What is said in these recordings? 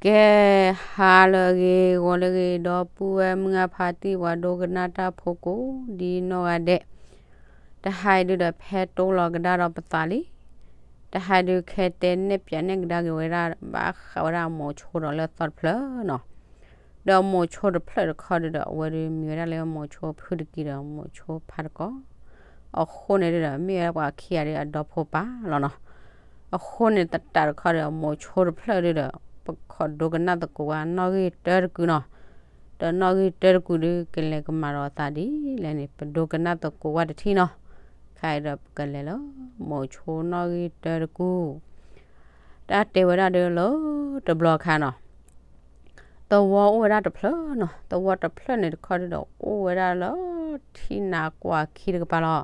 ကဲ ဟါလၢအဂ့ၤ ဂီၤလၢအဂ့ၤ ဒီပုၢ်ဝဲၢ်မုၢ်ဂၢ်ဖါတံၢ် ပှၤဒိကနၣ်တၢ်ဖိကိးဒ်နီၢ်ဂၤဒဲး, တဟါအံၤဒုဒီး ဖဲတိလီၤကဒါဒီးပသးလံ. တဟါအံၤဒု ခဲတဲနဲၣ်ပၠးနဲၣ်ကဒါက့ၤဝဲဒၣ် ဘၣ်ဃးဝဲဒၣ်မိၤဆိဒီးလၢသီတဖျၢၣ်နီၤ. ဒီးမိၤဆိတဖျၢၣ်တခီဒုဒီး အဝဲဒုမံၤဝဲဒၣ်လၢမိၤဆိဖုတကံဒီး မိၤဆိဖါတကီ, အဃိန့ၣ်ဒုဒီး မ့ၢ်ဝဲဒၣ်ပှၤခံဂၤဒုအဒီဖိပၢ်လီၤနီၤ. အဃိန့ၣ် တတးတခီဒီး မိၤဆိတဖျၢၣ်ဒုဒီး ပခိးဒိကနၣ်သကိးဝဲနီၣ်ဂံၢ်တၢတကုာ်နီၤ. ဒီးနီၣ်ဂံၢ်တၢတကုာ်ဒု ကလဲၤကမၤဒီးသးဒ်လဲၣ်န့ၣ် ပဒိကနၣ်သကိးဝဲတထံၣ်နီၤ. ခါအံၤဒီးပကလဲၤလၢ မိၤဆိနီၣ်ဂံၢ်တၢတကုာ်, တၢ်တဲဝဲဒၣ်ဒုလၢတဘျီခါနီၤ. သဝီအိၣ်ဝဲဒၣ်တဖျၢၣ်နီၤ, သဝီတဖျၢၣ်န့ၣ်တခီဒုဒီး အိၣ်ဝဲဒၣ်လၢထံနးကွၢ်ခံတကပၤလီၤ.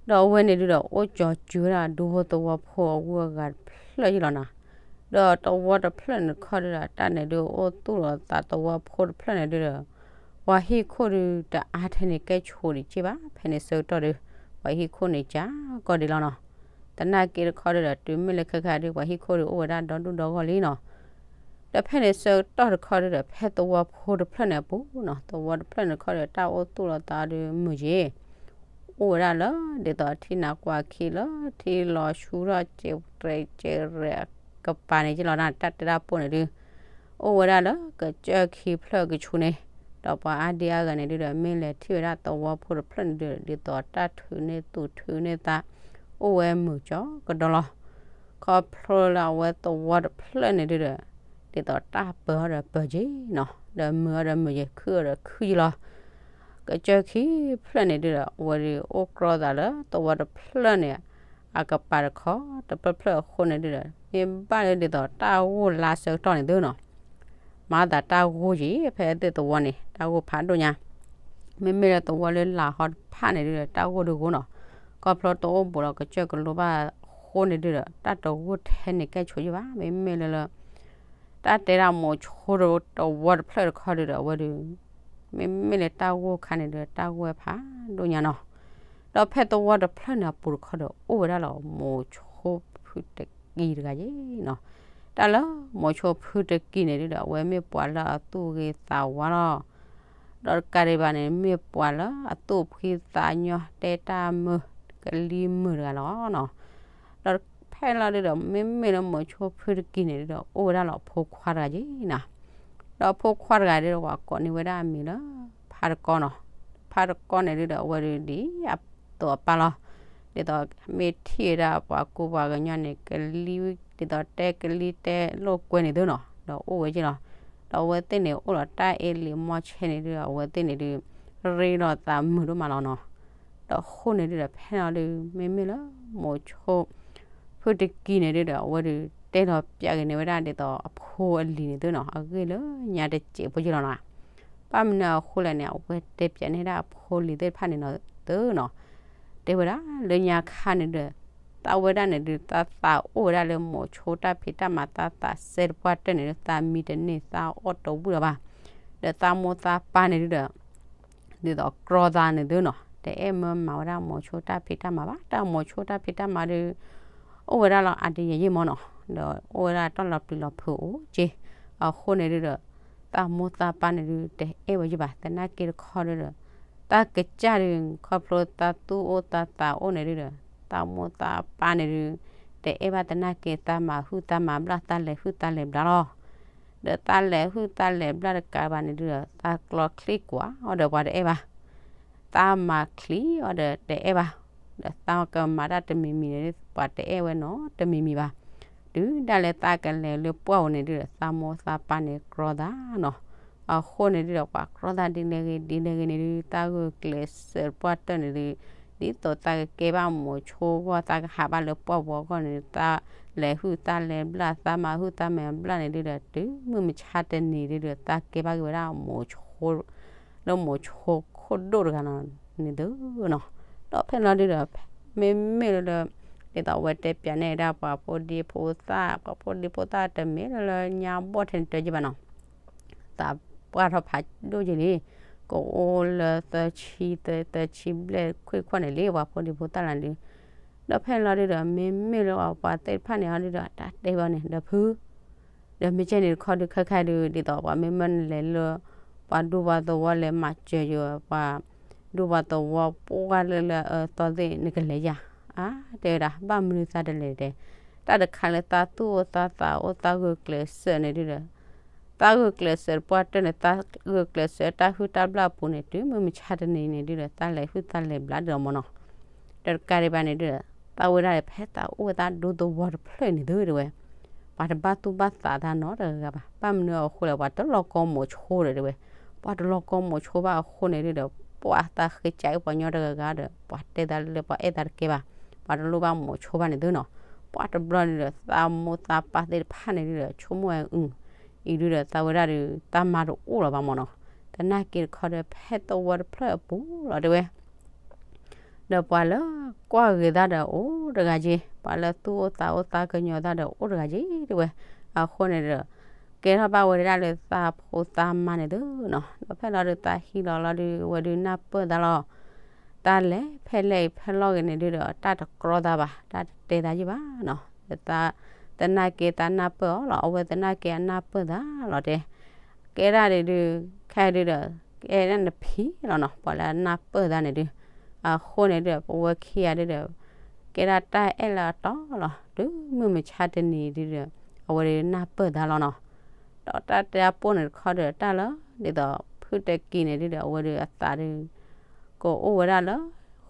ဒီးအဝဲန့ၣ်ဒုဒီး အိၣ်ကၠီၤစုၤဝဲဒၣ်ဒူဖိသဝီဖိအဂုၤအဂၤတဖျၢၣ်ယံလီၤနီၤ. ဒီးသဝီတဖျၢၣ်န့ၣ်တခီဒုဒီး တၢ်န့ၣ်ဒုအိၣ်သူၣ်လီၤသးသဝီဖိတဖျၢၣ်န့ၣ်ဒုဒီး ပှၤဟံၣ်ခိၣ်ဒုတအါထဲန့ၣ် ကဲဆိးဒံးက့ဘၣ်, ဖဲန့ၣ်ဆၢကတီၢ်ဒု ပှၤဟံၣ်ခိၣ်န့ၣ်ကၢကီၢ်ဒံးလီၤနီၤ. သနာ်က့တခီဒုဒီး တုၤမ့ၢ်လၢခဲခါဒု ပှၤဟံၣ်ခိၣ်ဒုအိၣ်ဝဲဒၣ်ဒီဒူၣ်ဒီဂီၢ်လံနီၤ. ဒီးဖဲန့ၣ်ဆၢကတီၢ်တခီဒုဒီး ဖဲသဝီဖိတဖျၢၣ်န့ၣ်အပူၤနီၤ, သဝီတဖျၢၣ်န့ၣ်တခီဒုဒီး တၢ်အိၣ်သူၣ်လီၤသးဒုမုာ်က့ၤ အိၣ်ဝဲဒၣ်လၢ ဒ်သိးထံနးကွၢ်ခံလၢ ထံလီၤဆူထီၣ်ကဲးရဲးကဲးရဲးကပၤန့ၣ်က့လီၤနီၤ. တၢ်တဲတၢ်ပိၢ်န့ၣ်ဒု အိၣ်ဝဲဒၣ်လၢကစၢၢ်ခံဖျၢၣ်ကဆူန့ၣ်, ဒီးပှၤအါဒံအါဂၤန့ၣ်ဒုဒီး မ့ၢ်လဲၤထံၣ်ဝဲဒၣ်သဝီဖိတဖျၢၣ်န့ၣ်ဒုဒီး ဒ်သိးတၢ်ထုးန့ၢ်သူၣ်ထုးန့ၢ်သး အိၣ်ဝဲမုာ်ကၠီကဒီးလီၤ. ခီဖျိလၢအဝဲသဝီတဖျၢၣ်န့ၣ်ဒုဒီး ဒ်သိးတၢ်ပၢၤအီၤဒီးပၢၤက့ၤနီၤ, ဒီးမုာ်အီၤဒီးမုာ်က့ၤ ခုၣ်အီၤဒီးခုၣ်က့ၤလီၤ. ကစၢၢ်ခံဖျၢၣ်န့ၣ်ဒုဒီး အဝဲဒုးအိၣ်ကြီသးလၢသဝီတဖျၢၣ်န့ၣ် အကပၤတခီ တဖျၢၣ်ဖျၢၣ်အဃိန့ၣ်ဒုဒီး မ့ၢ်ဘၣ်လၢဒ်သိးတၢ်ဂိၢ်လါဆၢကတီၢ်န့ၣ်သုနီၤ, မၤသးတၢ်ဂိၢ်က့ၤ ဖဲသ့ၣ်သဝီန့ၣ် တၢ်ဂိၢ်ဖးဒိၣ်ညါ, မ့မ့ၢ်လၢသဝီလၢလာ်ဟီတဖၣ်န့ၣ်ဒုဒီး တၢ်ဂိၢ်ဒုးဂိၢ်နီၤ, ခီဖျိတအိၣ်ဘူးဒီးကစၢၢ်ကလိဘၣ်အဃိန့ၣ်ဒုဒီး တၢ်တဂိၢ်ထဲန့ၣ်ကဲဆိးယံဘၣ်, မ့မ့ၢ်လၢလၢ တၢ်တဲဒၣ်မိၤဆိတဝီတဖျၢၣ်တခီဒုဒီး အဝဲဒုး မ့မ့ၢ်လၢတၢ်ဂိၢ်ခါန့ၣ်ဒုး တၢ်ဂိၢ်ဝဲဖးဒိၣ်ညါနီၤ, ဒီးဖဲသဝီတဖျၢၣ်န့ၣ်အပူၤတခီဒီး အိၣ်ဝဲဒၣ်လီၤ မိၤဆိဖုတကံတဂၤယ့နီၤ, တၢ်လၢမိၤဆိဖုတကံန့ၣ်ဒုဒီး အဝဲမ့ၢ်ပှၤလၢအသူၣ်ဂ့ၤသးဝါလီၤ ဒီးတကးဒံးဘၣ်န့ၣ် မ့ၢ်ပှၤလၢအသူၣ်ဖှံသးညီ တဲတၢ်မုာ်ကလံၤမုာ်တဂၤလီၤ. ဒီးဖဲလီၤဒုဒီး မ့မ့ၢ်လၢမိၤဆိဖုတကံန့ၣ်ဒုဒီး အိၣ်ဝဲဒၣ်လီၤဖိခွါတဂၤက့နီၤ, ဒီးဖိခွါတဂၤဒုဒီး ပှၤကိးန့ၢ်ဝဲဒၣ်အမံၤလၢ ဖါတကီနီၤ, ဖါတကီန့ၣ်ဒုဒီး အဝဲဒုးဒ်အသိးအပၢ်လီၤ, ဒ်သိးမ့ၢ်ထံၣ်ဝဲဒၣ်ပှၤကူပှၤကညီန့ၣ် ကလံၤ ဒ်သိးတဲကလံၤတဲလိာ်ကွဲန့ၣ်သုနီၤ, ဒီးအိၣ်ဝဲက့လီၤ, ဒီးအဝဲသ့ၣ်န့ၣ် အိၣ်ဒီးတၢ်အ့လံာ်မီၢ်ဆဲန့ၣ်ဒုဒီး အဝဲသ့ၣ်န့ၣ်ဒုး ရ့လိာ်သးမုာ်ဒိၣ်မးလီၤနီၤ, ဒီးအဃိန့ၣ်ဒုဒီး ဖဲလီၤဒု မ့မ့ၢ်လၢ မိၤဆိ ဖုတကံန့ၣ်ဒုဒီး အဝဲဒုးတဲလီၤပၠးက့ၤန့ၢ်ဝဲဒၣ်ဒ်သိးအဖိအလံၤန့ၣ်သုနီၤ အဂ့ၢ်လၢညါတစဲးဖိက့လီၤနီၤ, ဘၣ်မနုၤအဃိလဲၣ်န့ၣ် အဝဲတဲပၠးန့ၢ်ဒၣ်အဖိအလံၤသ့ၣ်တဖၣ်န့ၣ်နီၤသုနီၤ, တဲဝဲဒၣ်လၢညါခါန့ၣ်ဒုး သးဝဲဒၣ်န့ၣ်ဒုး သးသးအိၣ်ဝဲဒၣ်လၢမိၤဆိတၢ်ဖံးတၢ်မၤ သးသးစဲတပှၢ်တၢၢ်န့ၣ်ဒုး သးမံတန့ၢ် သးအီၣ်တဝံၣ်လီၤဘၣ်, ဒီးသးမိၢ်သးပၢ်န့ၣ်ဒုဒီး ဒ်သိးကြီသးန့ၣ်သုနီၤ တအဲၣ်မၢမၤဝဲဒၣ်မိၤဆိတၢ်ဖံးတၢ်မၤဘၣ်, တၢ်မိၤဆိတၢ်ဖံးတၢ်မၤဒုး အိၣ်ဝဲဒၣ်လီၤအါတယဲၢ်ယဲၢ်မၢ်နီၤ, ဒီးအိၣ်ဝဲဒၣ်တၢ်လီၤပျံၤလီၤဖုးအိၣ်က့, အဃိန့ၣ်ဒုဒီး သးမိၢ်သးပၢ်န့ၣ်ဒုး တအဲၣ်ဝဲယဘၣ်, သနာ်က့တခီဒုဒီး သးကစၢ်ဒုး ခီဖျိသးသူၣ်အိၣ်သးသးအိၣ်န့ၣ်ဒုဒီး သးမိၢ်သးပၢ်န့ၣ်ဒုး တအဲၣ်ဘၣ်သနာ်က့ သးမၤဟုၣ်သးမၤဘျၣ် သးလဲၤဟုၣ်သးလဲၤဘျၣ်လီၤ. ဒီးသးလဲၤဟုၣ်သးလဲၤဘျၣ်တကးဘၣ်န့ၣ်ဒုဒီး သးကျီချံကွၢ်အီၤဒီးပှၤတအဲၣ်ဘၣ်, သးမၤချံအီၤဒီးတအဲၣ်ဘၣ်, ဒီးသးကမၤတၢ်တမံၤမံၤန့ၣ် ပှၤတအဲၣ်ဝဲနီတမံၤမံၤဘၣ်, တုၤဒၣ်လဲာ်သးကလဲၤလၢပှၢ်ပူၤန့ၣ်ဒုဒီး သးမိၢ်သးပၢ်န့ၣ်ကြီသးနီၤ, အဃိန့ၣ်ဒုဒီး ပှၤကြီသးဒ်လဲၣ်ဂ့ၤဒ်လဲၣ်ဂ့ၤန့ၣ်ဒု သးဂုာ်ကျဲးစၢးတပှၢ်တၢၢ်န့ၣ်ဒု ဒ်သိးသးကကဲဘၣ်မိၤဆိအဂီၢ် သးကဟးဘၣ်လၢပှၢ်ပူၤအဂီၢ်န့ၣ် သးလဲၤဟုၣ်သးလဲၤဘျၣ် သးမၤဟုၣ်သးမၤဘျၣ်န့ၣ်ဒုဒီး တုၤမုၢ်မဆါတနံၤဒုဒီး သးကဲဘၣ်က့ၤဝဲဒၣ်မိၤဆိ လၢမိၤဆိခိၣ်ဒိၣ်တဂၤနီၤန့ၣ်သုနီၤ, ဒီးဖဲလီၤဒုဒီး မ့မ့ၢ်လၢ ဒ်သိးအဝဲတဲပၠးန့ၢ်ဝဲဒၣ်ပှၤဖိဒံဖိသၣ် ပှၤဖိဒံဖိသၣ်တမ့ၢ်လၢလၢညါဘီၣ်ထဲန့ၣ်တၢ်ယ့ၢ်ဘၣ်နီၤ သးပှၢ်ထီၣ်ဖးဒိၣ်က့ၤလံ, ကအိၣ်လၢသၢဆံသၢ သၢဆံဘျဲၣ်ခွံခွံန့ၣ်လံ ပှၤဖိဒံဖိသၣ်လၢဒု, ဒီးဖဲလီၤဒုဒီး မ့မ့ၢ်လၢပှၤသ့ၣ်တဖၣ်န့ၣ်ဟီဒုဒီး တၢ်တဲဘၣ်န့ၣ် ဒီးဖု ဒီးမ့ၢ်ကဲန့ၣ်တခီဒုး ခဲခါဒုး ဒ်သိးပှၤမ့ၢ်မၢနလဲၤလၢ ပှၤဒူပှၤသဝီလဲၤမၤစၢၤယိၤ ပှၤဒူပှၤသဝီပှၢ်လၢလၢအသီသ့ၣ် နကလဲၤယၤ အါ တဲဝဲဒၣ် ဘၣ်မနုၤသးတလဲၤတဲ, တၢ်တခါလၢသးသူၣ်အိၣ်သးသးအိၣ်သးဂုာ်ကျဲးစၢးန့ၣ်ဒုဒီး သးဂုာ်ကျဲးစၢးတပှၢ်တၢၢ်န့ၣ် သးဂုာ်ကျဲးစၢးတၢ်ဟုၣ်တၢ်ဘျၣ်အပူၤန့ၣ် တုၤမုၢ်မဆါတနံၤန့ၣ်ဒုဒီး သးလဲၤဟုၣ်သးလဲၤဘျါဒ်အမ့ၢ်နီၤ. ဒီးတကးဒံးဘၣ်န့ၣ်ဒုဒီး သးဝဲဒၣ်ဖဲသးအိၣ်ဝဲသးဒူသဝီတဖျၢၣ်န့ၣ်သုတဲဝဲ, ပှၤတဘၣ်သူၣ်ဘၣ်သးသးနီတဂၤဂၤဘၣ်. ဘၣ်မနုၤအဃိလဲၣ် ပှၤတလီၤကီမိာ်ဆိဒီးတဲဝဲ, ပှၤတလီၤကီမိာ်ဆိဘၣ်အဃိန့ၣ်ဒုဒီး ပှၤသးဃ့ကၢအ့ၣ်ပှၤညီတဂၤဂၤဒီး ပှၤတဲသးလၢပှၤအဲၣ်သးတကဲဘၣ်, ပှၤတလိၣ်ဘၣ်မိာ်ဆိဘၣ်န့ၣ်သုနီၤ. ပှၤတဘျီန့ၣ်ဒီး သးမိၢ်သးပၢ်သ့ၣ်တဖၣ်န့ၣ်ဒုဒီး ဆိကမိၣ်ဝဲအု အံၤဒုဒီး သးဝဲဒၣ်ဒီး တၢ်မၤတအိၣ်လီၤဘၣ်မ့ၢ်နီၤ. သနာ်က့တခီဒီး ဖဲသဝီတဖျၢၣ်အပူၤလီၤတဲဝဲ ဒီးပှၤလၢကွၢ်ဂ့ၤသးဒီးအိၣ်တဂၤက့, ပှၤလၢသူၣ်အိၣ်သးအိၣ်သးကညီၤသးဒီးအိၣ်တဂၤက့တဲဝဲ. အဃိန့ၣ်ဒီး ကဲထီၣ်ဘၣ်ဝဲဒၣ်လၢသးဖိသးမါန့ၣ်သုနီၤ. ဒီးဖဲလီၤဒုးသးဟံးလီၤလီၤဒုး ဝဲဒုးနၢ်ပၢၢ်သးလီၤ. တၢ်လဲၤဖဲလဲၣ်အံၤဖဲလီၢ်ဂ့ၤန့ၣ်ဒုဒီး တၢ်တကြီသးဘၣ်, တၢ်တတဲသးယံၣ်ဘၣ်နီၤ. သနာ်က့သးနၢ်ပၢၢ်အီၤလီၤ, အဝဲသနာ်က့အနၢ်ပၢၢ်သးလီၤတဲ ကဲဒၣ်ဒုးဒုး ခဲဒုးဒီး ကဲဒၣ်နဖံလီၤနီၤ, ပှၤလၢအနၢ်ပၢၢ်သးန့ၣ်ဒုး. အဃိန့ၣ်ဒုး ပဝဲခံဂၤဒုးဒီး ကဲဒၣ်တၢ်အဲၣ်လၢအတီလီၤ. တုၤမုၢ်မဆါတနံၤဒုးဒီး အဝဲဒုးနၢ်ပၢၢ်သးလီၤနီၤ. ဒီးတၢ်တဲအပိၢ်န့ၣ်တခီဒီး တၢ်လၢ ဒ်သိးဖုတကံန့ၣ်ဒုးဒီး အဝဲဒုးအသးဒုး ကအိၣ်ဝဲဒၣ်လၢ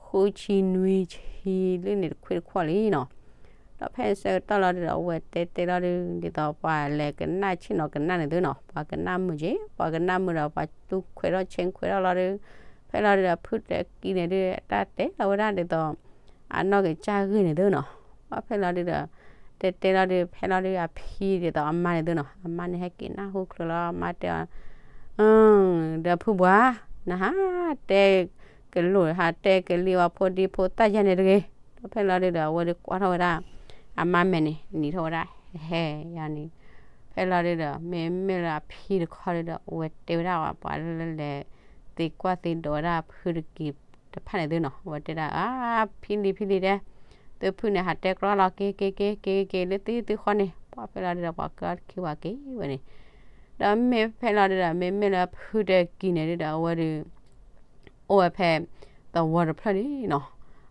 ဃုဆံနွံဆံလၢန့ၣ်တခွံတခွီၣ်လံနီၤ. ဒီးဖဲဆၢကတီၢ်လီၤဒုးဒီး အဝဲတဲတဲလီၤဒုး ဒ်သိးပှၤလဲၤကနၣ်ဆ့ၣ်နီၤကနၣ်န့ၣ်သုနီၤ, ပှၤကနၣ်မုာ်က့, ပှၤကနၣ်မုာ်ဒီး ပှၤသူခွဲးထီၣ်ဆ့ခွဲးထီၣ်လီၤဒုး, ဖဲလီၤဒုးဒီး ဖုတကံန့ၣ်ဒုး တၢ်တဲလီၤဝဲဒၣ်ဒ်သိး အနီၢ်ကစၢ်ဂ့ၢ်န့ၣ်သုနီၤ. ဘၣ်ဖဲလီၤဒုးဒီး တဲတဲလီၤဒုး ဖဲလီၤဒုးအဖံဒ်သိးအမါန့ၣ်သုနီၤ, အမါန့ၣ်ဟဲက့ၤနၢ်ဟူချုးလီၤ အမါတဲအီၤ ဒီးဖုပှၤ, နဟးတဲကလိာ် ဟးတဲကလံၤဝဲဖိဒံဖိသၣ်ယဲန့ၣ်တဂ့ၤ. ဒီးဖဲလီၤဒုးဒီး အဝဲဒုးကွၢ်ထီၣ်ဝဲဒၣ် အမါမဲာ်န့ၣ် နံၤထီၣ်ဝဲဒၣ်ဟဲယၤန့ၣ်. ဖဲလီၤဒုးဒီး မ့မ့ၢ်လၢအဖံတခီဒုးဒီး အဝဲတဲဝဲဒၣ်ပှၤလၢလဲၤ သံကွၢ်သံဒိးဝဲဒၣ်ဖုတကံတဖၣ်န့ၣ်သုနီၤ, အဝဲတဲဒၣ် အါ ဖံလံၤဖံလံၤတဲ သုဖုန့ၣ် ဟးတဲကြီလီၤ က့ၤက့ၤက့ၤက့ၤက့ၤက့ၤ လၢသံသုဃီန့ၣ်. ပှၤဖဲလီၤဒုးဒီး ပှၤကၢထီၣ်တခံဝဲက့ၤဝဲန့ၣ်. ဒီးမ့ၢ်ဖဲလီၤဒုးဒီး မ့မ့ၢ်လၢဖုတကံန့ၣ်ဒုးဒီး အဝဲဒုး အိၣ်ဝဲဖဲ သဝီတဖျၢၣ်န့ၣ်နီၤ,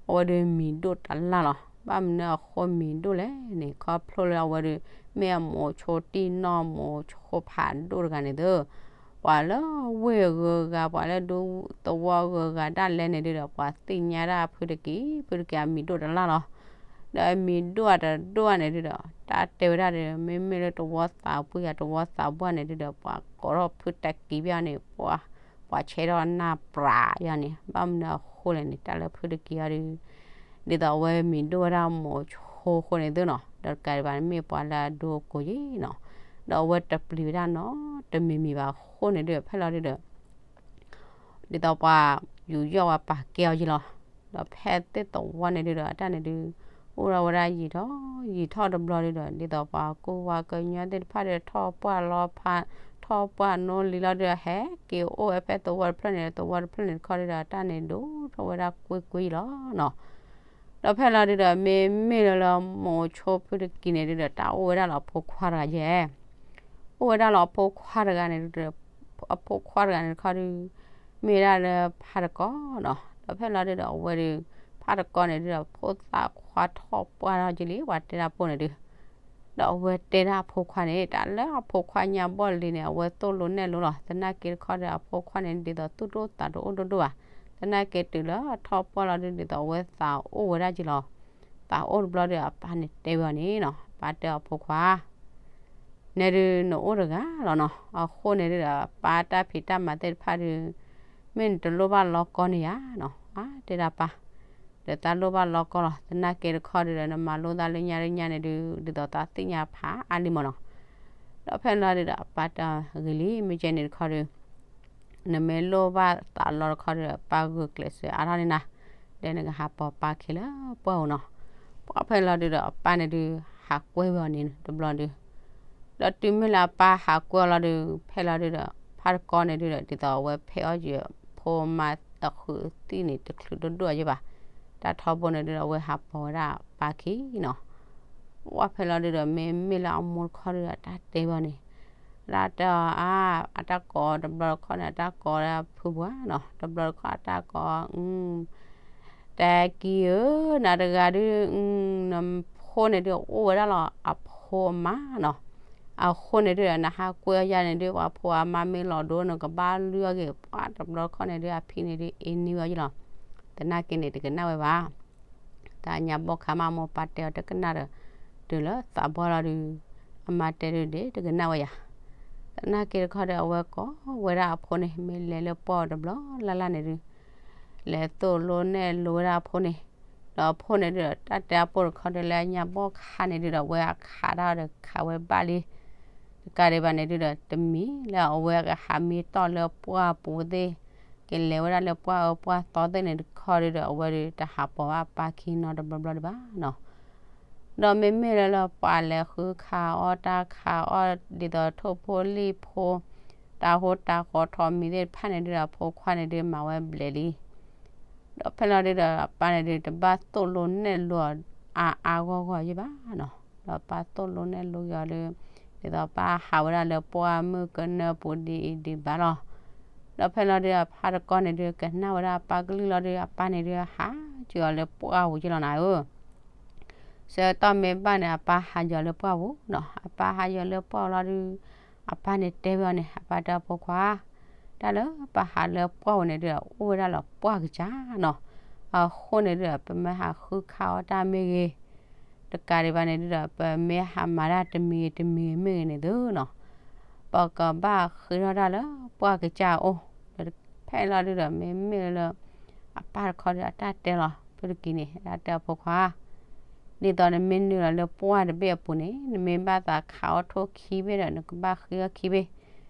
အဝဲဒုးမံၤဒိၣ်တလၢ်လီၤ. ဘၣ်မနုၤအဃိမံၤဒိၣ်လဲၣ်န့ၣ် ခီဖျိလၢအဝဲဒုး မ့ၢ်အမိၤဆိတံၢ်နီၢ်မိၤဆိဖးဒိၣ်တဂၤန့ၣ်သု, ပှၤလၢဝ့ၢ်ဂုၤဂၤ ပှၤလၢဒူသဝီဂုၤဂၤဒၣ်လဲာ်န့ၣ်ဒုးဒီး ပှၤသ့ၣ်ညါဒၣ်ဖုတကံ, ဖုတကံအမံၤဒိၣ်တလၢ်လီၤ. ဒီးအမံၤဒိၣ်အတဒိၣ်န့ၣ်ဒုးဒီး တၢ်တဲဝဲဒၣ်ဒီး မ့မ့ၢ်လၢတဝီသးပှၢ်ယၤ တဝီသးပှၢ်န့ၣ်ဒုးဒီး ပှၤကိးထီၣ်ဖုတကံဘၣ်န့ၣ် ပှၤ ပှၤဆဲးထီၣ်နၢ်ပြးယၤန့ၣ်. ဘၣ်မနုၤအဃိလဲၣ်န့ၣ် တၢ်လၢဖုတကံအီၤဒုး ဒ်သိးအဝဲမံၤဒိၣ်ဝဲဒၣ်မိၤဆိဃိန့ၣ်သုနီၤ, ဒီးတကးဒံးဘၣ်န့ၣ် မ့ၢ်ပှၤလၢအဒိအကိးယံၤနီၤ, ဒီးအဝဲတပျံၤဝဲဒၣ်နီတမံၤမံၤဘၣ်အဃိန့ၣ်ဒုး ဖဲလီၤဒုးဒီး ဒ်သိးပှၤယူးယီၣ်ဝဲပာ်ကဲအီၤယံၤလီၤ. ဒီးဖဲသ့ၣ်သဝီန့ၣ်ဒုးဒီး အတၢ်န့ၣ်ဒုး အိၣ်ထီၣ်ဝဲဒၣ်ယံာ်ထီၣ်ယံာ်ထီၣ်တဘျီဒုးဒီး ဒ်သိးပှၤကူၣ်ဝါကညီသ့ၣ်တဖၣ်ဒီး ထီၣ်ပှၢ်လီၤဖး ထီၣ်ပှၢ်နိလံၤလီၤဒုးဒီး ဟဲက့ၤအိၣ်ဝဲဖဲသဝီတဖျၢၣ်န့ၣ် သဝီတဖျၢၣ်န့ၣ်တခီဒုးဒီး အတၢ်န့ၣ်ဒိၣ်ထီၣ်ဝဲဒၣ်ကွ့ၢ်ကွ့ၢ်လီၤနီၤ. ဒီးဖဲလီၤဒုးဒီး မ့မ့ၢ်လၢလၢမိၤဆိဖုတကံန့ၣ်ဒုးဒီး တၢ်အိၣ်ဝဲဒၣ်လၢအဖိခွါတဂၤယဲၢ် အိၣ်ဝဲဒၣ်လၢအဖိခွါတဂၤန့ၣ်ဒုးဒီး အဖိခွါတဂၤန့ၣ်တခီဒုး မ့ၢ်ဝဲဒၣ်လၢဖးတကီနီၤ. ဒီးဖဲလီၤဒုးဒီး အဝဲဒုး ဖးတကီန့ၣ်ဒုးဒီး ဖိသၣ်ခွါထီၣ်ပှၢ်ထီၣ်က့ၤလံ ပှၤတဲဒၣ်ပိၢ်န့ၣ်ဒုး ဒီးအဝဲတဲဒၣ်အဖိခွါန့ၣ် တၢ်လၢအဖိခွါညါဘီၣ်လံန့ၣ် အဝဲသိၣ်လိနဲၣ်လိလီၤ. သနာ်က့တခီဒီး အဖိခွါန့ၣ် ဒ်သိးသူၣ်ဒိၣ်သးဒိၣ်အိၣ်ဒိၣ်ဒိၣ်ဘၣ်. သနာ်က့တုၤလၢထီၣ်ပှၢ်လီၤဒုး ဒ်သိးအဝဲသးအိၣ်ဝဲဒၣ်က့ၤလီၤ. သးအိၣ်တဘျီဒီး အပၢ်န့ၣ်တဲဝဲအီၤန့ၣ်နီၤ, အပၢ်တဲအီၤအဖိခွါ နဲဒုးနအိၣ်တဂၤလီၤနီၤ. အဃိန့ၣ်ဒုးဒီး ပၢ်တၢ်ဖံးတၢ်မၤသ့ၣ်တဖၣ်ဒုး မ့ၢ်နတလိၣ်ဘၣ်လီကီန့ၢ်ယၤနီၤ. အါ တဲဒၣ်ပၢ်, ဒီးသးလိၣ်ဘၣ်လီကီလီၤ. သနာ်က့တခီဒုးဒီး နမၤလိသးလၢညါလၢညါန့ၣ်ဒုး ဒ်သိးသးသ့ၣ်ညါဖးအါလံမ့ၢ်နီၤ. ဒီးဖဲလီၤဒုးဒီး အပၢ်တဲအီၤဂ့ၤလံ မ့ၢ်ကဲန့ၣ်တခီဒုး နမ့ၢ်လိၣ်ဘၣ်သးလီတခီဒီး ပၢ်ဂုာ်ကျဲးစၢးအါထီၣ်န့ၢ်နၤ, ဒီးနကဟးပိာ်ပၢ်ခံလၢပှၢ်ဧိၤနီၤ. ပှၢ်ဖဲလီၤဒုးဒီး အပၢ်န့ၣ်ဒုး ဟးကွဲဝဲအီၤန့ၣ်တဘျီဒုး, ဒီးတုၤမ့ၢ်လၢအပၢ်ဟးကွဲအီၤလီၤဒုး ဖဲလီၤဒုးဒီး ဖးတကီန့ၣ်ဒုးဒီး ဒ်သိးအဝဲဖဲးအီၣ်ယံၤ ဖိမါအဃုာ်သံၣ်န့ၣ် တချုးဒိၣ်ဒိၣ်အယံၤဘၣ်. တၢ်ထီဘိန့ၣ်ဒုးဒီး အဝဲဟးပိာ်ဝဲဒၣ်ပၢ်ခံနီၤ. ဝဲဖဲလီၤဒုဒီး မ့မ့ၢ်လၢအမိၢ်တခီဒုဒီး အတၢ်တဲဘၣ်န့ၣ်, လၢတၢ်အါ အတၢ်ကိးတဘျီတခီန့ၣ် အတၢ်ကိးဒၣ်ဖုပှၤနီၤ, တဘျီတခီအတၢ်ကိး တဲကံဧၢ, နၤတဂၤဒု နဖိန့ၣ်ဒုအိၣ်ဝဲဒၣ်လီၤ အဖိအမါနီၤ, အဃိန့ၣ်ဒုဒီး နဟးကွံာ်အီၣ်ယၤန့ၣ်ဒု ပှၤဖိအမါမ့ၢ်လီၤဒိ နကဘၣ်လုၢ်အီၣ်က့ၤ ပှၤတဘျီတခီန့ၣ်ဒု အဖံန့ၣ်ဒု အ့န့ၢ်ဝဲယလီၤ, သနာ်က့န့ၣ် တကနၣ်ဝဲဘၣ် တၢ်ညါဘီၣ်ခါမး မိၢ်ပၢ်တဲအီၤတကနၣ်ဒီး တုၤလၢသးဘီၣ်လီၤဒုး, အမါတဲဒုးဒ့တကနၣ်ဝဲယၤ, သနာ်က့တခီဒီး အဝဲကိးဝဲဒၣ်အဖိန့ၣ် မ့ၢ်လဲၤလၢပှၢ်အိၣ်တဘျီလၢ်လၢ်န့ၣ်ဒုး, လဲၤသိၣ်လိနဲၣ်လိဝဲဒၣ်အဖိန့ၣ်, ဒီးအဖိန့ၣ်ဒုးဒီး တၢ်တဲအပိၢ်တခီဒီး လၢညါဘီၣ်ခါန့ၣ်ဒုးဒီး အဝဲအခးတၢ်ဒီးခးဝဲဘၣ်လံ, တကးဒံးဘၣ်န့ၣ်ဒုးဒီး တမံၤလၢအဝဲကဟးမံတီၢ်လၢပှၢ်ပူၤသ့ၣ်, ကလဲၤဝဲဒၣ်လၢပှၢ်အၢပှၢ်သီသ့ၣ်န့ၣ်တခီဒုးဒီး အဝဲဒုးတဟးပိာ်ဘၣ်အပၢ်ခံနီတဘျီဘျီဒံးဘၣ်နီၤ, ဒီးမ့မ့ၢ်လၢလၢပှၤလဲၤဃုခးအီၣ်တၢ်ခးအီၣ် ဒ်သိးထိၣ်ဖိလံၣ်ဖိ, တၢ်ဟိတၢ်ဃီထီးမံၤသ့ၣ်တဖၣ်န့ၣ်ဒုးဒီး အဖိခွါန့ၣ်ဒုးမၤဝဲဘျဲးလံ, ဒီးဖဲလီၤဒုးဒီး အပၢ်န့ၣ်ဒုး တဘၣ်သိၣ်လိနဲၣ်လိအီၤအါအါဂီၢ်ဂီၢ်ယဲၢ်ဘၣ်နီၤ, ဒီးပၢ်သိၣ်လိနဲၣ်လိက့ၤအီၤဒီး, ဒ်သိးပၢ်ဟးဝဲဒၣ်လၢပှၢ်မုၢ်ကနၢပူၤဒ်အံၤဒံးဘၣ်လီၤ, ဒီးဖဲလီၤဒုး အဖါတကီန့ၣ်ဒုး ကနၣ်ဝဲဒၣ်အပၢ်ကလုၢ်လီၤဒုး အပၢ်န့ၣ်ဒုး ဟးက့ၤအီၤလၢပှၢ်ပူၤယဲၢ်လီၤနၤဧၢ ဆၢကတီၢ်မ့ၢ်ဘၣ်န့ၣ် အပၢ်ဟးယီၤလၢပှၢ်ပူၤနီၤ, အပၢ်ဟးယီၤလၢပှၢ်ပူၤလီၤဒုး, အပၢ်န့ၣ်တဲဝဲအီၤန့ၣ် အပၢ်တဲအဖိခွါ, တၢ်လၢပၢ်ဟးလၢပှၢ်ပူၤန့ၣ်ဒုး အိၣ်ဝဲဒၣ်လၢပှၢ်ကစၢ်နီၤ, အဃိန့ၣ်ဒုး ပမ့ၢ်ဟးဃုခးအီၣ်တၢ်မ့ၢ်ဂ့ၤ, တကးဒံးဘၣ်န့ၣ်ဒုးဒီး ပမ့ၢ်ဟးမၤတၢ်တမံၤဂ့ၤတမံၤဂ့ၤမ့ၢ်ဂ့ၤန့ၣ်သုနီၤ, ပကဘၣ်ဃ့ထီၣ်တၢ်လၢပှၢ်ကစၢ်အအိၣ်, ဒီးဖဲလီၤဒုးဒီး မ့မ့ၢ်လၢ အပၢ်တခီဒီး အတၢ်တဲလီၤ ဖုတကံန့ၣ် အတၢ်တဲအဖိခွါ, ဒ်သိးနမ့ၢ်နုာ်လီၤလၢပှၢ်တဘ့ၣ်အပူၤန့ၣ် နမ့ၢ်ဘၣ်သးခးအီၣ်ထိၣ်ခံဘ့ၣ်ဒီး နကဘၣ်ဃ့အီၣ်ခံဘ့ၣ်,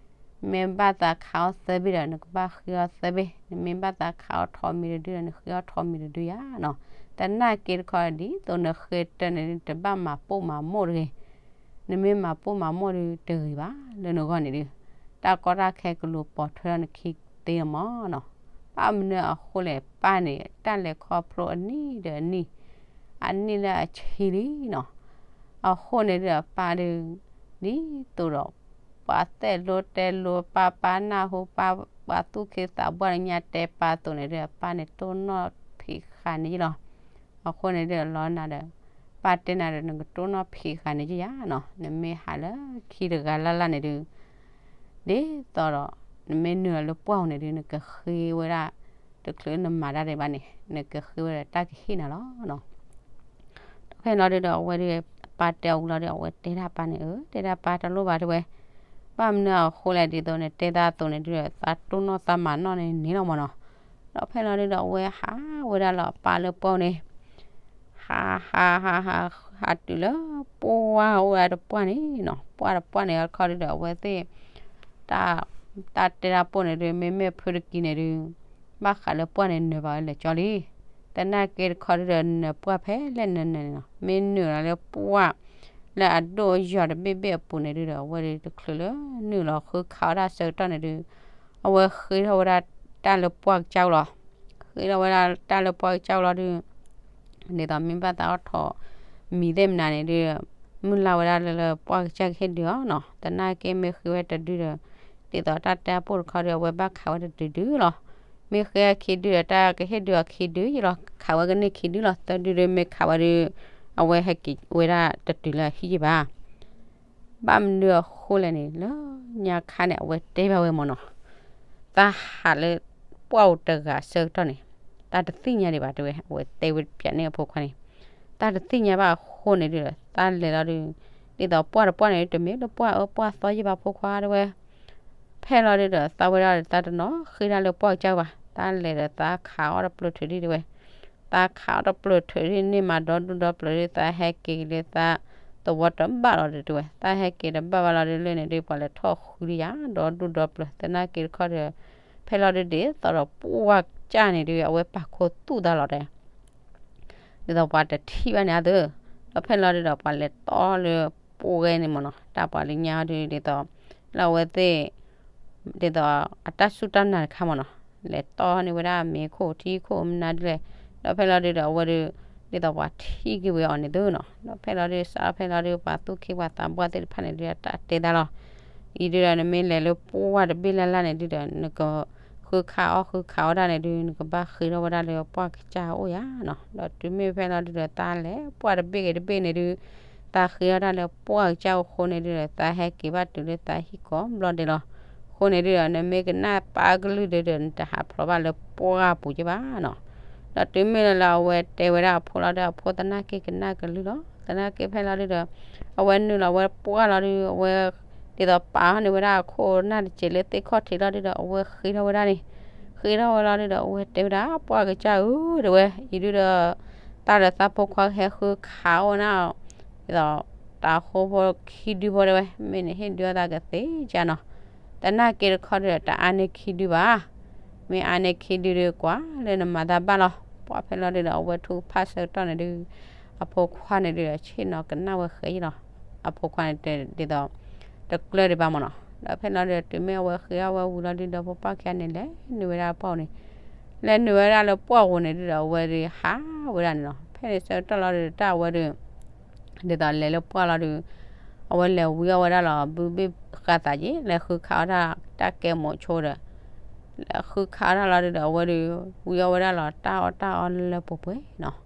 နမ့ၢ်ဘၣ်သးခးအီၣ်သၢဘ့ၣ်ဒီး နကဘၣ်ဃ့အီၣ်သၢဘ့ၣ်, နမ့ၢ်ဘၣ်သးခးအီၣ်ထီးမံၤတဒုဒီး နဃ့အီၣ်ထီးမံၤတဒုယါနီၤ, သနာ်က့တခီဒ်သိးနဃ့တၢ်န့ၣ် တဘၣ်မၤပိၢ်မၤမိၢ်တဂ့ၤ နမ့ၢ်မၤပိၢ်မၤမိၢ်ဒုးတဂ့ၤဘၣ် လၢနဂီၢ်န့ၣ်ဒုး, တၢ်ကီတၢ်ခဲကလူၤပိာ်ထွဲထီၣ်နခံသ့လီၤမးနီၤ, ဘၣ်မနုၤအဃိလဲၣ် ပၢ်န့ၣ် တၢ်လဲၤခီဖျိအနံၣ်ဒီးအနံၣ်, အနံၣ်လၢအဆံလံနီၤ, အဃိန့ၣ်ဒုး အပၢ်ဒုး ဒ်သိးဒီး ပှၤသဲၣ်လိတဲလိ ပၢ်ပၢ်နၢ်ဟူပၢ် ပှၤသူၣ်က့သးပှၢ်လၢညါတဲပၢ်အသိးန့ၣ်ဒုး အပၢ်န့ၣ် တိၢ်နီၣ်ဖံးဃာ်န့ၣ်ယလီၤ, အဃိန့ၣ်ဒုး လီၤနၤဒီး ပၢ်တဲနၤဒီး နကတိၢ်နီၣ်ဖံးဃာ်န့ၣ်ယါနီၤ, နမ့ၢ်ဟးလၢခံတဂၤလၢ်လၢ်န့ၣ်ဒုး ဒ်သိးဒီး နမ့ၢ်နုာ်လီၤလၢပှၢ်ပူၤန့ၣ်ဒုး နကဃ့ဝဲဒၣ် တချုးနမၤတၢ်ဒံးဘၣ်န့ၣ် နကဃ့ဝဲဒီးတၢ်ကဟ့ၣ်နၤလီၤနီၤ, ဒီးဖဲလီၤဒုးဒီး အဝဲဒုး ပၢ်တဲအီၤဝံၤလီၤဒီး အဝဲတဲဒၣ်ပၢ်န့ၣ် အၢ တဲဒၣ်ပၢ်တလိၣ်ဘၣ်တဲဝဲ, ဘၣ်မနုၤအဃိလဲၣ် ဒ်သိးနတဲသးအသိးန့ၣ်ဒုး သးတိၢ်နီၣ်သးမၤနီၣ်န့ၣ်န့ၣ်လီၤမးနီၤ, ဒီးဖဲလီၤဒုးဒီး အဝဲဟးဝဲဒၣ်လီၤအပၢ်လၢပှၢ်န့ၣ် ဟးဟးဟးဟး ဟးတုၤလၢပှၢ်အိၣ်ဝဲတပှၢ်န့ၣ်နီၤ, ပှၢ်တပှၢ်န့ၣ်အခီဒုးဒီး အဝဲသ့ၣ် တၢ် တၢ်တဲတၢ်ပိၢ်န့ၣ်ဒုး မ့မ့ၢ်ဖုတကံန့ၣ်ဒုး ဘၣ်ဃးလၢပှၢ်န့ၣ်နၢၤဘၣ်ဝဲလဲၤကၠီလံ, သနာ်က့တခီဒုးဒီး နၢၤပှၢ်ဖဲလဲၣ်နၢၤနၢၤန့ၣ်နီၤ, မ့ၢ်နုာ်လီၤလၢပှၢ် လၢအဒိၣ်အယီၤတဘ့ၣ်ဘ့ၣ်အပူၤန့ၣ်ဒုးဒီး အဝဲဒုးတချုးလၢနုာ်လီၤဃုခးအီၣ်တၢ်ဆၢကတီၢ်န့ၣ်ဒုး အဝဲဃ့ထီၣ်ဝဲဒၣ်တၢ်လၢပှၢ်ကစၢ်လီၤ, ဃ့ထီၣ်ဝဲဒၣ်တၢ်လၢပှၢ်ကစၢ်လီၤဒုး ဒ်သိးမ့ၢ်ဘၣ်သးအီၣ်ထီၣ်မံၤသ့ၣ်မနုၤန့ၣ်ဒုး မုၢ်လၢ်ဝဲဒၣ်လၢလၢပှၢ်ကစၢ်ကဟ့ၣ်ဒုးအီၤနီၤ, သနာ်က့မ့ၢ်ဃ့ဝဲတဒုဒီး ဒ်သိးတၢ်တဲအပိၢ်တခီဒီး အဝဲဘၣ်ခးဝဲတဒုဒုလီၤ, မ့ၢ်ဃ့ခံဒုဒီး တၢ်ကဟ့ၣ်ဒုးအီၤခံဒုယလီၤ, ခးဝဲကန့ၢ်ခံဒုလီၤ, သၢဒုဒုမ့ၢ်ခးဝဲဒုး အဝဲဟဲက့ၤဝဲဒၣ်တတုၤလၢအဟံၣ်ယံၤဘၣ် ဘၣ်မနုၤအဃိလဲၣ်န့ၣ် လၢညါခါန့ၣ် အဝဲတဲဘၣ်ဝဲမ့ၢ်နီၤ, သးဟးလၢပှၢ်အိၣ်တဂၤဆၢကတီၢ်န့ၣ် သးတသ့ၣ်ညါဒံးဘၣ်တဲဝဲ, အဝဲတဲဝဲပၠးန့ၢ်အဖိခွါန့ၣ်, သးတသ့ၣ်ညါဘၣ်အဃိန့ၣ်ဒုး သးလဲၤလီၤဒုး ဒ်သိးပှၢ်တပှၢ်န့ၣ် တမ့ၢ်လၢပှၢ်အၢပှၢ်သီယံၤဘၣ်ဖိခွါတဲဝဲ, ဖဲလီၤဒုးဒီး သးဝဲဒၣ်ဒီး သးတနီၤဃ့တၢ်လၢပှၢ်ကစၢ်ဘၣ်, သးလဲၤဒီးသးခးအီၣ်တပျၢၤထုးဒံၣ်တဲဝဲ, သးခးအီၣ်တပျၢၤထုးဒံၣ်န့ၣ်မး ဒီဒူၣ်ဒီပျၢၤဒုး သးဟဲက့ၤလၢသးသဝီတဘၣ်လီၤဒုးတဲဝဲ, သးဟဲက့ၤတဘၣ်ဘၣ်လီၤဒုးလၢန့ၣ်ဒုး ပှၤလဲၤထီၣ်ဃုဒံးယၤ ဒီဒူၣ်ဒီပျၢၤ, သနာ်က့တခီဒီး ဖဲလီၤဒုးဒ်သိးဒီးပှၢ်ကစၢ်န့ၣ်ဒုး အဝဲပာ်ခိၣ်သူၣ်သးလီၤတဲ ဒ်သိးပှၤတထံၣ်ဘၣ်န့ၣ်အသိး, ဒီးဖဲလီၤဒုးဒီးပှၤလဲၤတီလၢပှဲၤန့ၣ်မ့ၢ်နီၤ, တၢ်ပှၤလၢညါဒုးဒ်သိး လၢအဝဲသ့ၣ် ဒ်သိးအတၢ်စူၢ်တၢ်နာ်တခါမ့ၢ်နီၤ, လဲၤတီန့ၢ်ဝဲဒၣ်မ့ၤခိၣ်ထံခိၣ်မနုၤဒ်လဲၣ်, ဒီးဖဲလီၤဒုးဒီးအဝဲဒုး ဒ်သိးပှၤထံၣ်က့ၤဝဲအီၤန့ၣ်သုနီၤ. ဒီးဖဲလီၤဒုး စးထီၣ်ဖဲလီၤဒုး ပှၤသူၣ်က့ပှၤသးပှၢ်သ့ၣ်တဖၣ်န့ၣ်ဒုး တၢ်တဲတၢ်လီၤ. အံၤဒုးဒီး နမ့ၢ်လဲၤလၢပှၢ်တဘ့ၣ်လၢ်လၢ်န့ၣ်ဒုးဒီး နကဃုခးအီၣ်ဃုခးအီၣ်တၢ်န့ၣ်ဒုး နကဘၣ်ဃ့ထီၣ်ဝဲဒၣ်လၢပှၢ်ကစၢ်အအိၣ်ယါနီၤ. ဒီးတုၤမ့ၢ်ဖဲလီၤဒုးဒီး တၢ်လဲၤပှၢ်တဘ့ၣ်ဂ့ၤတဘ့ၣ်န့ၣ်ဒုး တၢ်ဃ့ထီၣ်တၢ်လၢပှၢ်ကစၢ်အဃိန့ၣ်ဒုးဒီး တၢ်ဟဲက့ၤဘၣ်တုၤလၢတၢ်ဟံၣ်ကိးဘျီဒဲးလီၤ. အဃိန့ၣ်ဒုးဒီး နမ့ၢ်ကနၣ်ပာ်ကလုၢ်ဒုးဒီး နတဟးဖျိးဘၣ်လၢပှၢ်ပူၤက့ဘၣ်နီၤ. ဒီးတုၤမ့ၢ်လၢအဝဲတဲဝဲဒၣ်အဖိလီၤဒီး အဖိသနာ်က့ကနၣ်ကလုၢ်လီၤ. သနာ်က့ဖဲလီၤဒုးဒီး အဝဲနုာ်လီၤဝဲပှၢ်လီၤဒုး အဝဲ ဒ်သိးပာ်ထီၣ်န့ၢ်ဝဲဒၣ်အခိၣ်နၢ်တစဲးလၢသ့ၣ်ခီၣ်ထံးလီၤဒုးဒီး အဝဲဃ့ထီၣ်ဝဲဒၣ်န့ၣ်, ဃ့ထီၣ်ဝဲလီၤဒုးဒီး အဝဲတဲဝဲဒၣ် ပှၢ်ကစၢ်ဧၢ တဲဝဲ, အံၤဒုးဒီး တၢ်ဒီးသးဖိခွါဟဲဃုခးအီၣ်ဝဲဒၣ် ဒ်သိး တၢ်ဃိဖိခံဒုဖိတဲဝဲ, မ့ၢ်နဟ့ၣ်ဒုးအီၣ်သးကသ့ဧါနီၤ. သနာ်က့တခီဒုးဒီး တအါန့ၢ်ခံဒုဘၣ်. မ့ၢ်အါန့ၢ်ခံဒုဒုး ကွၢ်လၢနမၤတၢ်ဘၣ်လီၤ. ပှၢ်ဖဲလီၤဒုးဒီး အဝဲထုကဖၣ်ဆၢကတီၢ်န့ၣ်ဒုး အဖိခွါန့ၣ်ဒုးဒီး ဆ့ၣ်နီၤကနၣ်ဝဲဃဲအံၤလီၤ. အဖိခွါန့ၣ်ဒ်သိး တကျၢၢ်ဒံးဘၣ်မ့ၢ်နီၤ. ဒီးဖဲလီၤဒုးဒီး တုၤမ့ၢ်အဝဲဃ့အီၣ်ဝဲဝံၤလီၤဒုးဒီး ဖိပၢ်ခံဂၤန့ၣ် လဲၤနုာ်ဝဲဒၣ်ပှၢ်ပူၤန့ၣ်, လဲၤနုာ်ဝဲဒၣ်လၢပှၢ်ပူၤန့ၣ်ဒုးဒီး အဝဲဒုးဟးဝဲဒၣ်န့ၣ်လီၤ. ဖဲန့ၣ်ဆၢကတီၢ်လီၤဒုးဒီး တၢ်အဝဲဒုး ဒ်သိးလဲၤလၢပှၢ်လီၤဒုး အဝဲလဲၤဝံအီၣ်ဝဲဒၣ်လီၤ ဘုဘ့ၣ်ဃာ်သးက့ၤ လဲၤဃုခးအီၣ်တၢ် တၢ်ကဲမိာ်ဆိဒီး လဲၤဃုခးအီၣ်တၢ်လီၤဒုးဒီး အဝဲဒုး ဝံအီၣ်ဝဲဒၣ်လီၤ တၢ်အီၣ်တၢ်အီလၢပှဲၤပှဲၤနီၤ.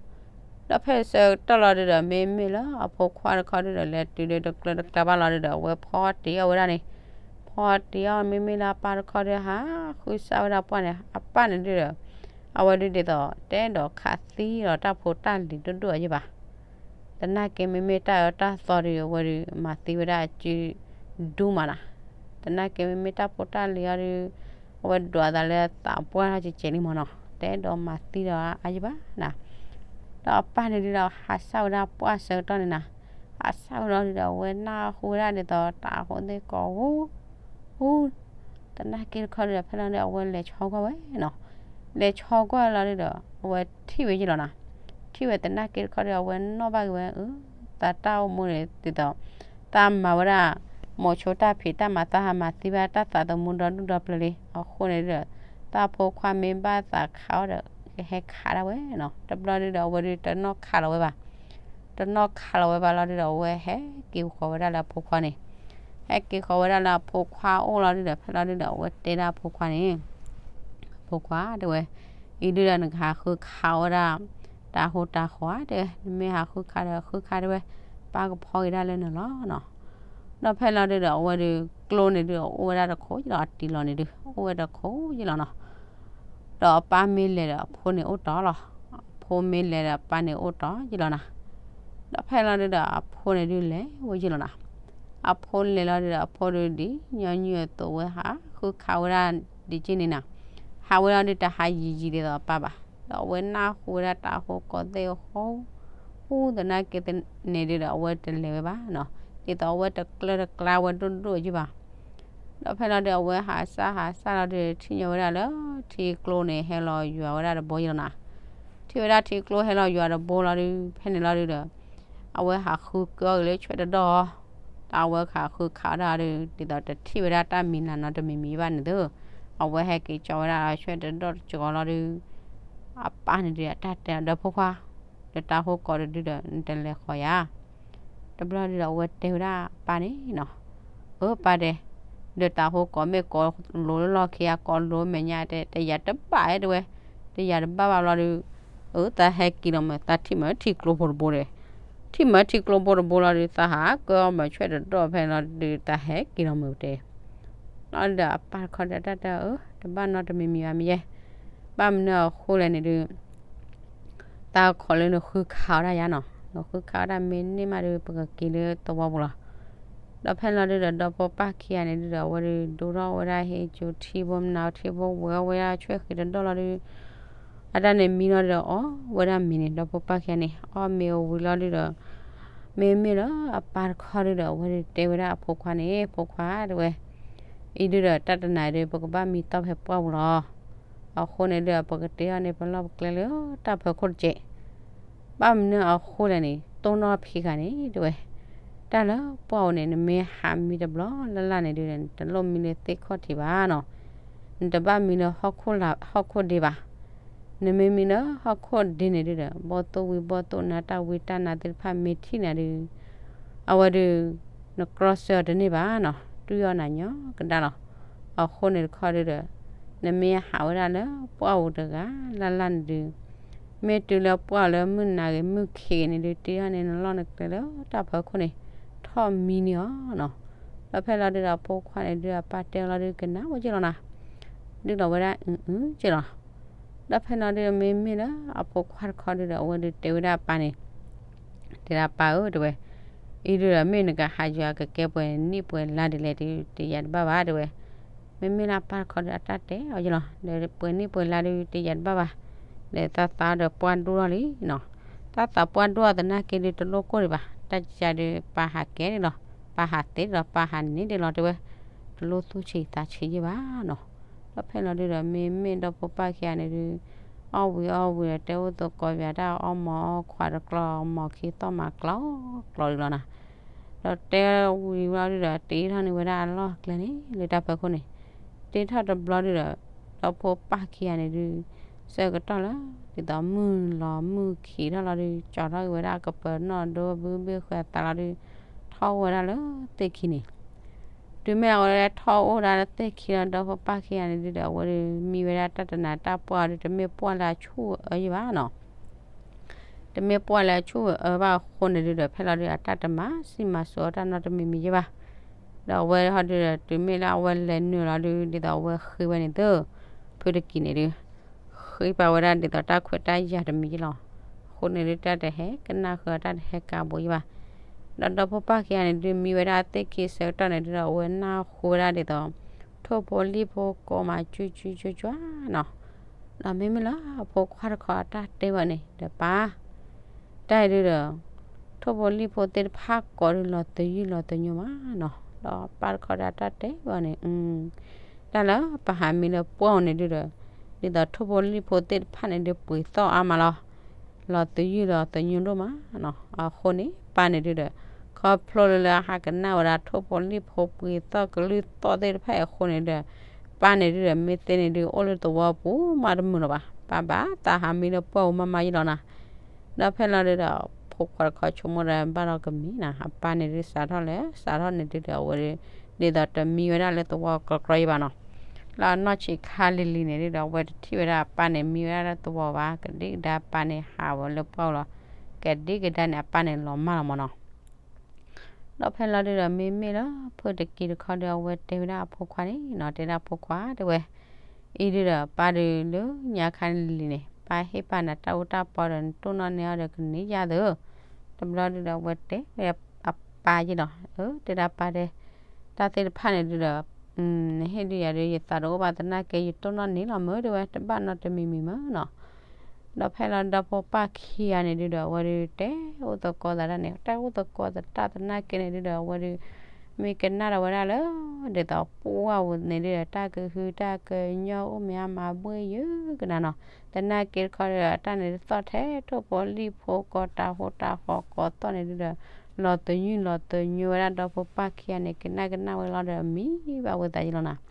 ဒီးဖဲဆၢကတီၢ်လီၤဒုးဒီး မ့မ့ၢ်လၢအဖိခွါတခီဒုးဒီး လဲၤတုၤဒီးတကျၢၤတကျါဘၣ်လီၤဒုးဒီး အဝဲဖီတ့ၢ်အီၣ်ဝဲဒၣ်န့ၣ်, ဖီတ့ၢ်အီၣ် မ့မ့ၢ်လၢအပၢ်တခီဒုး ဟးဃုစၢ်ဝဲဒၣ်ပှၢ်န့ၣ် အပၢ်န့ၣ်ဒုးဒီး အဝဲဒုးဒ်သိး တအဲၣ်ဒိးခးသံဒီးတၢ်ဖိတၢ်လံၤဒိၣ်ဒိၣ်အယံၤဘၣ်. သနာ်က့မ့မ့ၢ်တၢ်အၢတၢ်သီဒုး အဝဲဒုးမၤသံဝဲဒၣ်အစုဒူမးနီၤ. သနာ်က့မ့မ့ၢ်တၢ်ဖိတၢ်လံၤအီၤဒုး အဝဲဒွးသးလၢသးပှၢ်ထီၣ်ကဲကဲလံမ့ၢ်နီၤ, တအဲၣ်ဒိးမၤသံဒီးအါယံၤဘၣ်နီၤ. ဒီးအပၢ်န့ၣ်ဒုးဒီး ဟးစၢ်ဝဲဒၣ်ပှၢ်ဆၢကတီၢ်န့ၣ်နီၤ, ဟးစၢ်ဝဲလီၤဒုးဒီး အဝဲနၢ်ဟူဝဲဒၣ်ဒ်သိးတၢ်အဃိသ့ၣ်ကိး ဟူ သနာ်က့တခီဒုးဒီး ဖဲလီၤဒုး အဝဲလဲၤဆီကွၢ်ဝဲနီၤ. လဲၤဆီကွၢ်လီၤဒုးဒီး အဝဲထံၣ်ဝဲယံၤလီၤနီၤ. ထံၣ်ဝဲသနာ်က့တခီဒုး အဝဲနီၣ်ဘၣ်က့ၤဝဲ အၢ သးတၢ်အိၣ်မူန့ၣ်ဒ်သိး သးမၤဝဲဒၣ် မိာ်ဆိတၢ်ဖံးတၢ်မၤ သးဟးမၤသံဘၣ်တၢ်သးသမူဒီဒူၣ်ဒီပျၢၤလံ. အဃိန့ၣ်ဒုးဒီး သးဖိခွါမ့ၢ်ဘၣ်သးခးအီၣ်ဒီး ကဟဲခးဒၣ်ဝဲနီၤ. တဘျီဒုးဒီး အဝဲဒုးတနီၣ်ခးလီၤဝဲဘၣ်. တနီၣ်ခးလီၤဝဲဘၣ်လီၤဒုးဒီး အဝဲဟဲက့ၤဃီၤဝဲဒၣ်လၢအဖိခွါန့ၣ်, ဟဲက့ၤဃီၤဝဲဒၣ်လၢအဖိခွါအိၣ်လီၤဒုးဒီး ဖဲလီၤဒုးဒီး အဝဲတဲဒၣ်အဖိခွါန့ၣ်, အဖိခွါတဲဝဲ, အံၤဒုးဒီးနကဟးဃုခးဝဲဒၣ် တၢ်ဟူတၢ်ဃီဧါ တဲဝဲ, နမ့ၢ်ဟးဃုခးဒီးဃုခးတဲဝဲ, ပၢ်ကဖီက့ၤဒၣ်လၢနၤလီၤနီၤ. ဒီးဖဲလီၤဒုးဒီး အဝဲဒုးကျိန့ၣ်ဒုး အိၣ်ဝဲဒၣ်တခိၣ်ယံၤလီၤ, အတံၤလီၤန့ၣ်ဒုး အိၣ်ဝဲတခိၣ်ယံၤလီၤနီၤ. ဒီးအပၢ်မ့ၢ်လဲၤဒီးအဖိန့ၣ်အိၣ်တီလီၤ. အဖိမ့ၢ်လဲၤဒီးအပၢ်န့ၣ်အိၣ်တီယံၤလီၤနီၤ. ဒီးဖဲလီၤဒုးဒီးအဖိန့ၣ်ဒုးလဲၤဝဲယံၤလီၤနီၤ. အဖိလဲၤလီၤဒုးဒီးအဖိဒုးဒ်ညီနုၢ်အသိးဝဲ ဟးဃုခးဝဲဒၣ်ဒ်က့န့ၣ်နီၤ. ဟးဝဲလီၤဒုးတဟးယံၤယံၤဒ်သိးအပၢ်ဘၣ်. ဒီးအဝဲနၢ်ဟူဝဲဒၣ်တၢ်ဟူကိးသ့ၣ်အဃိ ဟူသနာ်က့န့ၣ်ဒုးဒီး အဝဲတလဲၤဝဲဘၣ်နီၤ. ဒ်သိးအဝဲတကျၢၤတကျါဝဲဒိၣ်ဒိၣ်ယံၤဘၣ်. ဒီးဖဲလီၤဒုး အဝဲဟးစၢ်ဟးစၢ်လီၤဒုး ထံၣ်ညီဝဲဒၣ်လၢထံကျိန့ၣ် ဟဲလီၤယွၤဝဲဒၣ်တဘိယံၤလီၤနီၤ. ထံၣ်ဝဲဒၣ်ထံကျိဟဲလီၤယွၤတဘိလီၤဒုး ဖဲန့ၣ်လီၤဒုးဒီး အဝဲဟးဃုကၢအီၤက့ၤလၢဆွဲၣ်တဒီၣ် တၢ်အဝဲဟးဃုခးဝဲဒၣ်ဒုး ဒ်သိးတထံၣ်ဝဲဒၣ်တၢ်မံၤနၤနီတမံၤမံၤဘၣ်န့ၣ်သု, အဝဲဟဲက့ၤကၠီဝဲဒၣ်ဆွဲၣ်တဒီၣ်တကီလီၤဒုး အပၢ်န့ၣ်ဒုး တၢ်တဲဒီးဖိခွါ, ဒီးတၢ်ဟူကိးတဒုဒီး နတလဲၤဃီၤယၤ. တဘျီဒုးဒီးအဝဲတဲဝဲဒၣ်အပၢ်န့ၣ်နီၤ, အၢပၢ်တဲ, ဒီးတၢ်ဟူကိးမ့ၢ်ကိးလိၤလၢလီၢ်ခံ အကိးလိၤမဲာ်ညါတဲ တယာ်တဘၣ်တဲဝဲ, တယာ်တဘၣ်ဘၣ်ဘျီဒုး အၢ သးဟဲက့ၤလီၤမး သးထံၣ်မးထံကျိဖိတဘိဒီး, ထံၣ်မးထံကျိဖိတဘိလီၤဒုး သးဟးကၢအီၤမးဆွဲၣ်တဒီၣ်ဖဲလီၤဒုး သးဟဲက့ၤလီၤမးတဲ လီၤဒုးဒီးအပၢ်တခီဒီးတၢ်တဲအၢ တဘၣ်နီတမံၤမံၤဧါမ့ၢ်ယဲ, ဘၣ်မနုၤအဃိလဲၣ်န့ၣ်ဒုး တၢ်ခိးလၢနဃုခးဝဲဒၣ်ယၤနီၤ, နဃုခးဝဲဒၣ်မ့ၢ်န့ၢ်မးဒုး ပကက့ၤလၢသဝီပူၤလီၤ. ဒီးဖဲလီၤဒုးဒီး ဒီဖိပၢ်ခံဂၤန့ၣ်ဒုးဒီး အဝဲဒုးဒိၣ်ထီၣ်ဝဲဒၣ်ဟ့ၣ်ကၠိထံဖိမနုၤထံဖိဝဲဝဲဒၣ်ဆွဲၣ်ဃံတဒီၣ်လီၤဒုး အတၢ်န့ၣ်မံလီၤဒုးဒီးအီၣ်ဝဲဒၣ်မ့ၤန့ၣ် ဒီဖိပၢ်ခံဂၤန့ၣ် အီၣ်မ့ၤအဝံၤလီၤဒုးဒီး မ့မ့ၢ်လၢအပၢ်တခီဒုးဒီး အဝဲဒုးတဲဝဲဒၣ်အဖိခွါန့ၣ် ဖိခွါတဲဝဲ အံၤဒုးဒီးတၢ်တနၤဒုး ပကဘၣ်မံတီၢ်ဖဲပှၢ်ပူၤလီၤ. အဃိန့ၣ်ဒုး ပကတဲအီၤန့ၣ် ပလီၢ်ပကျဲလၢတၢ်ဖၢခိၣ်တစဲး ဘၣ်မနုၤအဃိလဲၣ်န့ၣ် တိၢ်နီၣ်ဖံးဃာ်န့ၣ်တဲဝဲ, တၢ်လၢပှၢ်အိၣ်န့ၣ် နမ့ၢ်ဟးမံတဘျီလၢ်လၢ်န့ၣ်ဒုး နတလိၣ်မံလၢသ့ၣ်ခီၣ်ထံးဘၣ်နီၤ, နတဘၣ်မံလၢဟီၣ်ခိၣ်ဒ့ဘၣ်. နမ့မ့ၢ်လၢဟီၣ်ခိၣ်ဒ်န့ၣ်ဒုဒီး ဘီၣ်သိၣ်ဝံၤဘီၣ်သိၣ်နၤ တၢ်ဝံတၢ်နါသ့ၣ်တဖၣ်မ့ၢ်ထံၣ်နၤဒု အဝဲဒု နကြီဆၢအီၤတန့ၢ်ဘၣ်နီၤ, တွံၢ်အီၣ်နၤညီကဒါလီၤ. အဃိန့ၣ်တခီဒုဒီး နမ့ၢ်ဟးဝဲဒၣ်လၢပှၢ်ပူၤတဂၤလၢ်လၢ်န့ၣ်ဒု မ့ၢ်တုၤလၢပှၢ်လၢမုၢ်နၤဂ့ၤမုၢ်ခံးဂ့ၤန့ၣ်ဒု တ့ထီၣ်န့ၢ်နလီၢ်နကျဲလၢတၢ်ဖီခိၣ်န့ၣ် ထီၣ်မံန့ၢ်အီၤနီၤ. ဒီးဖဲလီၤဒုဒီးအဖိခွါန့ၣ်ဒု အပၢ်တဲလီၤဒုကနၣ်ဝဲက့လီၤနီၤ, ဒုးလီၤဝဲဒၣ်အုက့လီၤ. ဒီးဖဲလီၤဒုဒီးမ့မ့ၢ်လၢအဖိခွါတခီဒုဒီး အဝဲဒုတဲဝဲဒၣ်အပၢ်န့ၣ် တဲဒၣ်ပၢ်ဧၢ တဲဝဲ, အံၤဒုဒီးမ့ၢ်နကဟးယွၤကကဲပှဲၤနံၣ်ပှဲၤလါဒ်လဲၣ်ဒု တယာ်တဘၣ်ဘၣ် တဲဝဲ. မ့မ့ၢ်လၢအပၢ်တခီဒုအတၢ်တဲအီၤယလီၤ, ဒီးပှဲၤနံၣ်ပှဲၤလါဒု တယာ်တဘၣ်ဘၣ်, ဒီးသးသးဒီးပှၢ်ဒိၣ်ထီၣ်လံနီၤ. သးသးပှၢ်ဒိၣ်အသနာ်က့ဒုတလိၣ်ကိၢ်ဒံးဘၣ်, တၢ်ကစၢ်ဒု ပၢ်ဟးကဲဒံးလီၤ, ပၢ်ဟးသ့ဒံးလီၤ, ပၢ်ဟးန့ၢ်ဒံးလီၤ တဲဝဲ, တလိၣ်သူၣ်ဆံးသးဆံးယဲၢ်ဘၣ်နီၤ. ဒီးဖဲလီၤဒုဒီး မ့မ့ၢ်ဒီဖိပၢ်ခံဂၤန့ၣ်ဒု အီၣ်ဝံၤအီၣ်ဝံၤဒီး တဲအိၣ်သကိးယၤတၢ်အီၣ်မီၤအီၣ်ခွါတကျီ မီၤခံသီၣ်မၤကျီကျီဒုလီၤနီၤ. ဒီးတဲဝံၤဝဲဒုဒီး တ့ထီၣ်န့ၢ်ဝဲဒၣ်အလီၢ်အကျဲန့ၣ် လၢတၢ်ဖီခိၣ်န့ၣ်, တ့ထီၣ်တဘျီဒုဒီး ဒီဖိပၢ်ခံဂၤန့ၣ်ဒု ဆၢကတီၢ်လၢ ဒ်သိးမုၢ်လီၤမုၢ်ခံးထီၣ်လီၤဒု ကၠီထီၣ်က့ၤဝဲဒၣ်ကပၢၤနီၣ်ဒိဘုဘ့ၣ်ဃဲၤသးလီၤဒု ထီၣ်ဝဲဒၣ်လၢသ့ၣ်ခံန့ၣ် တုၤမ့ၢ်အဝဲထီၣ်အိၣ်ဝဲဒၣ်လၢသ့ၣ်ခံလီၤ ဒီဖိပၢ်ခံဂၤန့ၣ်ဒုဒီး အဝဲဒု မံဝဲဒၣ်တၢ်တနၤတၢ်ပှၢ်အီၤဒု တမ့ၢ်ပှၢ်လၢအဆူၣ်အၢယဲၢ်ဘၣ်နီၤ. တမ့ၢ်ပှၢ်လၢအဆူၣ်အၢဘၣ်အဃိန့ၣ်ဒုဒီး ဖဲလီၤဒု အတၢ်တမၤဆံးမၤစိၤအီၤတၢ်နီတမံၤမံၤယဲၢ်ဘၣ်. ဒီးအဝဲဟီဒုဒီး တုၤမ့ၢ်လၢအဝဲလဲၤနုာ်လီၤဒု ဒ်သိးအဝဲဃ့ဝဲန့ၣ်သ့ၣ် ဖုတကံၢ်န့ၣ်ဒု ဃ့ပာ်ဝဲဒၣ်ဒ်သိးတၢ်ခွဲးတၢ်ယာ်တမံၤယဲၢ်လီၤ. အဃိန့ၣ်ဒု တၢ်တဟဲကနၣ်ဃုာ် တၢ်တဟဲကးဘိးယဲၢ်ဘၣ်. ဒီးဒီဖိပၢ်ခံဂၤန့ၣ်ဒု မံဝဲဒၣ်သ့ၣ်ခံဆၢကတီၢ်န့ၣ်ဒုဒီး အဝဲနၢ်ဟူဝဲဒၣ်ဒ်သိး ထိၣ်ဖိလံၣ်ဖိကိးမးကွံာ်ကွံာ်ကွံာ်ကွံာ်နီၤ. ဒီးမ့မ့ၢ်လၢအဖိခွါတခီအတၢ်တဲဝဲန့ၣ် ဒီးပၢ် တၢ်အံၤဒုဒီး ထိၣ်ဖိလံၣ်ဖိသ့ၣ်တဖၣ်ကိးဒုလီၤသယုၢ်လီၤသညိမးနီၤ. ဒီးပၢ်တခီဒီးတၢ်တဲဝဲန့ၣ် တၢ်လၢပဟးမံလၢပှၢ်အီၤန့ၣ်ဒုဒီး ဒ်သိးထိၣ်ဖိလံၣ်ဖိသ့ၣ်တဖၣ်န့ၣ်ဒု ပှ့ၤသီၣ်အါမးလီၤ. လီၤသယုၢ်လီၤသညိဒိၣ်မးနီၤ. အဃိန့ၣ် ပၢ်န့ၣ်ဒုဒီး ခီဖျိလၢလၢအဟးကနၣ်ဝဲဒၣ်ထိၣ်ဖိလံၣ်ဖိပှ့ၤသီၣ်ကလုၢ်သီၣ်သ့ၣ်တဖၣ်အံၤအဃိန့ၣ်ဒီး ပၢ်န့ၣ်ဒုဒီး မ့ၢ်သ့န့ၣ်ဒု အိၣ်လၢသဝီပူၤမးတမုာ်လၢၤဘၣ်. ပၢ်ဘၣ်သးဟးမံလၢပှၢ်ပူၤမးမးယဲၢ်လီၤနီၤ. ဒီးဖဲလီၤဒုဒီး ဖိခွါတခီဆိကမိၣ်ဒီးဘၣ်ဒီးကမံၤနီၤ, အပၢ်န့ၣ်ဒုစးထီၣ်လၢ စးထီၣ်န့ၣ်ဒုဒီး အဝဲဒု ဒ်သိးတမံဝဲဒၣ်လၢသဝီကြီကြီယဲၢ်ဘၣ်နီၤ. လၢအနီၢ်ဆံးခါလံၤလံၤန့ၣ်ဒုဒီး အဝဲတထံၣ်ဝဲဒၣ်အပၢ်န့ၣ် မံဝဲဒၣ်လၢသဝီဘၣ်, ကဒံကဒါပၢ်န့ၣ်ဟးဝဲလၢပှၢ်ပူၤလီၤ. ကဒံကဒါန့ၣ် အပၢ်န့ၣ်လီၤမၢ်လီၤမးနီၤ. ဒီးဖဲလီၤဒုဒီး မ့မ့ၢ်လၢဖုတကံၢ်တခီဒီး အဝဲတဲဝဲဒၣ်အဖိခွါန့ၣ်နီၤ, တဲဒၣ်ဖိခွါ တဲဝဲ, အံၤဒုဒီး ပၢ်ဒုလၢညါခါလံၤလံၤန့ၣ် ပၢ်ဟ့ၣ်ပာ်နၤတၢ်အူတၢ်ပီဒီး နတိၢ်နီၣ်န့ၢ်အီၤဒီးကန့ၢ်ယါသၢ. တဘျီဒုဒီး အဝဲတဲဝဲအပၢ်ယဲၢ်နီၤ, အၢ တဲဒၣ်ပၢ်တဲ, တၢ်သ့ၣ်တဖၣ်န့ၣ်ဒုဒီး နဟ့ၣ်ဒုယၤဒု ယသးတအိၣ်ဘၣ်သနာ်က့ ယတိၢ်နီၣ်န့ၢ်လီၤမၢ် တဲဝဲ, တဘၣ်နီတမံၤမံၤမၢ်နီၤ. ဒီးဖဲလီၤဒီဖိပၢ်ခံဂၤန့ၣ်ဒုဒီး အဝဲဒုတဲအိၣ်သကိးသးဒၣ်န့ၣ် တၢ်အိၣ်သကိးသတးသနာ်က့န့ၣ်ဒုဒီး အဝဲဒု မ့ၢ်ကနၣ်ဒီးဝဲဒၣ်လၢ ဒ်သိးပှၢ်ပူၤန့ၣ်ဒုဒီး တၢ်ကဟုတၢ်ကညီၢ်အိၣ်မ့ၢ်အါမးဘှ့ၣ်ယုာ်ကနၤနီၤ. သနာ်က့တခီဒီး တၢ်န့ၣ်ဒုသီၣ်ထဲထိၣ်ဖိလံၣ်ဖိကိးတၤဟိတၤဃီကိးသီၣ်န့ၣ်ဒုဒီး လီၤသညုၢ်လီၤသညိဝဲဒၣ်ဒီဖိပၢ်ခံဂၤန့ၣ် ကနၣ်ကနၣ်ဝဲလီၤဒီးမံဘၣ်ဝဲသးယဲၢ်လီၤနီၤ.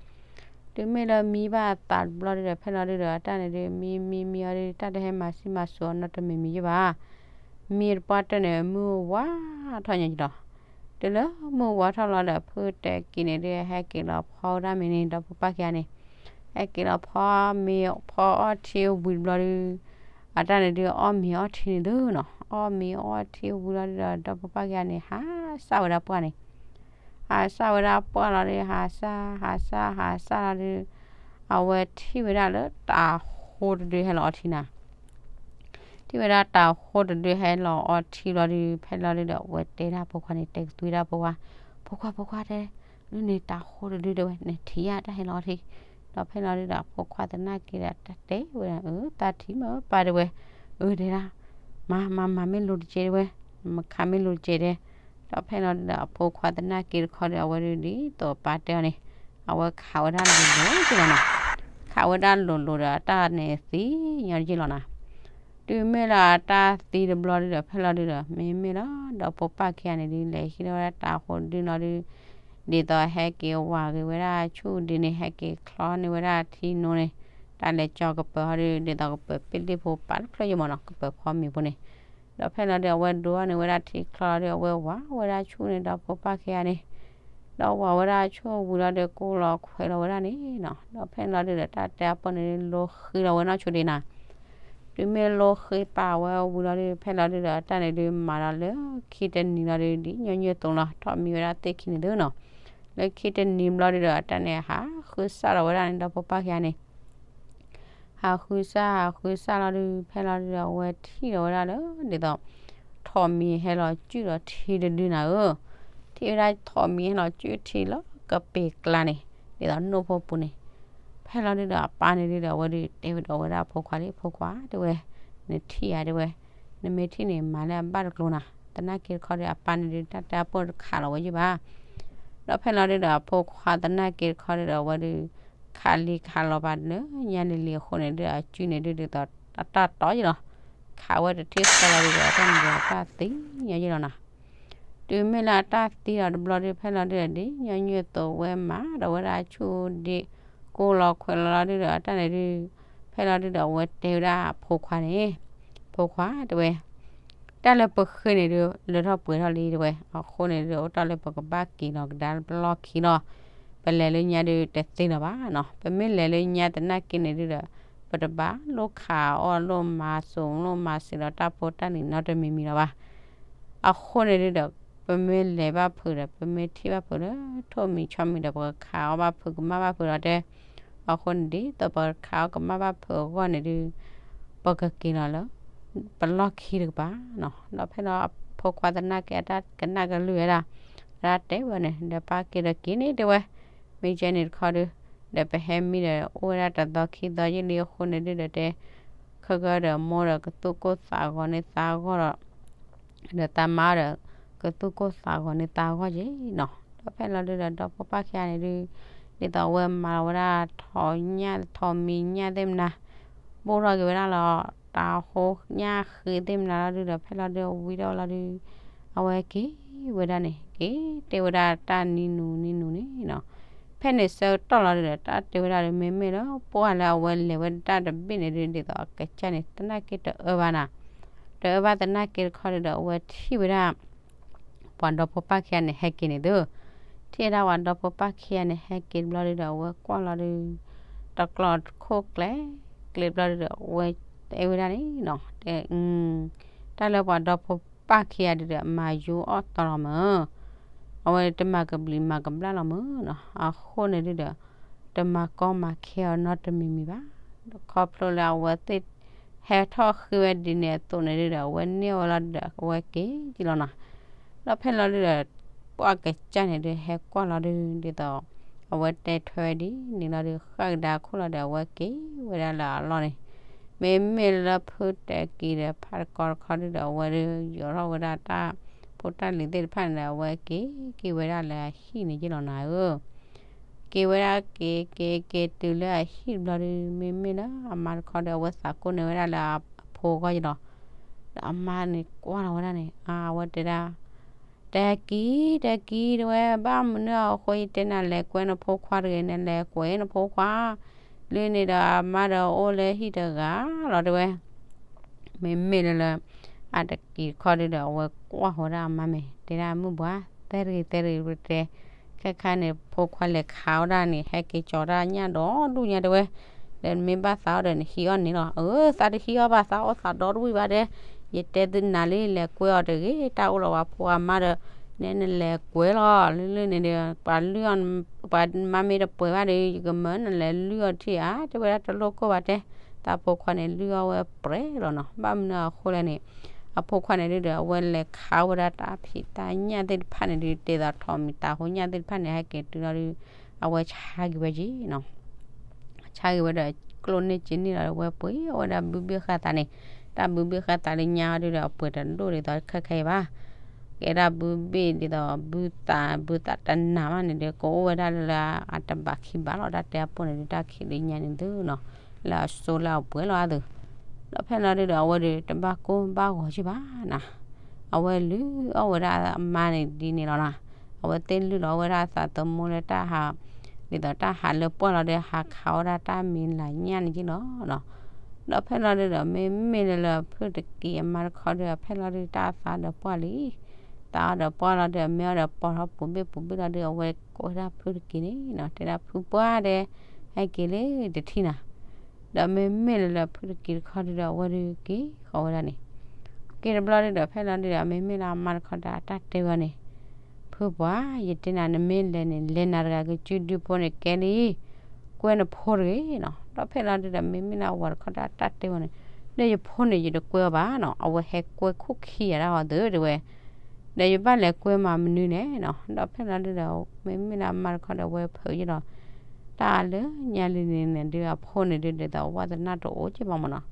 တုၤမ့ၢ်လၢမံဘၣ်အသးတဘျီဒုဒီး ဖဲလီၤဒုဒီး တၢ်န့ၣ်ဒု မံမံမံအီၤဒု တၢ်တဟဲမၤဆံးမၤစိၤအီၤနီတမံၤမံၤယဲၢ်ဘၣ်. မံတပှၢ်တၢၢ်န့ၣ် မုၢ်ဝါထီၣ်ညါလီၤ. တုၤလၢမုၢ်ဝါထီၣ်လီၤဒီး ဖုတကံၢ်န့ၣ်ဒု ဟဲက့ၤလီၤဖီဝဲဒၣ်မ့ၤန့ၣ် ဒီဖိပၢ်ခံဂၤန့ၣ် ဟဲက့ၤလီၤဖီမ့ၤ ဖီအီၣ်ထံဝံၤတဘျီဒု အတၢ်န့ၣ်ဒု အီၣ်မ့ၤအီထံန့ၣ်သုနီၤ. အီၣ်မ့ၤအီထံဝံၤလီၤဒုဒီး ဒီဖိပၢ်ခံဂၤန့ၣ် ဟးစၢ်ဝဲဒၣ်ပှၢ်န့ၣ် ဟးစၢ်ဝဲဒၣ်ပှၢ်လီၤဒု ဟးစၢ် ဟးစၢ် ဟးစၢ်လီၤဒု အဝဲထံၣ်ဝဲဒၣ်လၢတၤဟိတဒုဟဲလီၤအီထံနၤ. ထံၣ်ဝဲဒၣ်တၤဟိတဒုဟဲလီၤအီထံလီၤဒု ဖဲလီၤဒုဒီး အဝဲတဲဒၣ်ဖိခွါန့ၣ် တဲကသွံဒၣ်ဖိခွါ, ဖိခွါ ဖိခွါတဲ, ဒုန့ၣ်တၤဟိတဒုတဲဝဲ နထံၣ်ဧါ တၢ်ဟဲလီၤအီထံ. ဒီးဖဲလီၤဒုဒီး ဖိခွါသနာ်က့ဒီး တၢ်တဲဝဲဒၣ် အၢ သးထံၣ်မ့ၢ်ပၢ်တဲဝဲ, အၢ တဲဒၣ် မၤ မၤ မၤမ့ၢ်လိၤတကဲးတဲဝဲ, မၤခးမ့ၢ်လိၤတကဲးတဲ. ဒီးဖဲလီၤဒုဒီး အဖိခွါသနာ်က့တခီဒီး အဝဲဒုဒ်သိးပၢ်တဲအီၤန့ၣ် အဝဲခးဝဲဒၣ်လိၤလိၤက့လီၤနီၤ. ခးဝဲဒၣ်လိၤလိၤဒီး အတၢ်န့ၣ်သံညီတက့လီၤနီၤ. တုၤမ့ၢ်လၢအတၢ်သံတဘျီဒုဒီး ဖဲလီၤဒုဒီး မ့မ့ၢ်လီၤ ဒီးဖိပၢ်ခံဂၤန့ၣ်ဒု လဲၤဟံးထီၣ်ဝဲဒၣ်တၤဟိတဒုလီၤဒု ဒ်သိးဟဲက့ၤဝၤဂ့ၤဝဲဒၣ်ဆူၣ်ဒုန့ၣ် ဟဲက့ၤချီန့ၢ်ဝဲဒၣ်ထံနိန့ၣ် တၢ်လဲၤကၠီကပၢၤဟီဒုး ဒ်သိးကပၢၤပ့ၣ်လ့ၣ်ဖိပာ်တဖျၢၣ်ယမၢ်နီၤ ကပၢၤဖီမ့ၤဖိန့ၣ်, ဒီးဖဲလီၤဒုး အဝဲဒိန့ၢ်ဝဲဒၣ်ထံချီလီၤဒုး အဝဲဝးဝဲဒၣ်ဆူၣ်န့ၣ် ဒီဖိပၢ်ခံဂၤန့ၣ်, ဒီးဝးဝဲဒၣ်ဆူၣ်ဝံၤလီၤဒုး ကိၢ်လီၤခွဲးလီၤဝဲဒၣ်န့ၣ်နီၤ, ဒီးဖဲလီၤဒုးဒီး တၢ်တဲအပၢၢ်န့ၣ်ဒုး လိဃ့လီၤဝဲနီၢ်ဆိဒ့နၤ တုၤမ့ၢ်လိဃ့ပာ်ဝဲဝံၤလီၤဒုး ဖဲလီၤဒုးဒီး တၢ်န့ၣ်ဒုးမၤဒီးလၢခံတနံၤလီၤဒုး ဒ်ညီနုၢ်အသိးလီၤ ထီၣ်မံဝဲဒၣ်သ့ၣ်ခံန့ၣ်သုနီၤ, လၢခံတနံၤဘျီဒုးဒီး တၢ်န့ၣ်ဟးဃုစၢ်လီၤဝဲဒၣ်န့ၣ် ဒီဖိပၢ်ခံဂၤန့ၣ် ဟးဃုစၢ် ဟးဃုစၢ်လီၤဒုး ဖဲလီၤဒုးဒီး အဝဲထံၣ်လီၤဝဲဒၣ်လၢ ဒ်သိး ထိးမံၤဟဲလီၤစုၣ်ဒီးထံတဒုနၤဧၢ, ထံၣ်ဝဲဒၣ်ထိးမံၤဟဲလီၤစုၣ်ထံလၢကပ့ၤကျါန့ၣ် ဒ်သိးနိၣ်ဖိပူၤန့ၣ်, ဖဲလီၤဒုးဒီး အပၢ်န့ၣ်ဒုးဒီး အဝဲဒုးတဲဝဲဒီးဝဲဒၣ်အဖိခွါလံ အဖိခွါတဲဝဲ, နထံၣ်ဧါတဲဝဲ, နမ့ၢ်ထံၣ်န့ၣ် မၤလၢအဘၣ်တကျိၤနၤ, သနာ်က့တခီဒီး အပၢ်န့ၣ်ဒုး တၢ်တဲအပၢၢ်တခးလီၤဝဲယံၣ်ဘၣ် ဒီးဖဲလီၤဒုးဒီး အဖိခွါသနာ်က့တခီဒုးဒီး အဝဲဒုး ခးလံခးလီၤပာ်လၢညါလံၤလံၤအဃိန့ၣ်ဒုး အစုန့ၣ်ဒုးဒ်သိး အတၢ်တီယံၣ်လီၤ, ခးဝဲတထံၣ်ဃီလီၤဒုးဒီး အတၢ်န့ၣ်ဒုးအတၢ်သံညါယံၣ်လီၤနၤ, တုၤမ့ၢ်လၢအတၢ်သံဒီးတဘျီဒုး ဖဲလီၤဒုးဒီး ဒ်ညီနုၢ်အသိးဝဲမၤဒီးဝဲဒၣ်ဆူၣ်ဒ့ ကိၢ်လီၤခွဲးလီၤလီၤဒုးဒီး အတၢ်န့ၣ်ဒုး ဖဲလီၤဒုးဒီး အဝဲတဲဝဲဒၣ်အဖိခွါန့ၣ်, ဖိခွါတဲဝဲ တၢ်လၢပဃ့န့ၣ်ဒုး လၢထီၣ်ပှဲၤထီၣ်လံတဲဝဲ, အဃိန့ၣ်ဒုး အိၣ်တ့ၢ်လၢပကဘၣ်က့ၤလီၤကဒါပလီၢ်ခံလီၤ, ပလဲၤလၢညါဒုးတသ့လၢၤဘၣ်နီၤ, ပမ့ၢ်လဲၤလၢညါသနာ်က့န့ၣ်ဒုးဒီး ပတဘၣ်လိၣ်ခးအီၣ်လိၣ်မၤစိၤလိၣ်မၤစံးဒီးတၢ်ဖိတၢ်လံၤနီတမံၤမံၤလီၤဘၣ် အဃိန့ၣ်ဒုးဒီး ပမ့ၢ်လဲၤဘၣ်ဖုးဒီး ပမ့ၢ်ထံၣ်ဘၣ်ဖုးလၢထိၣ်မံၤဆီမံၤဒီး ပကခးအီၣ်ဘၣ်ဖုးကမၣ်ဘၣ်ဖုးဒီးတဲ, အဃိန့ၣ်ဒ်သိးပကခးအီၣ်ကမၣ်ဘၣ်ဖုးအဂီၢ်န့ၣ်ဒုး ပကက့ၤလီၤလၢ ပလီၢ်ခံတကပၤနီၤ, ဒီးဖဲလီၤအဖိခွါသနာ်က့အတၢ်ကနၣ်ကလုၢ်ဝဲဒၣ်, အတၢ်တဲဝဲန့ၣ် ဒီးပၢ်က့ၤဒီးက့ၤန့ၣ်တဲဝဲ, မ့ၢ်ကဲန့ၣ်တခီဒုး, ဒီးပဟဲမံဒီး အိၣ်ဝဲဒၣ်တသီခံသီယံာ်လံအဃိန့ၣ်ဒုးဒီးတဲ, ခဲကဒီးမိၢ်ဒီးကသူၣ်ကိၢ်သးဂီၤန့ၢ်သးအဂီၢ်ဒီး ဒီးသးမါဒီး ကသူၣ်ကိၢ်သးဂီၤန့ၢ်သးအဂီၢ်က့ၤနီၤ, ဒီးဖဲလီၤဒုးဒီး ဒီဖိပၢ်ခံဂၤန့ၣ်ဒုး, ဒ်သိးအဝဲမၤလီၤဝဲဒၣ်ထိးညၣ်ထိးမံၤညၣ်သ့ၣ်မနၤ, ဘိၣ်ထီၣ်က့ၤဝဲဒၣ်လီၤ, တၢ်ဟိညၣ်ဃ့သ့ၣ်မနၤလီၤဒုးဒီး ဖဲလီၤဒုးအဝံထီၣ်လီၤဒုး, အဝဲက့ၤဝဲဒၣ်န့ၣ် က့ၤတဲဝဲဒၣ်တၢ်နံၤနူၤနံၤနူၤန့ၣ်နီၤ, ဖဲန့ၣ်ဆၢကတီၢ်လီၤဒုးဒီး တၢ်တဲဝဲဒၣ်ဒီး မ့မ့ၢ်လၢပှၢ်လၢအဝဲလဲၤဝဲဒၣ်တဘ့ၣ်န့ၣ်ဒုး ဒ်သိးအကစၢ်န့ၣ် သနာ်က့တအၢဘၣ်နၤ, တအၢဘၣ်သနာ်က့တခီဒုးဒီး အဝဲထံၣ်ဝဲဒၣ် ပှၤဒီဖိပၢ်ခံဂၤန့ၣ် ဟဲက့ၤန့ၣ်သု, ထံၣ်ဝဲဒၣ်ပှၤဒီဖိပၢ်ခံဂၤန့ၣ် ဟဲက့ၤတဘျီဒုးဒီး အဝဲကွၢ်လီၤဒုး, တကျီၢ်ခိၣ်ကျဲ, ကျဲတဘျီဒုးဒီး အဝဲတဲဝဲဒၣ်န့ၣ်နီၤ, တဲ, တၢ်လၢပှၤဒီဖိပၢ်ခံဂၤဒုးဒီး မၤယူအီၣ်တီလီၤမၢ်, အဝဲတမၤကဘျံးမၤကဘျၣ်လီၤမၢ်နီၤ, အဃိန့ၣ်ဒုးဒီး တမၤကီမၤခဲအီၤနီတမံၤမံၤဘၣ်, ခီဖျိလၢအဝဲသ့ၣ် ဟဲထီၣ်ဃ့ဝဲဒ်န့ၣ်အသိးန့ၣ်ဒုးဒီး အဝဲန့ၢ်ဝဲလီၤဒုးဒီး အဝဲက့ၤက့ၤလီၤနီၤ, ဒီးဖဲလီၤဒုးဒီး ပှၢ်ကစၢ်န့ၣ်ဒုး ဟဲကွၢ်လီၤဒုး ဒ်သိး အဝဲတဲထွဲဝဲဒ်န့ၣ်လီၤဒုး ဃၣ်ကဒါခိၣ်လီၤဒီး အဝဲက့ၤဝဲဒၣ်လၢအလီၢ်န့ၣ်, မ့မ့ၢ်လၢဖုတဲာ်က့ၤဒီး ဖးတကီတခီဒုးဒီး အဝဲဒုးယီၤထီၣ်ဝဲဒၣ်တၢ်ဖိတၢ်လံၤသ့ၣ်တဖၣ်န့ၣ်ဒီး အဝဲက့ၤက့ၤဝဲဒၣ်လၢအဟံၣ်န့ၣ်က့ၤလီၤနၤဧၢ က့ၤဝဲဒၣ်က့ၤက့ၤက့ၤတုၤလၢအဟံၣ်တဘျီဒုး မ့မ့ၢ်လၢအမါတခီဒီး အဝဲသးကိးန့ၢ်ဝဲဒၣ်လၢအဖိအဂီၢ်က့ၤလီၤ, ဒီးအမါန့ၣ်ကွၢ်လီၤဝဲဒၣ်န့ၣ် အဝဲတဲဒၣ် တဲက့ၤ တဲက့ၤ တဲဝဲ ဘၣ်မနုၤအဃိ ယတဲနၤလဲၤကွဲနဖိခွါတဂ့ၤန့ၣ် လဲၤကွဲနဖိခွါ, လၢန့ၣ်ဒီးအမါဒီးအိၣ်လၢဟံၣ်တဂၤလီၤ တဲဝဲ မ့မ့ၢ်လၢလၢ အတက့ၤတခီဒုးဒီး အဝဲကွၢ်ဃီၤဒၣ်အမါမဲာ် တဲဒၣ်မုၢ်ဘှါ သဲတဂ့ၤ သဲတဂ့ၤ တဲ ခဲခါန့ၣ် ဖိခွါလဲၤခးဝဲဒၣ်န့ၣ် ဟဲက့ၤကၠီၤတၢ်ညၣ်ဒီးဒူၣ်ညါ တဲဝဲ, ဒီးနမ့ၢ်ဘၣ်သးအီၤဒီးနဟံးအီၤန့ၣ်လီၤ. အၢ သးတဟံးအီၤဘၣ် သးအီၣ်သးဒီတဝံၣ်ဘၣ်တဲ, ယတဲသုနၤလံ လဲၤကွဲအီၤတဂ့ၤ တၢ်အိၣ်လီၤဝဲဖိအမါဒီး နဲနလဲၤကွဲလီၤ လၢလၢန့ၣ်ဒီး ပှၤလုၢ်အီၤ ပှၤမါမ့ၢ်တပှဲၤဘၣ်ဒီး ယကမၢနလဲၤလုၢ်အီၤထံၣ်ဧါ တဲဝဲဒၣ် တလိၣ်ကိၢ်ဘၣ်တဲ, သးဖိခွါန့ၣ် လုၢ်အီၤဝဲပြဲလီၤနီၤ ဘၣ်မနုၤအဃိလဲၣ်န့ၣ် အဖိခွါန့ၣ်ဒုးဒီး အဝဲလဲၤခးဝဲဒၣ်တၢ်ဖံးတၢ်ညၣ်သ့ၣ်တဖၣ်န့ၣ်ဒုး တဲသိးထိးမံၤတၢ်ဟိညၣ်သ့ၣ်တဖၣ်န့ၣ် ဟဲက့ၤတုၤလီၤဒုး အဝဲဆါက့ၤဝဲက့ၤနီၤ ဆါက့ၤဝဲဒီး ကျိၣ်န့ၢ်စ့န့ၢ်လီၤ အဝဲပှ့ၤအီၣ်ဝဲဒၣ်ဘုဘ့ၣ်ဃာ်သးန့ၣ်, တၢ်ဘုဘ့ၣ်ဃာ်သးလၢညါအီၤဒုးဒီး အပှ့ၤတဒိၣ်ဒ်သိးခဲခဲအံၤဘၣ်, ကဲဒၣ်ဘုဘ့ၣ်ဒ်သိး ဘုသး ဘုသးတနၤဘၣ်န့ၣ်ဒီး ကအိၣ်ဝဲဒၣ်လၢအတဘးခံဘးလီၤ တၢ်တဲအပိၢ်န့ၣ်ဒုး တၢ်ခံးလၢညါန့ၣ်သုနီၤ, လၢအစိလၢအပှဲၤလီၤအသုး, ဒီးဖဲလီၤဒုးဒီး အဝဲဒီး တဘၣ်ကိၢ်ဘၣ်ဂီၤက့ၤဘၣ်နၤ အဝဲလုၢ်အီၣ်ဝဲဒၣ်အမါန့ၣ်ဒ်န့ၣ်လီၤနၤ, အဝဲသ့ၣ်လုၢ်လီၤဝဲဒၣ်အသးသမူလၢတၢ်ဟး ဒ်သိးတၢ်ဟးလၢပှၢ်လီၤဒီး ဟးခးအီၣ်ဒၣ်တၢ်မံၤလၤညၣ်န့ၣ်က့လီၤနီၤ. ဒီးဖဲလီၤဒုဒီး မ့မ့ၢ်လၢလၢဖုတက့ၤအမါတခီဒီး ဖဲလီၤဒုတၢ်သးဒီးပှၢ်လံ, သးအီၣ်ဒီးပှၢ်လီၤဒီး မ့ၢ်အီၣ်ဒီးပိာ်ထီၣ်ပူၤဘ့ၣ်ပူၤဘ့ၣ်လီၤဒု အဝဲကိးဝဲဒၣ်ဖုတက့ၤန့ၣ်နီၤ, တဲဒၣ်ဖုပှၢ်ဒဲ ဟဲက့ၤလၢတထံၣ်နၤ ဒီးမ့မ့ၢ်လၢလၢဖုတက့ၤတခီဒုဒီး အဝဲဒုက့ၤဃီၤဝဲဒၣ်န့ၣ်, က့ၤတဘျီဒုဒီး ဖဲလီၤဒုဒီး မ့မ့ၢ်လၢအမါတခီဒီး အတၢ်တဲဝဲန့ၣ်, ဖုပှၢ် ယတဲနၤ နမ့ၢ်လဲၤန့ၣ် လဲၤနၤတဂၤကစုဒုဖိန့ၣ်ကဲလံ, ကွဲနဖိတဂ့ၤနီၤ. ဒီးဖဲလီၤဒုဒီး မ့မ့ၢ်လၢအဝၤတခီဒီး အတၢ်တဲဝဲန့ၣ်, ဒီးယဖိန့ၣ် ယတကွဲအီၤဘၣ်နီၤ, အဝဲဟဲကွဲခိၣ်ခံဂၤဒၣ်အီၤသုတဲဝဲ ဒီးယဘၣ်လဲၤကွဲမၤမနုၤန့ၣ်နီၤ. ဒီးဖဲလီၤဒုဒီး မ့မ့ၢ်လၢအမါတခီဒီး အဝဲဖုးယံလီၤ, တၢ်လၢညါလံန့ၣ်န့ၣ်ဒု အဖိန့ၣ်ဒု ဒ်သိးဝၣ်သနၢ်တအိၣ်က့ဘၣ်မးနီၤ,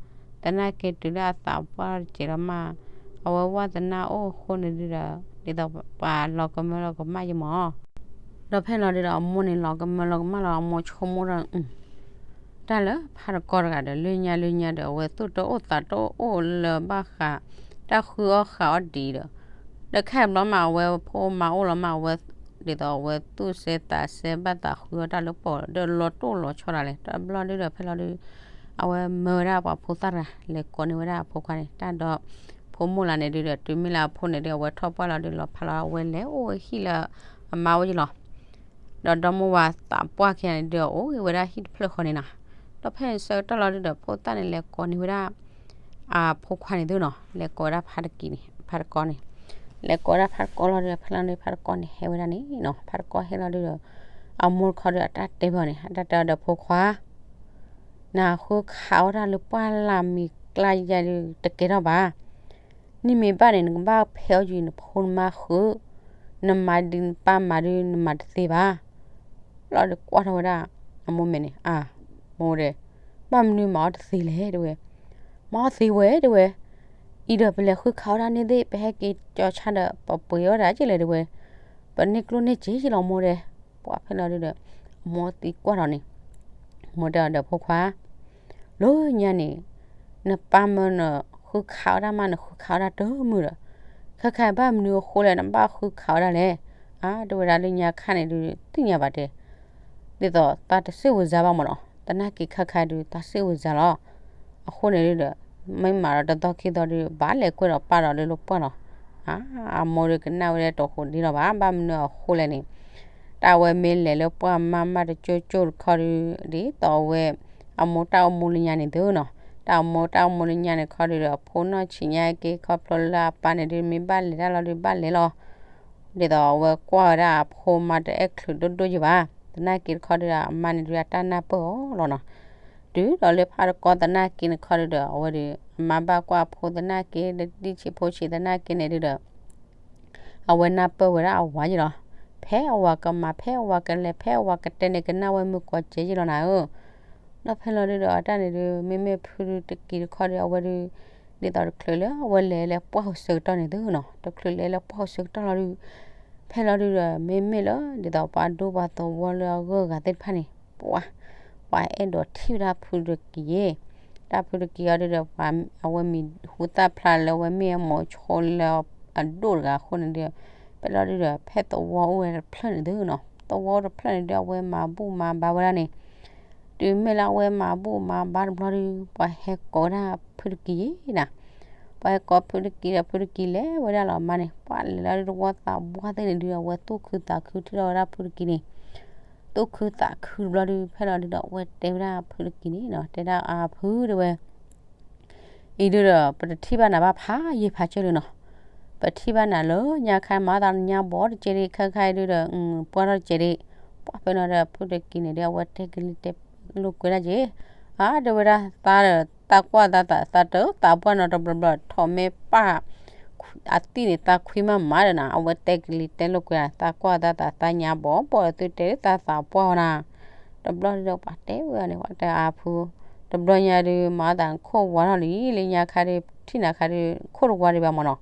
သနာ်က့တုၤလၢအသးပှၢ်တစဲးလီၤမး, အဝဲဝၣ်သနၢ်အိၣ်အဃိန့ၣ်ဒုဒီး ဒ်သိးပှၤလီၤကမၢလီၤကမၣ်ယမး ဒီးဖဲလီၤဒုဒီး အမိၢ်န့ၣ်လီၤကမၢလီၤကမၣ်လီၤ အမိၢ်ဆိကမိၣ်ဒီး တၢ်လၢဖးတကီတဂၤဒီး လၢညါလၢညါဒီး အဝဲသူၣ်တအိၣ်သးတအိၣ်လၢၤဘၣ်ဃး တၢ်ဃုအီၣ်ဃုအီဒံးဒီး, ဒီးခဲအံၤဘျီမး အဝဲဖိမါအိၣ်လီၤမး အဝဲ ဒ်သိးအဝဲသူၣ်စဲသးစဲဘၣ်သးဃုအီၣ်တၢ်လၢပှၢ်ဒီး လီၤတိၢ်လီၤဆီဒၣ်လဲာ် တဘျီဒုဒီး ဖဲလီၤဒု အဝဲမၢဝဲဒၣ်ပှၤဖိသၣ်တဂၤ လဲၤကိးန့ၢ်ဝဲဒၣ်အဖိခွါန့ၣ် တၢ်ဒီး ဖိမုၣ်လၢန့ၣ်ဒုဒီး တုၤမ့ၢ်လၢအဖိန့ၣ်ဒု အဝဲထီၣ်ပှၢ်လီၤဒု လီၤဖးလီၤ အဝဲလဲၤအိၣ်ဝဲဟံၣ်လၢအမါအိၣ်ယလီၤ. ဒီးဒီမါဝၤသးပှၢ်ခံဂၤန့ၣ်ဒု အိၣ်ဂ့ၤဝဲဒၣ်ဟံၣ်တဖျၢၣ်ဃီန့ၣ်နီၤ. ဒီးဖဲန့ၣ်ဆၢကတီၢ်လီၤဒုဒီး ဖိသၣ်န့ၣ် လဲၤကိးန့ၢ်ဝဲဒၣ် အဖိခွါန့ၣ်သုနီၤ, လဲၤကိးဝဲဒၣ်ဖးတကံန့ၣ် ဖးတကီန့ၣ်, လဲၤကိးဝဲဒၣ်ဖးတကီလီၤဒု ဖဲလီၤဒု ဖးတကီန့ၣ်ဟဲဝဲဒၣ်န့ၣ်နီၤ, ဖးတကီဟဲလီၤဒုဒီး အမိၢ်တခီဒု အတၢ်တဲဘၣ်န့ၣ် အတၢ်တဲအီၤဒီး ဖိခွါ နဃုခးအီၣ်တၢ်လၢပှၢ်လၢ်မံၤကျါယၤဒု တကဲထီၣ်ဘၣ်. နမ့ၢ်ဘၣ်န့ၣ် နကဘၣ်ဖဲးအီၣ်ယုာ်နဖိနမါဃုာ်, နမၤဒ်နပၢ်မၤဒု နမၤတသ့ဘၣ်. လီၤဒုကွၢ်ထီၣ်ဝဲဒၣ် အမိၢ်မဲာ်န့ၣ် အမိၢ်ဒဲး, ဘၣ်မနုၤမၤအီၣ်တသ့လဲၣ်တဲဝဲ, မၤအီၣ်သ့ဝဲတဲဝဲ, အံၤဒီးပလဲၤဃုခးအီၣ်တၢ်န့ၣ်သ့ၣ် ပဟဲက့ၤကၠီၤဆါဒီး ပပှ့ၤအီၣ်ဒၣ်က့လဲၣ်တဲဝဲ, ပန့ၢ်ကျိၣ်န့ၢ်စ့က့လီၤမိၢ်ဒဲး, ပှၤဖဲလီၤဒုဒီး အမိၢ်သံကွၢ်ထီၣ်န့ၣ် မိၢ်တဲအီၤဒီးဖိခွါ လၢညါန့ၣ် နပၢ်မၢနဃုခးအီၣ်တၢ်မး နဃုခးအီၣ်တၢ်တမုာ်ဒီး ခဲခါဘၣ်မနုၤအဃိလဲၣ် နဘၣ်ဃုခးအီၣ်ဒၣ်လဲၣ်. အါ တဲဝဲဒၣ်လၢညါခါန့ၣ်ဒု သ့ၣ်ညါဘၣ်တဲ, ဒ်သိးသးတစ့ၣ်ဝဲၤစါဘၣ်မးနီၤ, သနာ်က့ခဲခါဒု သးစ့ၣ်ဝဲၤစါလီၤ. အဃိန့ၣ်ဒုဒီး မ့ၢ်မၤဒီးတသီခံသီဒု ဘၣ်လဲၤကွဲဒီးပၢ်ဒီးလၢလၢပှၢ်လီၤ. အါ အမိၢ်ဒုကနၣ်ဝဲဒၣ်တဟူးဒံးလီၤဘၣ်, ဘၣ်မနုၤအဃိလဲၣ်န့ၣ် တၢ်အဝဲမ့ၢ်လဲၤလၢပှၢ်မးမးတကၠိကၠိတခီဒု ဒ်သိးအဝဲ အမိၢ်တၢ်အိၣ်မူလၢညါန့ၣ်သုနီၤ, တၢ်အမိၢ်တၢ်အိၣ်မူလၢညါန့ၣ်ခီဒုဒီး အဖိနီၢ်ဆံးညါက့ခီဖျိလၢအပၢ်န့ၣ်ဒု မ့ၢ်ဘၣ်လဲၤတၢ်လီၤဒု ဘၣ်လဲၤလီၤ. ဒ်သိးအဝဲကွၢ်ဝဲဒၣ်အဖိမါတအဲၣ်ချုးဒိၣ်ဒိၣ်ယံၤဘၣ်, သနာ်က့တခီဒုဒီး အမါန့ၣ်ဒု အတၢ်နၢ်ပၢၢ်အီၤလီၤနီၤ. တုၤဒီးလၢဖးတကီသနာ်က့န့ၣ်ခီဒုဒီး အဝဲဒု အမါဘၣ်ကွၢ်အဖိသနာ်က့ ဒ်ဆံးဖိဆံးသနာ်က့န့ၣ်ဒုဒီး အဝဲနၢ်ပၢၢ်ဝဲဒၣ်အဝၤယံၤလီၤ. ဖဲအဝၤကမၤ ဖဲအဝၤကလဲၤ ဖဲအဝၤကတဲန့ၣ် ကနၣ်ဝဲမုာ်ကိးကဲယံၤလီၤနၤဧၢ. ဒီးဖဲလီၤဒုဒီး အတၢ်န့ၣ်ဒု မ့မ့ၢ်ဖုဒုတက့ၤတခီဒု အဝဲဒု ဒ်သိးတချုးလၢအဝဲလဲၤလၢပှၢ်ဟူးဆၢကတီၢ်န့ၣ်သုနီၤ, တချုးလဲၤလၢပှၢ်ဟူးဆၢကတီၢ်လီၤဒု ဖဲလီၤဒုဒီး မ့မ့ၢ်လၢဒ်သိးပှၤဒိပှၤသဝီလၢအဂၢၢ်အဂၤသ့ၣ်တဖၣ်န့ၣ် ပှၤ ပှၤအဲၣ်ဒိးထံၣ်ဝဲဒၣ်ဖုတက့ၤယဲ, တၢ်ဖုတက့ၤအီၤဒုဒီး ပှၤအဝဲမံၤဟူသၣ်ဖျါလၢအဝဲမ့ၢ်အမိၤဆိလၢ အဒိၣ်တဂၤအဃိန့ၣ်ဒီး ဖဲလီၤဒုဒီး ဖဲသဝီအိၣ်ဝဲတဖျၢၣ်န့ၣ်သုနီၤ, သဝီအိၣ်တဖျၢၣ်န့ၣ်ဒု အဝဲမၤဘူၣ်မၤဘါဝဲဒၣ်န့ၣ်, တုၤမ့ၢ်လၢအဝဲမၤဘူၣ်မၤဘါတဘျီဒု ပှၤဟဲကိးဝဲဒၣ်ဖုတက့ၤယဲနၤ, ပှၤဟဲကိးဖုတက့ၤဒီး ဖုတက့ၤလဲၤဝဲဒၣ်လီၤမးန့ၣ် ပှၤလဲၤလီၤဒုတဝီသးပှၢ်သ့ၣ်န့ၣ်ဒု အဝဲသူၣ်ခုသးခုထံၣ်ထီၣ်ဝဲဒၣ်ဖုတက့ၤန့ၣ် သူၣ်ခုသးခုတဘျီဒု ဖဲလီၤဒုဒီး အဝဲတဲဝဲဒၣ်ဖုတက့ၤန့ၣ်နီၤ, တဲဒၣ်အဖုတဲဝဲ အံၤဒုဒီး ပတထံၣ်ဘၣ်နၤဘၣ်ဖးယံာ်ဖးစၢၢ်လၢၤနီၤ, ပထံၣ်ဘၣ်နၤလၢညါခါ မၤသးညါဘီတကဲဒံး ခဲခါအံၤဒုဒီး ပှၢ်ထီၣ်တကဲဒံး, ပှၢ်ဖဲလီၤဒီး ဖုတက့ၤန့ၣ်ဒု အဝဲတဲကလံၤတဲလိာ်ကွဲဒၣ်က့ၤ, အါ တဲဝဲဒၣ်သးဒီး သးကွၢ်သးသး သးတသးပှၢ်နီတဘျီဘျီ ထီၣ်မ့ၢ်ပၢ် အသံၣ်န့ၣ် သးခွံမးမးဒီးနၤ, အဝဲတဲကလံၤတဲလိာ်ကွဲ သးကွၢ်သးသး သးညါဘီဘီ သုတဲသးသးပှၢ်အီၤနၤ, တဘျီဒုဒီး ပှၤတဲဝဲန့ၣ် ပှၤတဲအဖု, တဘျီညါဒု မၤသးနခိၣ်ဝါထီၣ်လံ လၢညါခါဒု ထံၣ်နၤခါဒု ခိၣ်တဝါဒံးဘၣ်မးနီၤ,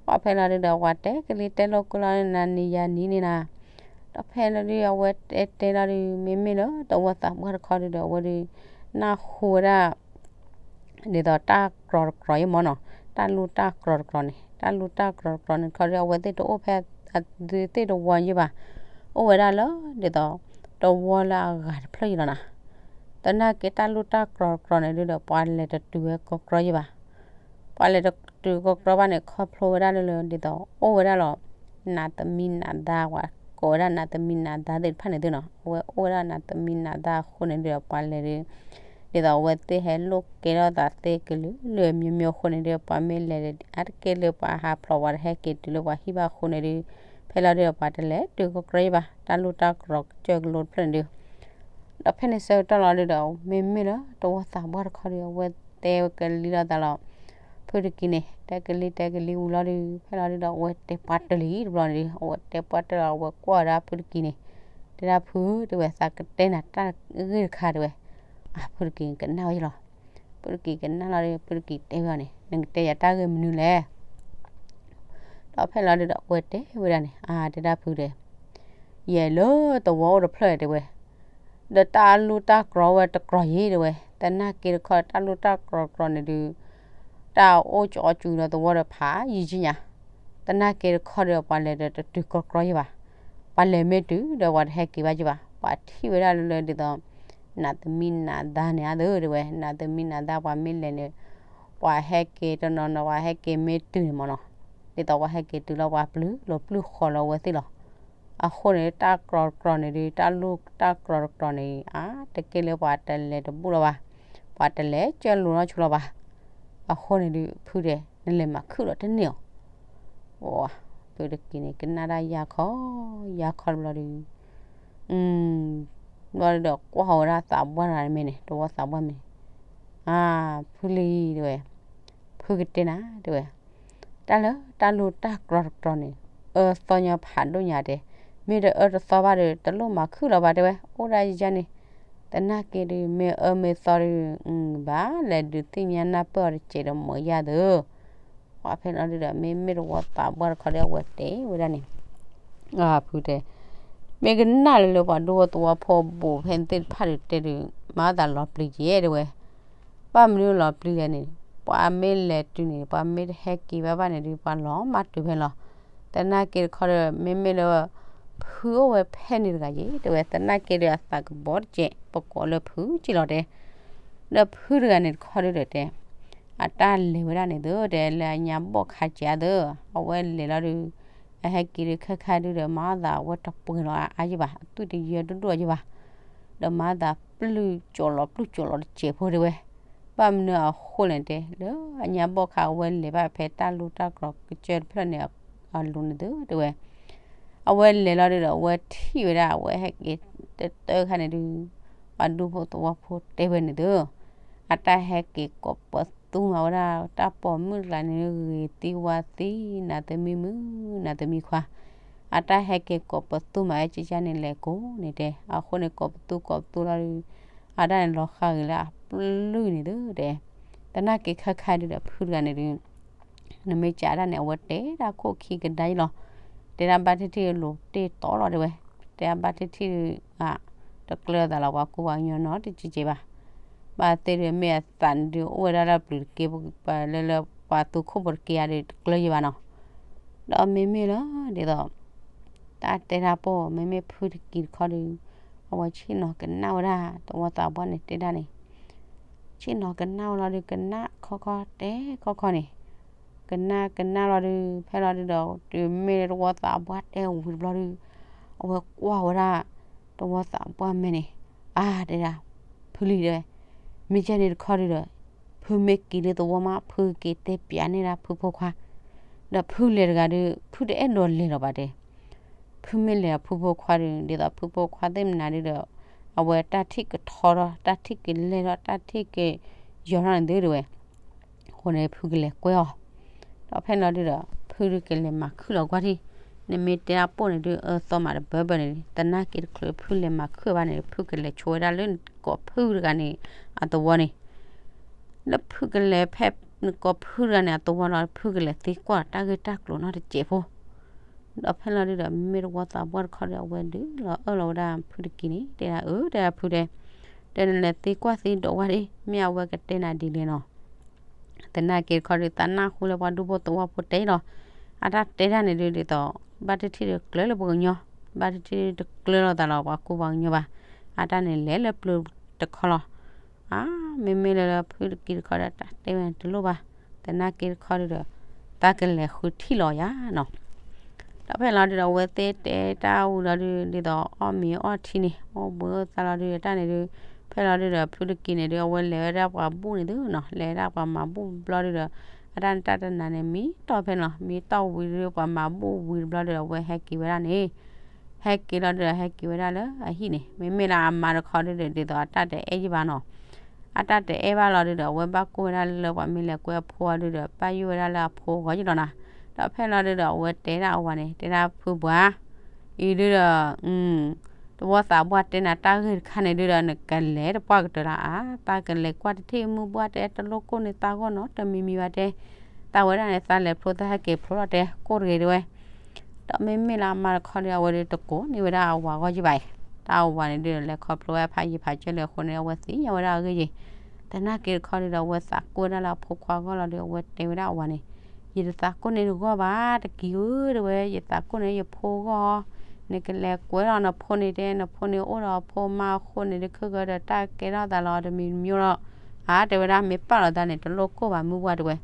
ပှၢ်ဖဲလီၤဒုဒီး ပှၤတဲကလံၤတဲလိာ်ကွဲလီၤနၤ နံၤယၤနံၤန့ၣ်နၤ, ဒီးဖဲလီၤဒု အဝဲတဲတဲလီၤဒု မ့မ့ၢ်လၢတဝီသးပှၢ်တခီဒုဒီး အဝဲဒု နၢ်ဟူဝဲဒၣ် ဒ်သိးတၢ်ကြီတကြီယံၤမးနီၤ, တၢ်လူၢ်တၢ်ကြီတကြီန့ၣ် တၢ်လူၢ်တၢ်ကြီတကြီန့ၣ်ခီဒု အဝဲသ့ၣ်တအိၣ်ဖဲအသုသ့ၣ်တဝီယံၤဘၣ်, အိၣ်ဝဲဒၣ်လၢ ဒ်သိး တဝီလၢအဂၤတဖျၢၣ်ယံၤလီၤနၤ. သနာ်က့တၢ်လူၢ်တၢ်ကြီတကြီန့ၣ်ဒုဒီး ပှၤလဲၤတတုၤဝဲကီကရီယံၤဘၣ်. ပှၤလဲၤတတုၤကီကရီဘၣ်န့ၣ် ခီဖျိဝဲဒၣ်လၢလၢ ဒ်သိးအိၣ်ဝဲဒၣ်လီၤ နးသမံနးဒါ ပှၤကိးဝဲဒၣ်နးသမံနးဒါသ့ၣ်တဖၣ်န့ၣ်သုနီၤ, အဝဲအိၣ်ဝဲဒၣ်နးသမံနးဒါအဃိန့ၣ်ဒုဒီး ပှၤလဲၤဒု ဒ်သိးအဝဲသ့ၣ်ဟဲလိာ်ကဲထီၣ်သးသ့ကလုာ်လုာ်မံၤမံၤအဃိန့ၣ်ဒု ပှၤမ့ၢ်လဲၤအါတက့ၢ်လၢပှၤဟးဖျိး ပှၤတဟဲက့ၤတုၤလၢပှၤဟံၣ်ဘၣ်အဃိန့ၣ်ဒု ဖဲလီၤဒုဒီး ပှၤတလဲၤတုၤကီကရီယံၤဘၣ်. တၢ်လူၢ်တၢ်ကြီကစၢၢ်ကလိတဖျၢၣ်န့ၣ်ဒု ဒီးဖဲန့ၣ်ဆၢကတီၢ်လီၤဒုဒီး မ့မ့ၢ်လၢတဝီသးပှၢ်တခီဒု အဝဲတဲဝဲကလံၤလိာ်သးလီၤ. ဖုတကံၤန့ၣ် တဲကလံၤတဲကလံၤဝံၤလီၤဒု ဖဲလီၤဒုဒီး အဝဲတဲပှၢ်တၢၢ်လံတဘျီန့ၣ်ဒု အဝဲတဲပှၢ်တၢၢ်လီၤ အဝဲကွၢ်ဝဲဒၣ်ဖုတကံၤန့ၣ်, တဲဒၣ်ဖု တဲဝဲ သးကတဲနၤတၢ်ဂ့ၢ်တခါ တဲဝဲ. အဖုတကံၤကနၣ်ဝဲယလီၤ. ဖုတကံၤကနၣ်လီၤဒု ဖုတကံၤတဲဝဲအီၤန့ၣ် နကတဲယၤတၢ်ဂ့ၢ်မနုၤလဲၣ်. ဒီးဖဲလီၤဒုဒီး အဝဲတဲဝဲဒၣ်န့ၣ် အါ တဲဒၣ်ဖုတဲ ယဲၢ်လၢသဝီအိၣ်တဖျၢၣ်တဲဝဲ, ဒီးတၢ်လူၢ်တၢ်ကြီဝဲတကြီယံၤတဲဝဲ, သနာ်က့တခီတၢ်လူၢ်တၢ်ကြီတကြီန့ၣ်ဒု တၢ်အိၣ်ကၠီကၠူဒီးသဝီဒီးဖးယံၤကညါ, သနာ်က့တခီဒီးပှၤလဲၤဒီးတတုၤကီကရီယံၤဘၣ်. ပှၤလဲၤမ့ၢ်တုၤဒီးပှၤတဟဲက့ၤဘၣ်ယံၤဘၣ်. ပှၤထံၣ်ဝဲဒၣ်လၢလၢဒ်သိး နးသမံနးဒါန့ၣ်အါသုတဲဝဲ, နးသမံနးဒါပှၤမ့ၢ်လဲၤန့ၣ် ပှၤဟဲက့ၤတနီၤနီၤ ပှၤဟဲက့ၤမ့ၢ်တုၤန့ၣ်မ့ၢ်နီၤ, ဒ်သိးပှၤဟဲက့ၤတုၤလီၤ ပှၤပျုၤလီၤပျုၤဃီလီၤဝဲသ့ၣ်လီၤ. အဃိန့ၣ် တၢ်ကြီတကြီန့ၣ်ဒု တၢ်လူၢ်တၢ်ကြီတကြီန့ၣ် အါတက့ၢ်လၢပှၤတလဲၤတဘူၣ်လီၤဘၣ်, ပှၤတလဲၤကၢၢ်လိာ်နီၢ်ဆိလီၤဘၣ်. အဃိန့ၣ်ဒု ဖုတဲ နလဲၤမၤခုၣ်လီၤတန့ၢ်အီၤ အိ ဖုတကံၤန့ၣ် ကနၣ်ဒၣ်ယါခီ ယါခီတဘျီဒု ဘျီဒုဒီးကွၢ်ဃီၤဝဲဒၣ်သးပှၢ်တဂၤန့ၣ်မ့ၢ်န့ၣ် တဝီသးပှၢ်မ့ၢ်န့ၣ်, အါ ဖုလံၤတဲဝဲ, ဖုကတဲနၤတဲဝဲ, တၢ်လၢတၢ်လူၢ်တၢ်ကြီတကြီန့ၣ် အၢသီညီဖးဒိၣ်ညါတဲ, မ့ၢ်တအၢတသီဘၣ်ဒီး တလိၣ်မၤခုၣ်လီၤဘၣ်တဲဝဲ အိၣ်ဒၣ်ယါန့ၣ်, သနာ်က့ဒု မ့ၢ်အၢမ့ၢ်သီဒု ဘၣ်လဲၤဒုးသ့ၣ်ညါနၢ်ပၢၢ်အီၤတစဲးဒီးမၢယါသု ပှၤဖဲလီၤဒုဒီး မ့မ့ၢ်တဝီသးပှၢ်တခီဒီး အဝဲတဲဝဲဒၣ်န့ၣ်, ဖုတဲ, မ့ၢ်ကနၣ်လၢလၢပှၤဒူဖိသဝီဖိဘူးဖဲန့ၣ်သ့ၣ်တဖၣ်ဒုးတဲဒုး မၤသးလီၤပျံၤကဲတဲဝဲ, ဘၣ်မနုၤလီၤပျံၤလဲၣ်န့ၣ်, ပှၤမ့ၢ်လဲၤတုၤန့ၣ် ပှၤမ့ၢ်တဟဲက့ၤဘၣ်ဘၣ်န့ၣ်ဒုး ပှၤလီၤမၢ်တုၤဖဲလီၤ. သနာ်က့တခီဒီး မ့မ့ၢ်လၢ ဖုအိၣ်ဝဲဖဲန့ၣ်တဂၤယဲတဲဝဲ, သနာ်က့ဒီးအသးကဘီတကဲး ပကိးလၢဖုက့လီၤတဲ ဒီးဖုတဂၤန့ၣ်တခီဒုဒီးတဲ, အတၢ်လဲၤဝဲဒၣ်န့ၣ်သုတဲ လၢအညါဘီၣ်ခါကဲသု, အဝဲလဲၤလီၤဒု, အဟဲက့ၤဒုခဲခါဒုဒီး မၤသးအဝဲတပှဲၤလီၤအါယံၤဘၣ်, အသွံၣ်တယၢဒိၣ်ဒိၣ်အါယံၤဘၣ်, ဒီးမၤသးပျုၢ်ကၠီလီၤပျုၢ်ကၠီလီၤတစဲးဖိတဲဝဲ, ဘၣ်မနုၤအဃိလဲၣ်တဲ လၢအညါဘီၣ်ခါအဝဲလဲၤဘၣ်ဖဲတၢ်လူၢ်တၢ်ကြီကစၢၢ်တဖျၢၣ်န့ၣ် အလိၤန့ၣ်သုတဲဝဲ အဝဲလဲၤလီၤဒုဒီး အဝဲထံၣ်ဝဲဒၣ် အဝဲဟဲက့ၤတတၢခါန့ၣ်ဒု, ပှၤဒူဖိသဝီဖိတဲဝဲန့ၣ်သု, အတၢ်ဟဲက့ၤကိးပသူမၤဝဲဒၣ် တၢ်ပိာ်မုၣ်တဂၤန့ၣ် ဂ့ၤသံဝါသံ နးသမံမုၣ် နးသမံခွါ, အတၢ်ဟဲက့ၤကိးပသူမၤဝဲကကန့ၣ်လဲၤကိးန့ၣ်တဲ, အဃိန့ၣ်ကိးပသူကိးပသူလီၤဒု, အတၢ်န့ၣ်လီၤဃာ်ဂ့ၤလၢအပျုၢ်န့ၣ်သုတဲ, သနာ်က့ခဲခါဒုဒီးဖုတဂၤန့ၣ်ဒု နမ့ၢ်ကးတၢ်န့ၣ် အဝဲတဲဒၣ်ခိၣ်ခံကဒါယံၤလီၤ, တဲဒၣ်ဘၣ်ထံၣ်ထံၣ်လိၤတ့ၢ်တီလီၤတဲဝဲ, တဲဒၣ်ဘၣ်ထံၣ်ထံၣ် တကျၢၤသးလီၤ ပှၤကူပှၤကညီနီတကဲးကဲးဘၣ်, ဘၣ်သ့ၣ်ဒုးမ့ၢ်အသးန့ၣ်ဒုး အိၣ်ဝဲဒၣ်လၢပျုၤတက့ၢ် လၢလၢပှၤသူခိၣ်ဖိတက့ၢ်ဧါဒုး တကျၢၤယံၤဘၣ်နီၤ, ဒီးမ့မ့ၢ်လၢ ဒ်သိး တၢ်တဲတၢ်ပိၢ် မ့မ့ၢ်ဖုတကံၤတခီဒုး အဝဲဆ့ၣ်နီၤကနၣ်ဝဲဒၣ် သဝီသးပှၢ်န့ၣ်တဲဒၣ်န့ၣ် ဆ့ၣ်နီၤကနၣ်ဝဲလီၤဒုး ကနၣ်ခီခီတဲခီခီန့ၣ်, ကနၣ်ကနၣ်လီၤဒုး ဖဲလီၤဒုးဒီး တုၤမ့ၢ်လၢတဝီသးပှၢ်တဲဝံၤတဘျီဒုး အဝဲကွၢ်ဝဲဒၣ် တဝီသးပှၢ်မဲာ်န့ၣ်, အါ တဲဒၣ် ဖုလံၤတဲဝဲ, မ့ၢ်ကဲန့ၣ်တခီဒုးဒီး ဖုမ့ၢ်က့ၤလၢသဝီမး ဖုက့ၤတဲပျးန့ၢ်ဒၣ်ဖုဖိခွါ, ဒီးဖုလဲၤတဂၤဒုး ဖုတအဲၣ်ဒိးလဲၤလီၤဘၣ်တဲ ဖုမ့ၢ်လဲၤဒီးဖုဖိခွါဒုး ဒ်သိးဖုဖိခွါသ့ၣ်မနုၤဒုးဒီး အဝဲတၢ်ထံၣ်ကထီထီၣ် တၢ်ထံၣ်ကလဲၢ်ထီၣ် တၢ်ထံၣ်ကယီၤထီၣ်န့ၣ်ဒုးတဲဝဲ, အဃိန့ၣ်ဖုကလဲၤကွဲအီၤ, ဒီးဖဲန့ၣ်လီၤဒုးဒီး ဖုဒုးကလဲၤမၤခုၣ်လီၤကွၢ်ထံၣ်, နမ့ၢ်တဲဒၣ်ပိၢ်န့ၣ်ဒုး အၢသီမးတဘၢဘၢန့ၣ် သနာ်က့တချုးဖုလဲၤမၤခုၣ်ဘၣ်န့ၣ် ဖုကလဲၤဆိဝဲဒၣ်လၢကိးဖုတဂၤန့ၣ် အသဝီန့ၣ် လၢဖုကလဲၤဖဲ နကိးဖုတဂၤန့ၣ် အသဝီလီၤ ဖုကလဲၤသံကွၢ် တၢ်ဂ့ၢ်တၢ်ကျိၤနီတစဲးဖိ, ဒီးဖဲလီၤဒုးဒီး မ့မ့ၢ်တဝီသးပှၢ်တခီဒီး အဝဲဒုးလီၤအၢၣ်လီၤဝဲဒၣ်ဖုတကံၤန့ၣ် တဲဒၣ်အၢ တဲဒၣ်ဖုတဲ, တဲနလဲၤသံကွၢ်သံဒိးဝဲဒၣ် မ့ၢ်အဝဲကတဲနၤဒ်လဲၣ်နီၤ သနာ်က့တခီဒုး သးနၢ်ဟူလၢပှၤဒူဖိသဝီဖိတဲလီၤ, အတၢ်တဲတၢ်န့ၣ်ဒုးဒ်သိး ဘၣ်တထံၣ်ဒုးကျၢၤလၢပှၤကညီ ဘၣ်တထံၣ်တကျၢၤလိာ်သးလီၤ ပှၤကူပှၤကညီဘၣ်. အတၢ်န့ၣ်လဲၤလၢပျၢၤတခီလီၤ. အါ မ့မ့ၢ်လၢလၢဖုတက့တခီဒီး တၢ်တဲဝဲန့ၣ်တလိၣ်ဘၣ်, သနာ်က့တခီဒုဒီး သးကလဲၤဃုထံၣ်လီၤယၤနီၤ. ဒီးဖဲလီၤဒုဒီး အဝဲသ့ၣ်တဲတၢ်ဝံၤလီၤဒု ဒ်သိးအီၣ်မ့ၤအီထံန့ၣ် အိၣ်ဘှံးအိၣ်သါလီၤဒု တၢ်န့ၣ်ဒု ဖဲလီၤဒုဒီး ဖုတက့န့ၣ်ဒု အဝဲလဲၤဝဲဒၣ်ပှၤဘူၣ်န့ၣ်သုနီၤ, လဲၤဒၣ်ပှၤမၤဘူၣ်ဘျီဒုဒီး အတၢ်န့ၣ်တၢ်တနၤန့ၣ် မံတီၢ်ဖဲန့ၣ်လီၤ. မံတီၢ်ဝံၤဒု ပှၤမၤဘူၣ်ဝံၤတဘျီဒုဒီး အဝဲဟဲက့ၤဝဲဒၣ်န့ၣ် ဟဲက့ၤလီၤဒုဒီး ဟဲက့ၤဝဲဒၣ်လၢအဟံၣ်န့ၣ် မ့မ့ၢ်လၢအမါတခီဒုဒီး ဒ်သိးအတၢ်တအဲၣ်ယဘၣ်နီၤ. အတၢ်တအဲၣ်ဘၣ်လီၤဒုဒီး အဝဲဘၣ်ကွၢ်ဝဲဒၣ်လၢပှၤမ့ၢ်လဲၤကွဲအဖိအီၤဒုဒီး ဘၣ်ယိၣ်ဝဲဒၣ်လၢအဖိအဂီၢ်ယလီၤနီၤ. ဒီးဖဲလီၤဒုဒီး အဝဲတဲဒၣ်အဝၤန့ၣ် တဲဒၣ်ဖုပှၤ အံၤဒုဒီး တဝီသးပှၢ်တဲနၤတၢ်ဂ့ၢ်တခါန့ၣ်ဒုဒီး နကလဲၤတပှၢ်ကတၢၢ်လၢအါ, သးကလဲၤကွၢ်တထံၣ်မုၢ်ဘှၢ်တဲတလိၣ်ကိၢ်န့ၢ်သးဂီၢ်နီတမံၤမံၤဘၣ်တဲ, သးဝဲဒၣ်န့ၣ် သးလဲၤဖျိသးဟဲက့ၤဖျိလီၤတဲ ကိၢ်တဂ့ၤတဲဝဲ. ဒီးမ့မ့ၢ်လၢအမါတခီဒီး အဝဲဒုတကိးန့ၢ်ဝဲဒၣ်အဝၤဂီၢ်ယဘၣ်အံၤ, တၢ်အဝၤန့ၣ်ဒုဒီး လဲၤခီဖျိဝဲဖးယံၤဖးကၢလံအဃိန့ၣ် အဝဲသ့ၣ်ညါဝဲဒၣ်အဂ့ၢ်ယံၤ. သနာ်က့တခီဒုဒီး အဝဲသးကိၢ်ဝဲဒၣ်လၢအဖိခွါဂီၢ်လီၤဒု အဝဲတဲဝဲဒၣ်အဝၤန့ၣ် ယတသးကိၢ်န့ၢ်နဂီၢ်ဘၣ် တက့ၤဧၢ တဲဝဲ, ယသးကိၢ်န့ၢ်ယဖိဂီၢ်, နကလဲၤကွဲလီၤနဖိန့ၣ်တဲ နဖိန့ၣ်အိၣ်ဒီးအဖိမါအဃိန့ၣ်ဒု ခဲကဒီးတၢ်ကဲထီၣ်သးလီၤတမံၤမံၤလီၤ. အါ တဲဝဲဒၣ် မ့ၢ်ပာ်လီၤသးန့ၣ် တလိၣ်ကိၢ်ဘၣ်မုၢ်ဘှၢ်တဲဝဲ.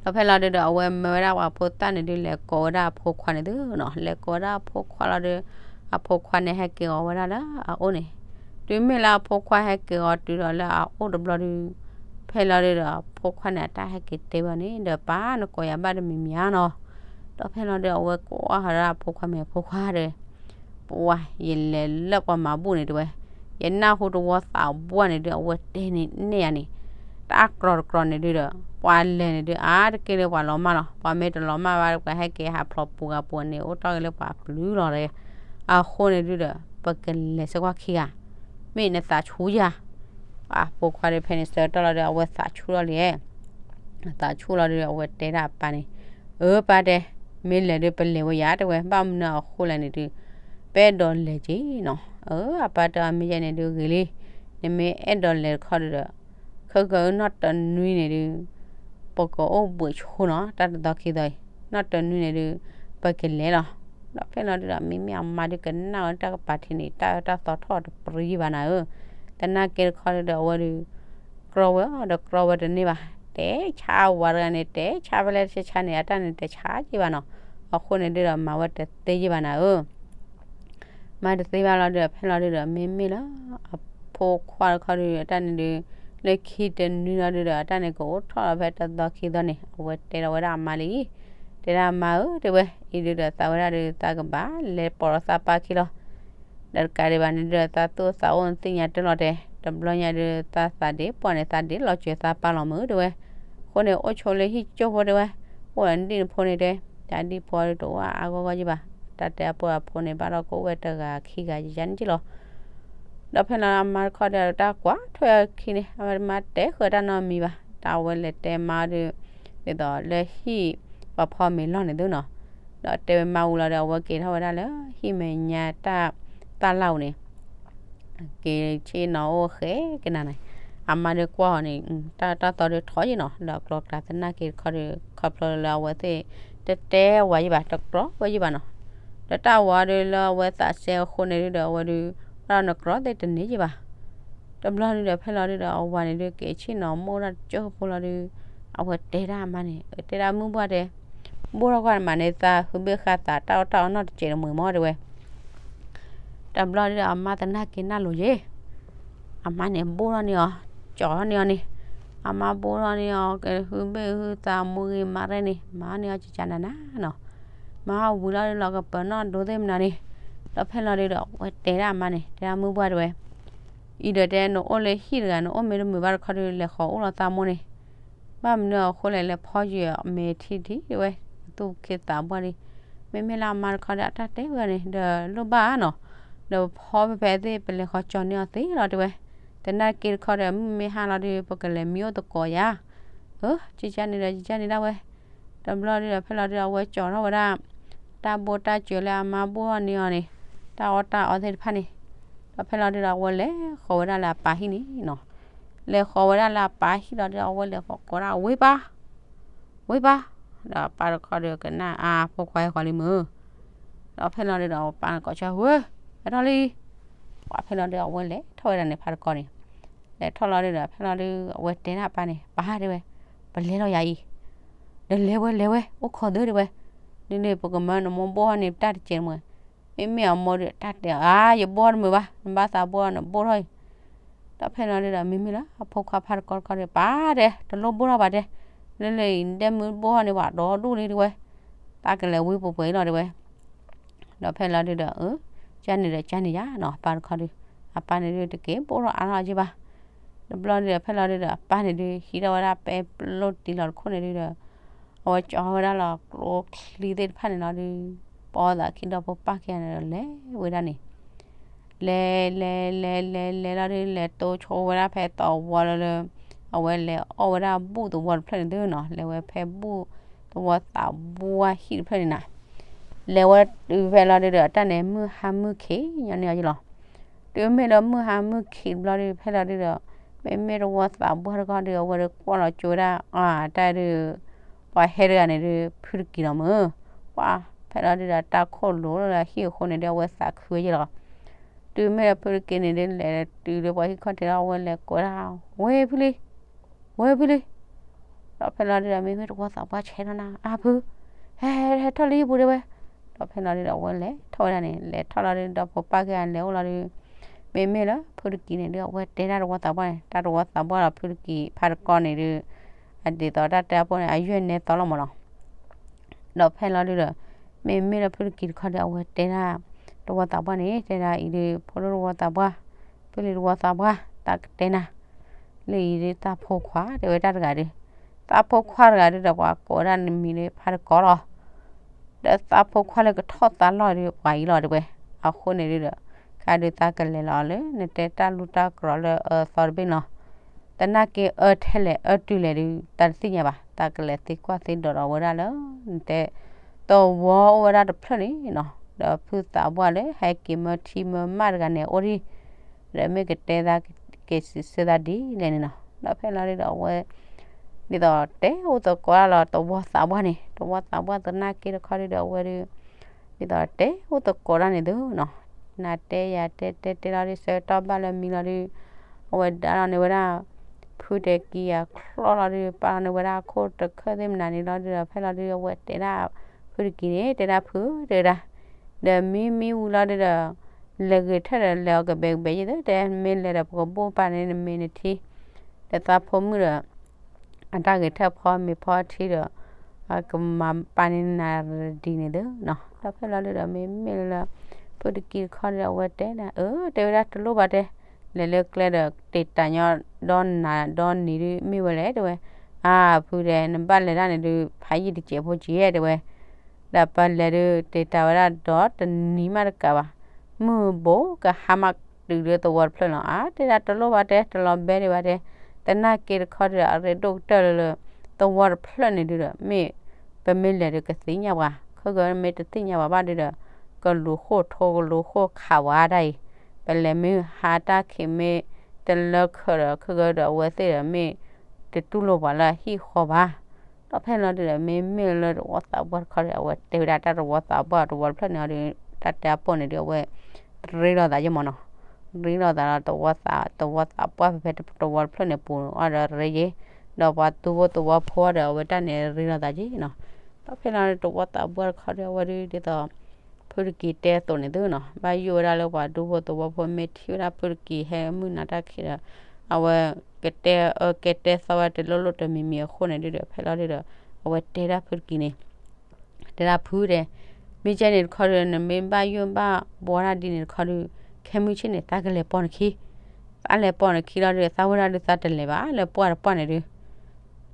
ဒီးဖဲလီၤဒုဒီး အဝဲမၢဝဲဒၣ်ပှၤဖိသၣ်န့ၣ်ဒု လဲၤကိးဝဲဒၣ်အဖိခွါန့ၣ်သုနီၤ, လဲၤကိးဝဲဒၣ်အဖိခွါလီၤဒု, အဖိခွါန့ၣ်ဟဲက့ၤဂီၤဝဲဒၣ်လၢအအိၣ်န့ၣ်, တုၤမ့ၢ်လၢအဖိခွါဟဲက့ၤဂီၤတုၤဒီးလၢအအိၣ်တဘျီဒု ဖဲလီၤဒုဒီး အဖိခွါန့ၣ် အတၢ်ဟဲက့ၤတဲဝဲန့ၣ် ဒီးပၢ်နကိးယၤဘၣ်တမံၤမံၤဧါနီၤ. ဒီးဖဲလီၤဒု အဝဲကိးအီၣ်ဟးဒၣ်အဖိခွါမ့ၢ်အဖိခွါဒီး ပှၤ ယလဲၤလၢပှၤမၤဘူၣ်န့ၣ်တဲဝဲ, ယနၢ်ဟူတဝီသးဘှၢ်န့ၣ်ဒု အဝဲတဲန့ၣ်နဲၣ်ယၤန့ၣ်, တၢ်ကြီတကြီန့ၣ်ဒုဒီး ပှၤလဲၤန့ၣ်ဒု အါတက့ၢ်လၢပှၤလီၤမၢ်လီၤ, ပှၤမ့ၢ်တလီၤမၢ်ဘၣ် ပှၤဟဲက့ၤဟးဖျိးပူၤဂၤပူၤန့ၣ် အိၣ်တ့ၢ်က့ၤလၢပှၤပျုၤလီၤဒီး, အဃိန့ၣ်ဒုဒီး ပကလဲၤစ့ၢ်ကီးခံဂၤ, မ့ၢ်နသးဆူၣ်ယၤ အဖိခွါဒီးဖဲန့ၣ်ဆၢကတီၢ်လီၤဒီး အဝဲသးဆူၣ်လီၤလံ, သးဆူၣ်လီၤဒုဒီး အဝဲတဲဒၣ်အပၢ်န့ၣ်, အၢ ပၢ်တဲ, မ့ၢ်လဲၤဒုပလဲၤဝဲယၤတဲဝဲ, ဘၣ်မနုၤအဃိလဲၣ်န့ၣ်ဒု ပအဲၣ်ဒိးလဲၤက့ၤနီၤ. အၢ အပၢ်တဲအီၤ မ့ၢ်ယဲန့ၣ်ဒုဂ့ၤလံ, နမ့ၢ်အဲၣ်ဒိးလဲၤတခီဒုဒီး ခဲကနံၣ်အံၤနီၢ်တနွံန့ၣ်ဒု ပကအိၣ်ဘှံးဆိနီၤ တၢ်တသီခံသီအံၤ, နီၢ်တနွံန့ၣ်ဒု ပကလဲၤလီၤ. ဒီးဖဲလီၤဒုဒီး မ့မ့ၢ်အမါဒုကနၣ်ဝဲတၢ်ကပၤထံန့ၣ် တၢ်အၢတၢ်သီထီၣ်တပရံဘၣ်နၤဧၢ, သနာ်က့တခီဒုဒီး အဝဲဒု ကြီဝဲဒီးကြီဝဲတန့ၢ်ဘၣ်, တဲဆါအဝၤတဂၤန့ၣ် တဲဆါဖဲလဲၣ်ဆါဆါန့ၣ် အတၢ်န့ၣ်တဲဆါက့ၤဘၣ်နီၤ, အဃိန့ၣ်ဒုဒီး မၤဝဲတသ့ယ့ၢ်ဘၣ်နၤဧၢ မၤတသ့ဘၣ်လီၤဒုဒီး ဖဲလီၤဒုဒီး မ့မ့ၢ်လၢ အဖိခွါတခီဒု အတၢ်န့ၣ်ဒု လၢခံတနွံလီၤဒုဒီး အတၢ်န့ၣ်ကအိၣ်ထီၣ်လီၤဖဲတသီခံသီန့ၣ် အဝဲတဲလီၤဝဲဒၣ်အမါလံ, တဲဒၣ်မါဧၢ တဲဝဲ, အံၤဒုဒီးသးဝဲဒၣ်ဒု သးကဘၣ်လဲၤပိာ်လီၤသးပၢ်ခံလီၤ. ဒီးတကးဒံးဘၣ်န့ၣ်ဒုဒီး သးသူၣ်သးအိၣ်သ့ၣ်ညါတၢ်လီၤတဲာ်, တဘျီညါဒု သးသးဒ့ပှၢ်န့ၣ် သးဒ့လီၤစၢၤသးပၢ်လီၤမုၢ်တဲဝဲ, အဃိန့ၣ် အိၣ်ဆိးလၢဟံၣ်ကၠိဖိတဲဝဲ, အိၣ်ဒီးနဒံၣ်နဖိန့ၣ်တဲ, တၢ်ဒံၣ်ဖိဒုတအိၣ်အါဂီၢ်ဂီၢ်ယ့ၢ်ဘၣ်, တၢ်တဲအဖိအဖိန့ၣ် ဘၣ်ဒီးကအိၣ်ဝဲတဂၤခံဂၤယယါန့ၣ်က့လီၤ. ဒီးဖဲလီၤအမါတခီဒီး တၢ်ကွၢ်ထွဲအခံန့ၣ် အဝဲမါတဲဃုာ်တၢ်နီတမံၤဘၣ်, တၢ်အဝဲလဲၤတဲမါဒု ဒ်သိးလၢဟံၣ်ပှၤဖီမ့ၤလီၢ်န့ၣ်သုနီၤ, ဒီးတဲဝဲမါဝံၤလီၤဒီး အဝဲက့ၤထီၣ်ဝဲဒၣ်လၢဟံၣ်မဲာ်ညါတၢ်သၣ်လၣ်ဧိၤန့ၣ် က့ၤဆ့ၣ်နီၤအိၣ်ဃဲကနၤန့ၣ်, အမါဒုကွၢ်အီၤန့ၣ် တၢ်တၢ်သီဒုထီယ့ၢ်နီၤ, ဒီးကျီၤကျါသနာ်က့တခီဒု ခီဖျိလၢအဝဲသ့ၣ် တတဲဝဲယ့ၢ်ဘၣ် တကြီဝဲယ့ၢ်ဘၣ်နီၤ, ဒီးတၢ်ဝၤဒုလၢအဝဲသးစဲအဃိန့ၣ်ဒုဒီး အဝဲဒု ဘၣ်ဒီးနကြီသ့ၣ်တန့ၢ်ယ့ၢ်ဘၣ်. တဘျီဒုဒီးဖဲလီၤဒုဒီး အဝၤန့ၣ်ဒု က့ၤဆ့ၣ်နီၤမိၢ်ဒၣ်တကၠိဖိလီၤဒု အဝဲတဲဒၣ်အမါန့ၣ် တဲဒၣ်မုၢ်ဘှၢ်တဲ ဘိၣ်ထီၣ်ကွၢ်မးန့ၣ် သးဟုဘ့ၣ်ဃာ်သးတၢ်အီၣ်တၢ်အီနီၢ်တစဲးတမှဲၤမးတဲဝဲ. တဘျီဒုဒီးအမါသနာ်က့နၢ်လိၤယ့ၢ်, အမါန့ၣ်ဘိၣ်ထီၣ်န့ၢ်အီၤ, ကၠီထီၣ်န့ၢ်အီၤန့ၣ်, အမါဘိၣ်ထီၣ်န့ၢ်အီၤ ကဟုဘ့ၣ်ဟုသးမူဂ့ၤမးရဲၣ်န့ၣ် မၤအီၣ်န့ၢ်အီၤကကနၤနၤနီၤ, မၤအီၣ်ဝံၤလီၤဒုလီၤကပၢၤနီၣ်ဒိသ့ၣ်မနုၤန့ၣ်, ဒီးဖဲလီၤဒုဒီး အဝဲတဲဒၣ်အမါန့ၣ် တဲဒၣ်မုၢ်ဘှၢ်တဲဝဲ အံၤဒီးတဲနအိၣ်လၢဟံၣ်တဂၤ နအိၣ်မ့ၢ်တမုာ်ဘၣ်တခီဒု လဲၤဃီၤအိၣ်လီၤသးမိၢ်န့ၣ်, ဘၣ်မနုၤအဃိလဲၣ် လဲၤဖီယုာ်အမဲာ်ထံထံတဲဝဲ, သူၣ်က့သးပှၢ်လံ. မ့မ့ၢ်လၢအမါတခီဒီး အတၢ်တဲဝဲန့ၣ် ဒီးလိၣ်ဘၣ်နီၤ, ဒီးဖီဖဲဖဲသ့ၣ် ပလဲၤဃီၤကၠီၤန့ၢ်အီၤသ့လီၤတဲဝဲ, သနာ်က့တခီဒီး မုၢ်မ့ၢ်ဟါလီၤဒု ပကလဲၤမံအိၣ်သကိးယၤ, အၢ ကကန့ၣ်ဒီး ကကန့ၣ်ဒၣ်ဝဲ တဘျီဒုဒီး ဖဲလီၤဒုဒီး အဝဲကၠီၤထီၣ်ဝဲဒၣ် တၢ်ဘိတၢ်စၢၤလၢအမါဘိၣ်ထီၣ်န့ၢ်အီၤန့ၣ်, တၢ်အီၣ်တၢ်အီသ့ၣ်တဖၣ်န့ၣ်, ဒီးဖဲလီၤဒုဒီး အဝဲလဲၤဃီၤဝဲဒၣ်လၢအပၢ်ဟံၣ်န့ၣ်နီၤ, လဲၤဃီၤဝဲဒၣ်လၢအပၢ်ဟံၣ်လီၤဒုဒီး အဝဲလဲၤဃီၤကိးဒၣ်ဝ့ၢ်ပၢ်, ဝ့ၢ်ပၢ်, ဒီးအပၢ်တခီဒီးကနၣ်အါ ဖိခွါဟဲဃီၤလံမုၢ် ဒီးဖဲလီၤဒုဒီး ပၢ်ကိးဆၢဝဲ, ဟဲထီၣ်လံ, ပှၤဖဲလီၤဒုဒီး အဝဲလဲၤထီၣ်ဝဲဒၣ်န့ၣ် ဖါတကီန့ၣ်, လဲၤထီၣ်လီၤဒုဒီး ဖဲလီၤဒု အဝဲတဲဒၣ်ပၢ်န့ၣ် ပၢ်တဲဝဲ, ပလဲၤလီၤယၤအံၤ, ဒီးလဲၤဝဲလဲၤဝဲ အိၣ်ခိးသ့တဲဝဲ, ဒ်န့ၣ် ပကမၢနမိၢ်ဘိၣ်ထီၣ်န့ၣ် ပတၢ်တစဲးမ့ၢ်, မ့မ့ၢ်အမိၢ်ဒုးတၢ်တဲအီၤ ယဘိၣ်တမုာ်ဘၣ် နဘၣ်သးဘိၣ်နဘိၣ်ထီၣ်အံၤ, ဒီးဖဲလီၤဒုဒီး မ့မ့ၢ်လၢအဖိခွါဖါတကီတခီဒီး ပၢ်တဲ တလိၣ်ဘိၣ်ထီၣ်ဘၣ်တဲ, လၢလၢအံၤ နဒဲမုၢ်ဘိၣ်ထီၣ်န့ၣ် ပှၤဒီဒူၣ်လံတဲဝဲ, တၢ်ကလဲၤဝံပှဲၤပှဲၤအံၤလီၤတဲဝဲ ဒီးဖဲလီၤဒုဒီး ကန့ၣ်ဒီးကန့ၣ်ယါနီၤ ပၢ်တခီဒု, အပၢ်န့ၣ်ဒုတက့ၤဘိၣ်ထီၣ်အါထီၣ်က့ဘၣ်, တဘျီဒုဒီး ဖဲလီၤဒုဒီး အပၢ်န့ၣ်ဒု ဟံးထီၣ်ဝဲဒၣ်ပဲပျိတံၤလီၤတခိၣ်န့ၣ်ဒုဒီး အဝဲကၠီဝဲဒၣ်လီၤကျိချံသ့ၣ်တဖၣ်န့ၣ်လီၤဒု, ပိာ်သးခံဒီဖိပၢ်ခံဂၤန့ၣ်ဒီးလဲၤဝဲဒၣ်န့ၣ် လဲၤလဲၤလဲၤလဲၤလဲၤလီၤဒု လဲၤတိဆိဝဲဒၣ်ဖဲသဝီလၢလၢ အဝဲလဲၤအီၣ်ဝဲဒၣ်ဘူၣ်သဝီတဖျၢၣ်န့ၣ်သုနီၤ လဲၤဝဲဖဲဘူၣ်သဝီသးပှၢ်ဟံၣ်တဖျၢၣ်န့ၣ်နၤ, လဲၤဝဲတုၤဖဲလီၤဒုဒီး တၢ်န့ၣ်မုၢ်ဟါမုၢ်ခံးညီန့ၢ်အီၤယလီၤ တုၤမ့ၢ်လၢမုၢ်ဟါမုၢ်ခံးတဘျီဒု ဖဲလီၤဒုဒီး မ့မ့ၢ်သဝီသးပှၢ်တခီဒု အဝဲဒုကွၢ်လီၤကၠိဝဲဒၣ် အတၢ်ဒု ပှၤဟဲတဂၤန့ၣ်ဒု ဖုတကံၤလီၤမုၢ်, ပှၤဖဲလီၤဒုဒီး တၢ်ခိၣ်လိၤလၢဟံၣ်အဃိန့ၣ်ဒု အဝဲသးခုဝဲယလီၤ, တုၤမ့ၢ်လၢဖုတကံၤန့ၣ်ဒု လဲၤတုၤလၢပှၤဟံၣ်ခီၣ်ထံးလီၤ အဝဲလဲၤကိးဒၣ် ဝဲဖုလံ, ဝဲဖုလံ ဒီးဖဲလီၤဒုဒီး မ့မ့ၢ်သဝီသးပှၢ်ဆဲးထီၣ်နၤ အါဖု, ဟဲ ဟဲထီၣ်လံပူၤတဲဝဲ, ဒီးဖဲလီၤဒုဒီး အဝဲလဲၤထီၣ်ဝဲဒၣ်န့ၣ် လဲၤထီၣ်လီၤဒု ဒီဖိပၢ်ခံဂၤလဲၤအိၣ်လီၤဒု, မ့မ့ၢ်လၢဖုတကံၤန့ၣ်ဒု အဝဲတဲဒၣ်သဝီသးပှၢ်န့ၣ် တၢ်သဝီသးပှၢ်ဒီးဖုတကံၤဖါတကီန့ၣ်ဒု အဒ်သိးတၢ်တဲအပိၢ်န့ၣ် အယွဲၢ်နဲသီလီၤမးနီၤ ဒီးဖဲလီၤဒုဒီး မ့မ့ၢ်လၢဖုတကံၤတခီဒီး အဝဲတဲဒၣ်သဝီသးပှၢ်န့ၣ် တဲဒၣ်အံၤဒု ဖိဒိၣ်သဝီသးပှၢ်, ဖုလံၤသဝီသးပှၢ်, တၢ်ကတဲနၤ, လၢအံၤဒု သးဖိခွါတဲဝဲတၢ်တဂၤဒု, သးဖိခွါတဂၤဒုဒီး ပှၤကိးဝဲဒၣ်နမံၤလၢဖါတကီလီၤ ဒီးသးဖိခွါလၢကထီၣ်သးလီၢ်ဒု ပှၤအံၤလီၤတဲဝဲ, အဃိန့ၣ်ဒုဒီး ခဲဒုသးကလဲၤလီၤလၢ နတဲတၢ်လူၢ်တၢ်ကရီလၢအသီတဘ့ၣ်လီၤ သနာ်က့အၢထဲလဲၣ်အၢတုၤလဲၣ်ဒု တၢ်တသ့ၣ်ညါဘၣ်, သးကလဲၤသံကွၢ်သံဒိးဒီးဝဲဒၣ်လၢ နတဲ သဝီအိၣ်ဝဲဒၣ်တဖျၢၣ်န့ၣ်နီၤ, ဒီးဖုသးပှၢ်လၢဟဲက့ၤမၢထံမၢမၢ်တဂၤန့ၣ်အိၣ်ဒံး, ဒီးမ့ၢ်ကတဲသးက့ၤစံးဆၢသးဒ်လဲၣ်န့ၣ်နီၤ, ဒီးဖဲလီၤဒုဒီးအဝဲ ဒ်သိးတဲအိၣ်သကိးဒၣ်လီၤသဝီသးပှၢ်န့ၣ်, သဝီသးပှၢ်သနာ်က့တခီဒုဒီးအဝဲဒု ဒ်သိးတဲအိၣ်သကိးဒၣ်န့ၣ်သုနီၤ, နၤတဲယၤတဲတဲတဲလီၤဒု ဆၢကတီၢ်ဘၣ်လၢမံလီၤဒု အဝဲဒါလီၤန့ၢ်ဝဲဒၣ် ဖုတကံၤအချီၣ်လီၤဒု ပာ်လီၤန့ၢ်ဝဲဒၣ်အခိၣ်တခၢၣ်သ့ၣ်မနုၤန့ၣ်လီၤဒုဒီး ဖဲလီၤဒု အဝဲတဲဒၣ် ဖုတကံၤန့ၣ် တဲဒၣ်ဖု တဲဝဲဒၣ်, ဒီးမံမံဝံၤလီၤဒုဒီး လဲၤဂ့ၤထၢၣ်ဒီးလဲၤအီၤကဘဲးကဘဲးယ့ၢ်သု တဲမ့ၢ်လဲၤဒီးပကဘိၣ်ပာ်န့ၢ်နမ့ၢ်နထံ ဒီးသးဖိမုၣ်ဒီး အတၢ်ဂဲၤထၢၣ်ဖီမ့ၤဖီထံဒီး ကမၤပာ်န့ၢ်နၤဒ်န့ၣ်သုနီၤ, ဒီးဖဲလီၤဒုဒီး မ့မ့ၢ်လၢ ဖုတကံၤတခီဒီး အဝဲတဲဒၣ် အၢ တဲဝဲဒၣ်တလိၣ်ဘၣ်တဲ, လဲၤလၢကျဲဒီး တ့ၢ်တၢ်ညီဒီးနၤဒီးနံၤဒု မ့ၢ်ဝဲလဲၣ် တဲဝဲ, အါ ဖုတဲ နဘၣ်လဲၤဒၣ်န့ၣ်ဒု ဖးယံာ်တစဲးဖိက့ တဲဝဲ ဒီးပလဲၤဒု တ့ၢ်တၢ်ဝဲဒၣ်ဒီးတနံၤမးတကးဘၣ်, မုၢ်ဘိးကဟါမးတုၤလၢသဝီတဖျၢၣ်လီၤ, အါ တဲဒၣ်တလိၣ်ဘၣ်တဲ တလီၤဘဲဒံးဘၣ်တဲ, သနာ်က့တခီဒုဒီး အရ့ဒိၣ်ကတၢၢ်လၢလၢ သဝီတဖျၢၣ်န့ၣ်ဒုဒီး မ့ၢ် ပမ့ၢ်လဲၤဒုးကသ့ၣ်ညါပှၤ, ခဲကမ့ၢ်တသ့ၣ်ညါပှၤဘၣ်ဒုဒီး ကလူၤဃိၣ်ထိကလူၤဃိၣ်ခးဝဲဒၣ်အံၤ, ပလဲၤမ့ၢ်ဟါတၢ်ခံးမ့ၢ်တလၢခၢးဒီး ခဲကဒီးအဝဲသ့ၣ်ဒီးမ့ၢ်တတူၢ်လိာ်ပှၤလၢအဟံၣ်ဃီဘၣ် ဒီးဖဲလီၤဒုဒီး မ့မ့ၢ်လၢသဝီသးပှၢ်တခီဒီး အဝဲတဲဝဲဒၣ်တၢ်သဝီသးပှၢ်သဝီတဖျၢၣ်န့ၣ်ဒီး တၢ်တဲအပိၢ်န့ၣ်ဒုး အဝဲရ့လိာ်သးယဲၢ်မးနီၤ, ရ့လိာ်သးလီၤသဝီသး သဝီသးပှၢ်ဖဲဖဲသဝီတဖျၢၣ်န့ၣ်ပူၤအီၤဒီးရ့ယ့ၢ်, ဒီးပှၤသူဖိသဝီဖိဒီး အဝဲတၢ်န့ၣ်ရ့လိာ်သးယဲၢ်နီၤ, ဒီးဖဲလီၤသဝီသးပှၢ်တခီဒီး အဝဲဒုးဒ်သိး ဖုတကံၤတဲအသိးန့ၣ်သုနီၤ, ဘၣ်ယိၣ်ဝဲဒၣ်လၢပှၤသူဖိသဝီဖိမ့ၢ်ထံၣ်ဝဲဒၣ်ဖုတကံၤဟဲမုၢ်နၤတၢ်ခံးဒီး အဝဲကတဲအၢကဲတဲသီဝဲတလိၣ်လိၣ်တမံၤမံၤအဃိန့ၣ်ဒုဒီး ဖဲလီၤဒုဒီး အဝဲတဲဒၣ်ဖုတကံၤန့ၣ် တဲဒၣ်ဖုတဲ, မ့ၢ်ကဲန့ၣ်တခီဒီး နမ့ၢ်ဘၣ်ယိၣ်ဘၣ်ဘှီဒၣ်ဒ်န့ၣ်တခီဒီး ခဲမုၢ်ဆ့ၣ်န့ၣ် သးကလဲၤပိာ်နခံ, သးလဲၤပိာ်နခံလီၤဒီး သးဝဲဒၣ်ဒီးသးတလဲၤဘၣ်လၢပှၢ်တပှၢ်န့ၣ်ဒုး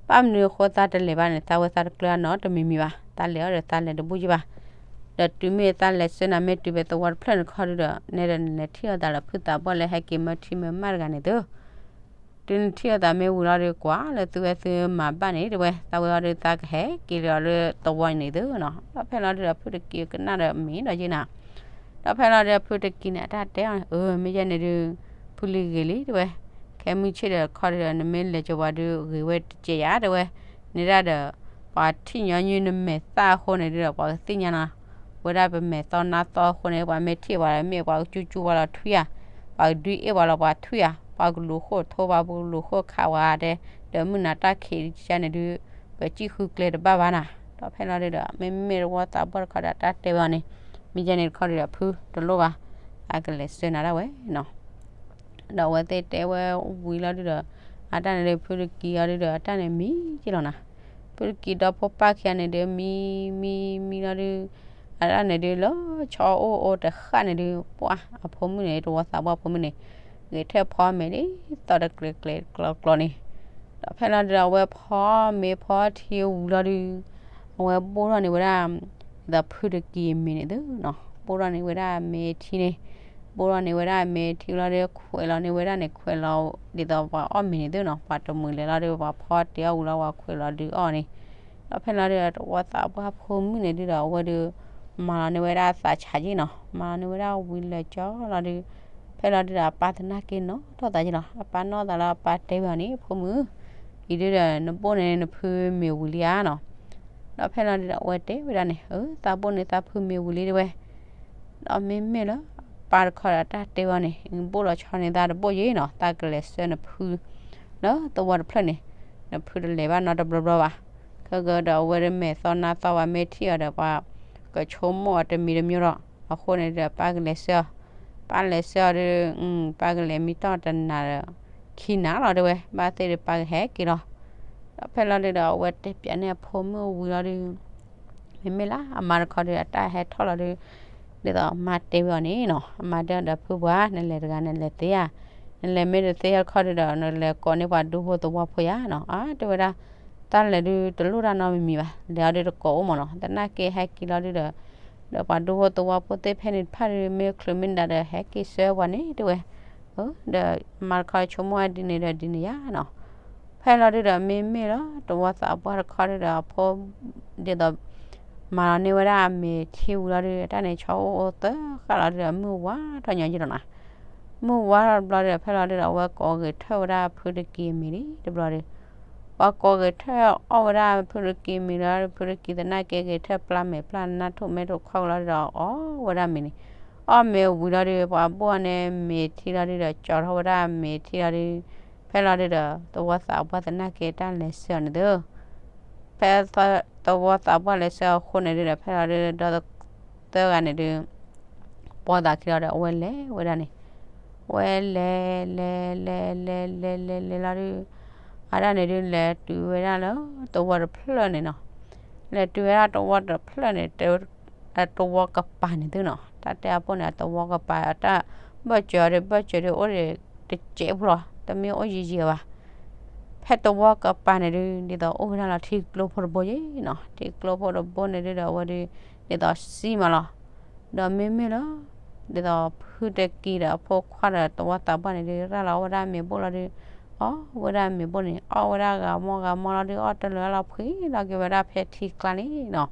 ဘၣ်မနုၤအဃိသးတလဲၤဘၣ်န့ၣ် သးဝဲသးတကျၢၤနီတမံၤမံၤဘၣ်, သးလဲၤအီၤဒီးသးလဲၤတဘူၣ်ယံၢ်ဘၣ်, ဒီးတုၤမ့ၢ်သးလဲၤဆှၢနၤမ့ၢ်တုၤဖဲသဝီတဖျၢၣ်န့ၣ်တခီဒုဒီး နဲဒီးနလဲၤထံၣ်အီၤသးလၢဖုသးပှၢ်လၢဟဲက့ၤမၢထံမၢမၢ်တဂၤန့ၣ်သု တုၤနထံၣ်အီၤသးမ့ၢ်ဝံၤလီၤဒီး ကွၢ်လၢသုဝဲသုမၤဘၣ်န့ၣ်တဲဝဲ, သးဝဲအီၤဒီးသးကဟဲက့ၤလီၤလၢသဝီန့ၣ်သုနီၤ, ဒီးဖဲလီၤဒုဒီးဖုတကံၤကနၣ်ဒီးမ့ၢ်ဒီးယ့ၢ်နၤ, ဒီးဖဲလီၤဒုဒီးဖုတကံၤန့ၣ် အတၢ်တဲအီၤန့ၣ် အၢ မ့ၢ်ယဲန့ၣ်ဒုး ဖုလံၤဂ့ၤလံတဲဝဲ, ခဲမုၢ်ဆ့ၣ်ဒီးတခီဒီး နမ့ၢ်လဲၤကၠီၤပှၤဒုးဂ့ၤဝဲတကဲးယၤတဲဝဲ, န့ၣ်ဒၣ်ဒီး ပှၤထံၣ်ညီနုၢ်နမဲာ်သၣ်အဃိန့ၣ်ဒုးဒီး ပှၤကသ့ၣ်ညါနီၤ ဝဲဒၣ်ပမဲာ်သီနါသီအဃိန့ၣ် ပှၤမ့ၢ်ထံၣ်ပှၤဒီး မ့ၢ်ပှၤကကၠူကၠူပှၤလီၤထွံဧါ, ပှၤကဒုးအ့ၣ်ပှၤလီၤပှၤထွံဧါ, ပှၤကလူၤဃိၣ်ထိဘၣ် ပှၤကလူၤဃိၣ်ခးဝဲဒဲ, ဒီးမုၢ်နၤတၢ်ခံးဒ်န့ၣ်ဒုး ပစံၣ်ဃုကျဲတဘၣ်ဘၣ်နၤ, ဒီးဖဲလီၤဒုးဒီး မ့မ့ၢ်တဝီသးပှၢ်တခီဒီးတၢ်တဲဝဲအီၤန့ၣ်, မ့ၢ်ယဲန့ၣ်တခီဒုးဒီးဖုတလိၣ်ဘၣ်, အကလဲၤဆှၢနၤဒၣ်ဝဲနီၤ ဒီးအဝဲသ့ၣ်တဲဝဲဝံၤလီၤဒုးဒီး အတၢ်န့ၣ်ဒုး ဖုတကံအီၤဒုးဒီး အတၢ်န့ၣ်မံက့ၤလီၤနၤ, ဖုတကံဒီဖိပၢ်ခံဂၤန့ၣ်ဒုး မံ မံ မံလီၤဒုး အတၢ်န့ၣ်ဒုး လၢဆီအိၣ်အိၣ်တဃၣ်န့ၣ်ဒုး ပှၤအဖိမုၣ်န့ၣ် တဝီသးပှၢ်ဖိမုၣ်န့ၣ် ဂဲၤထၢၣ်ဖီမ့ၤလံ သီၣ်တကျဲၤကျဲၤကျီကျီန့ၣ်, ဒီးဖဲလီၤဒုးဒီး အဝဲဖီမ့ၤဖီထံဝံၤလီၤဒုး အဝဲဘိၣ်ထီၣ်န့ၢ်ဝဲဒၣ် ဒ်သိးဖုတကံအမ့ၤန့ၣ်သုနီၤ, ဘိၣ်ထီၣ်န့ၢ်ဝဲဒၣ်မ့ၤထံန့ၣ်, ဘိၣ်ထီၣ်န့ၢ်ဝဲဒၣ်မ့ၤထံလီၤဒုး ခွဲးလီၤန့ၢ်ဝဲဒၣ်န့ၣ် ခွဲးလီၤ ဒ်သိးပှၤအီၣ်မ့ၤန့ၣ်သုနီၤ, ပှၤတမှံၤလဲၤလီၤဒုး ပှၤဖီတ့ၢ်အီၣ်ဝံၤလီၤ ပှၤခွဲးလီၤဒုးအီၣ်န့ၣ်, ဒီးဖဲလီၤဒုးဒီး တဝီသးပှၢ်ဖိမုၣ်န့ၣ်ဒုးဒီး အဝဲဒုး မၤလီၤန့ၢ်ဝဲဒၣ်သးဆးက့နီၤ, မၤလီၤန့ၢ်ဝဲဒၣ်ဝံၤလၢာ်ကၠီလီၤဒုး ဖဲလီၤဒုးဒီး အပၢ်သနာ်က့နီၤထီၣ်သးက့လီၤ, အပၢ်နီၣ်သးလၢအပၢ်တဲဝဲအီၤန့ၣ် ဖိမုၣ်, အံၤဒုးဒီး နဘိၣ်န့ၢ်နဖုမ့ၤဝံၤလံဧါနီၤ, ဒီးဖဲလီၤဒုးဒီး အဝဲတဲဝဲဒၣ်န့ၣ် အၢ သးဘိၣ်န့ၢ်သးဖုမ့ၤဝံၤလံတဲဝဲ, ဒီးမ့မ့ၢ်လၢ ပၢ်တခီဒီးတၢ်တဲဝဲအီၤန့ၣ် ဘိၣ်လီၤဆီန့ၢ်သးတဘိၣ်ယ့နီၤ, သးကလဲၤဆှၢနဖု လၢသဝီတဖျၢၣ်န့ၣ် နဖုတလဲၤဘၣ်နီတဘျီဘျီဘၣ်, ခဲကဒီးအဝဲဒၣ်မဲာ်သီနါသီဝဲ မ့ၢ်ထံၣ်အီၤဒီး ပှၤကဆိကမိၣ်အီၤတမံၤတမံၤဒီး အဃိန့ၣ်ဒီး ပၢ်ကလဲၤဆှၢအီၤ, ပၢ်လဲၤဆှၢအီၤဒီး ပၢ်ကလဲၤမံတီၢ်တနၤဒီး ခံနၤလီၤတဲဝဲ, ဘၣ်သ့ၣ်ဒီးပၢ်ကဟဲက့ၤလီၤ, ဒီးဖဲလီၤဒုးဒီး အဝဲတဲပၠးန့ၢ်အဖိမုၣ်ဝံၤလီၤဒုး မ့မ့ၢ်လၢအမါတခီဒီး အတၢ်ဟဲထီၣ်လီၤဒုး ဒ်သိးအမါတဲဝဲအီၤန့ၣ်နီၤ, အမါတဲဒီးဖုပှၤ နလဲၤတဂၤ နလဲၤသ့ဧါ, နလဲၤမ့ၢ်တသ့တခီဒုးဒီး နလဲၤကိးန့ၢ်ပှၤဒူဖိသဝီဖိယါနီၤ, အါ တဲဝဲဒၣ်, တၢ်လဲၤဒုးတလိၣ်တၢ်နီတမံၤဘၣ်, လဲၤအီၤဒုးတကိးအိၣ်မးနီၤ, သနာ်က့ဟဲက့ၤလီၤဒုးဒီး ဒီးပှၤဒူဖိသဝီဖိသ့ၣ်ဖဲန့ၣ်တဖၣ်ဒုး မ့ၢ်ချုးမ့ၢ်ဒၣ်ဒီး ဟဲက့ၤဆှၢပှၤန့ၣ်တဲဝဲ, ဒီးမါတခီဆိကမိၣ်ဒ်န့ၣ်ဒီးဒ်န့ၣ်ယါနီၤ ဖဲလီၤဒုးဒီးမ့မ့ၢ်လၢ တဝီသးပှၢ်တခီဒုးဒီးအဖိ ဒ်သိး မၤလီၤန့ၢ်ဝဲဒၣ်အမ့ၤထံဝံၤလီၤဒုး တၢ်န့ၣ်ဆီအိၣ်အိၣ်သၢဃာ်လီၤဒုးဒီး မုၢ်ဝါထီၣ်ညီက့လီၤနီၤ, မုၢ်ဝါထီၣ်တဘျီဒီး ဖဲလီၤဒုးဒီး အဝဲကိးဂဲၤထၢၣ်ဝဲဒၣ်ဖုတကံအမ့ၤလံတဘျီဒီး ပှၤကိးဂဲၤထၢၣ်အီၣ်ဝဲဒၣ်ဖုတကံမ့ၤလီၤ, ဖုတကံသနာ်က့ဂဲၤထၢၣ်ပျၢ်မဲာ်ပျၢ်နါထိၣ်မဲာ်ထိၣ်ခီၣ်ဝံၤလီၤဒုးဒီး အီၣ်ဝဲဒၣ်မ့ၤန့ၣ်, အီၣ်မ့ၤဝံၤလီၤဒုး ပှၤဘိၣ်အီၤန့ၣ်မ့ၤထံလီၤဒုးဒီး ကၠီထီၣ်ဝဲဒၣ်မ့ၤထံလီၤဒုး, ဖဲလီၤဒုးဒီး သဝီသးပှၢ်သနာ်က့တၢ်လဲၤဆှၢအီၤန့ၣ်သု, ဖဲသဝီသးပှၢ်လဲၤဆှၢအီၤအဃိန့ၣ်ဒုးဒီး ဖဲလီၤဒုးဒီး သၢဂၤန့ၣ်ဒုး ပှီၢ်သးခံလီၤဒီး အဝဲလဲၤဝဲဒၣ်န့ၣ်, ဝဲလဲၤ လဲၤ လဲၤ လဲၤ လဲၤ လဲၤ လဲၤလီၤဒုး, အဝဲဒၣ်န့ၣ်ဒုး လဲၤတုၤဝဲဒၣ်လၢသဝီတဖျၢၣ်န့ၣ်နီၤ, လဲၤတုၤဝဲဒၣ်သဝီတဖျၢၣ်န့ၣ် သဝီကပၤန့ၣ်သုနီၤ, တၢ်တဲအပိၢ်န့ၣ် သဝီကပၤ အတၢ်ဘၢၣ်စၢၤအီၤဒုး ဘၢၣ်စၢၤဒုး အိၣ်ဒံးတစဲးဖိလီၤ, တမ့ၢ်အိၣ်ယံာ်ယံာ်ဘၣ် ဖဲသဝီကပၤန့ၣ်ဒုး ဒ်သိးအိၣ်ဝဲဒၣ်လီၤထံကျိဖိတဘိယ့ၣ်နီၤ, ထံကျိဖိတဘိန့ၣ်ဒုးဒီး အဝဲဒုး ဒ်သိးစံမးလီၤ, ဒီးမ့မ့ၢ်လၢ ဒ်သိးဖုတကံဒီးအဖိခွါဒီးသဝီသးပှၢ်န့ၣ်ဒုး ရၣ်လီၤအီၣ်ဝဲဒၣ်မ့ၤဘိၣ်လီၤဒုး, အီၣ်ဝဲဒၣ်မ့ၤဘိၣ်န့ၣ် အီၣ်ဝဲဒၣ်ဂၤမီၢ်ဂၤမီၢ်လီၤဒုး အီၣ်တလၢာ်လီၤဖှံလီၤက့ၤဝဲဒၣ်ဖဲထံကျါန့ၣ်နီၤ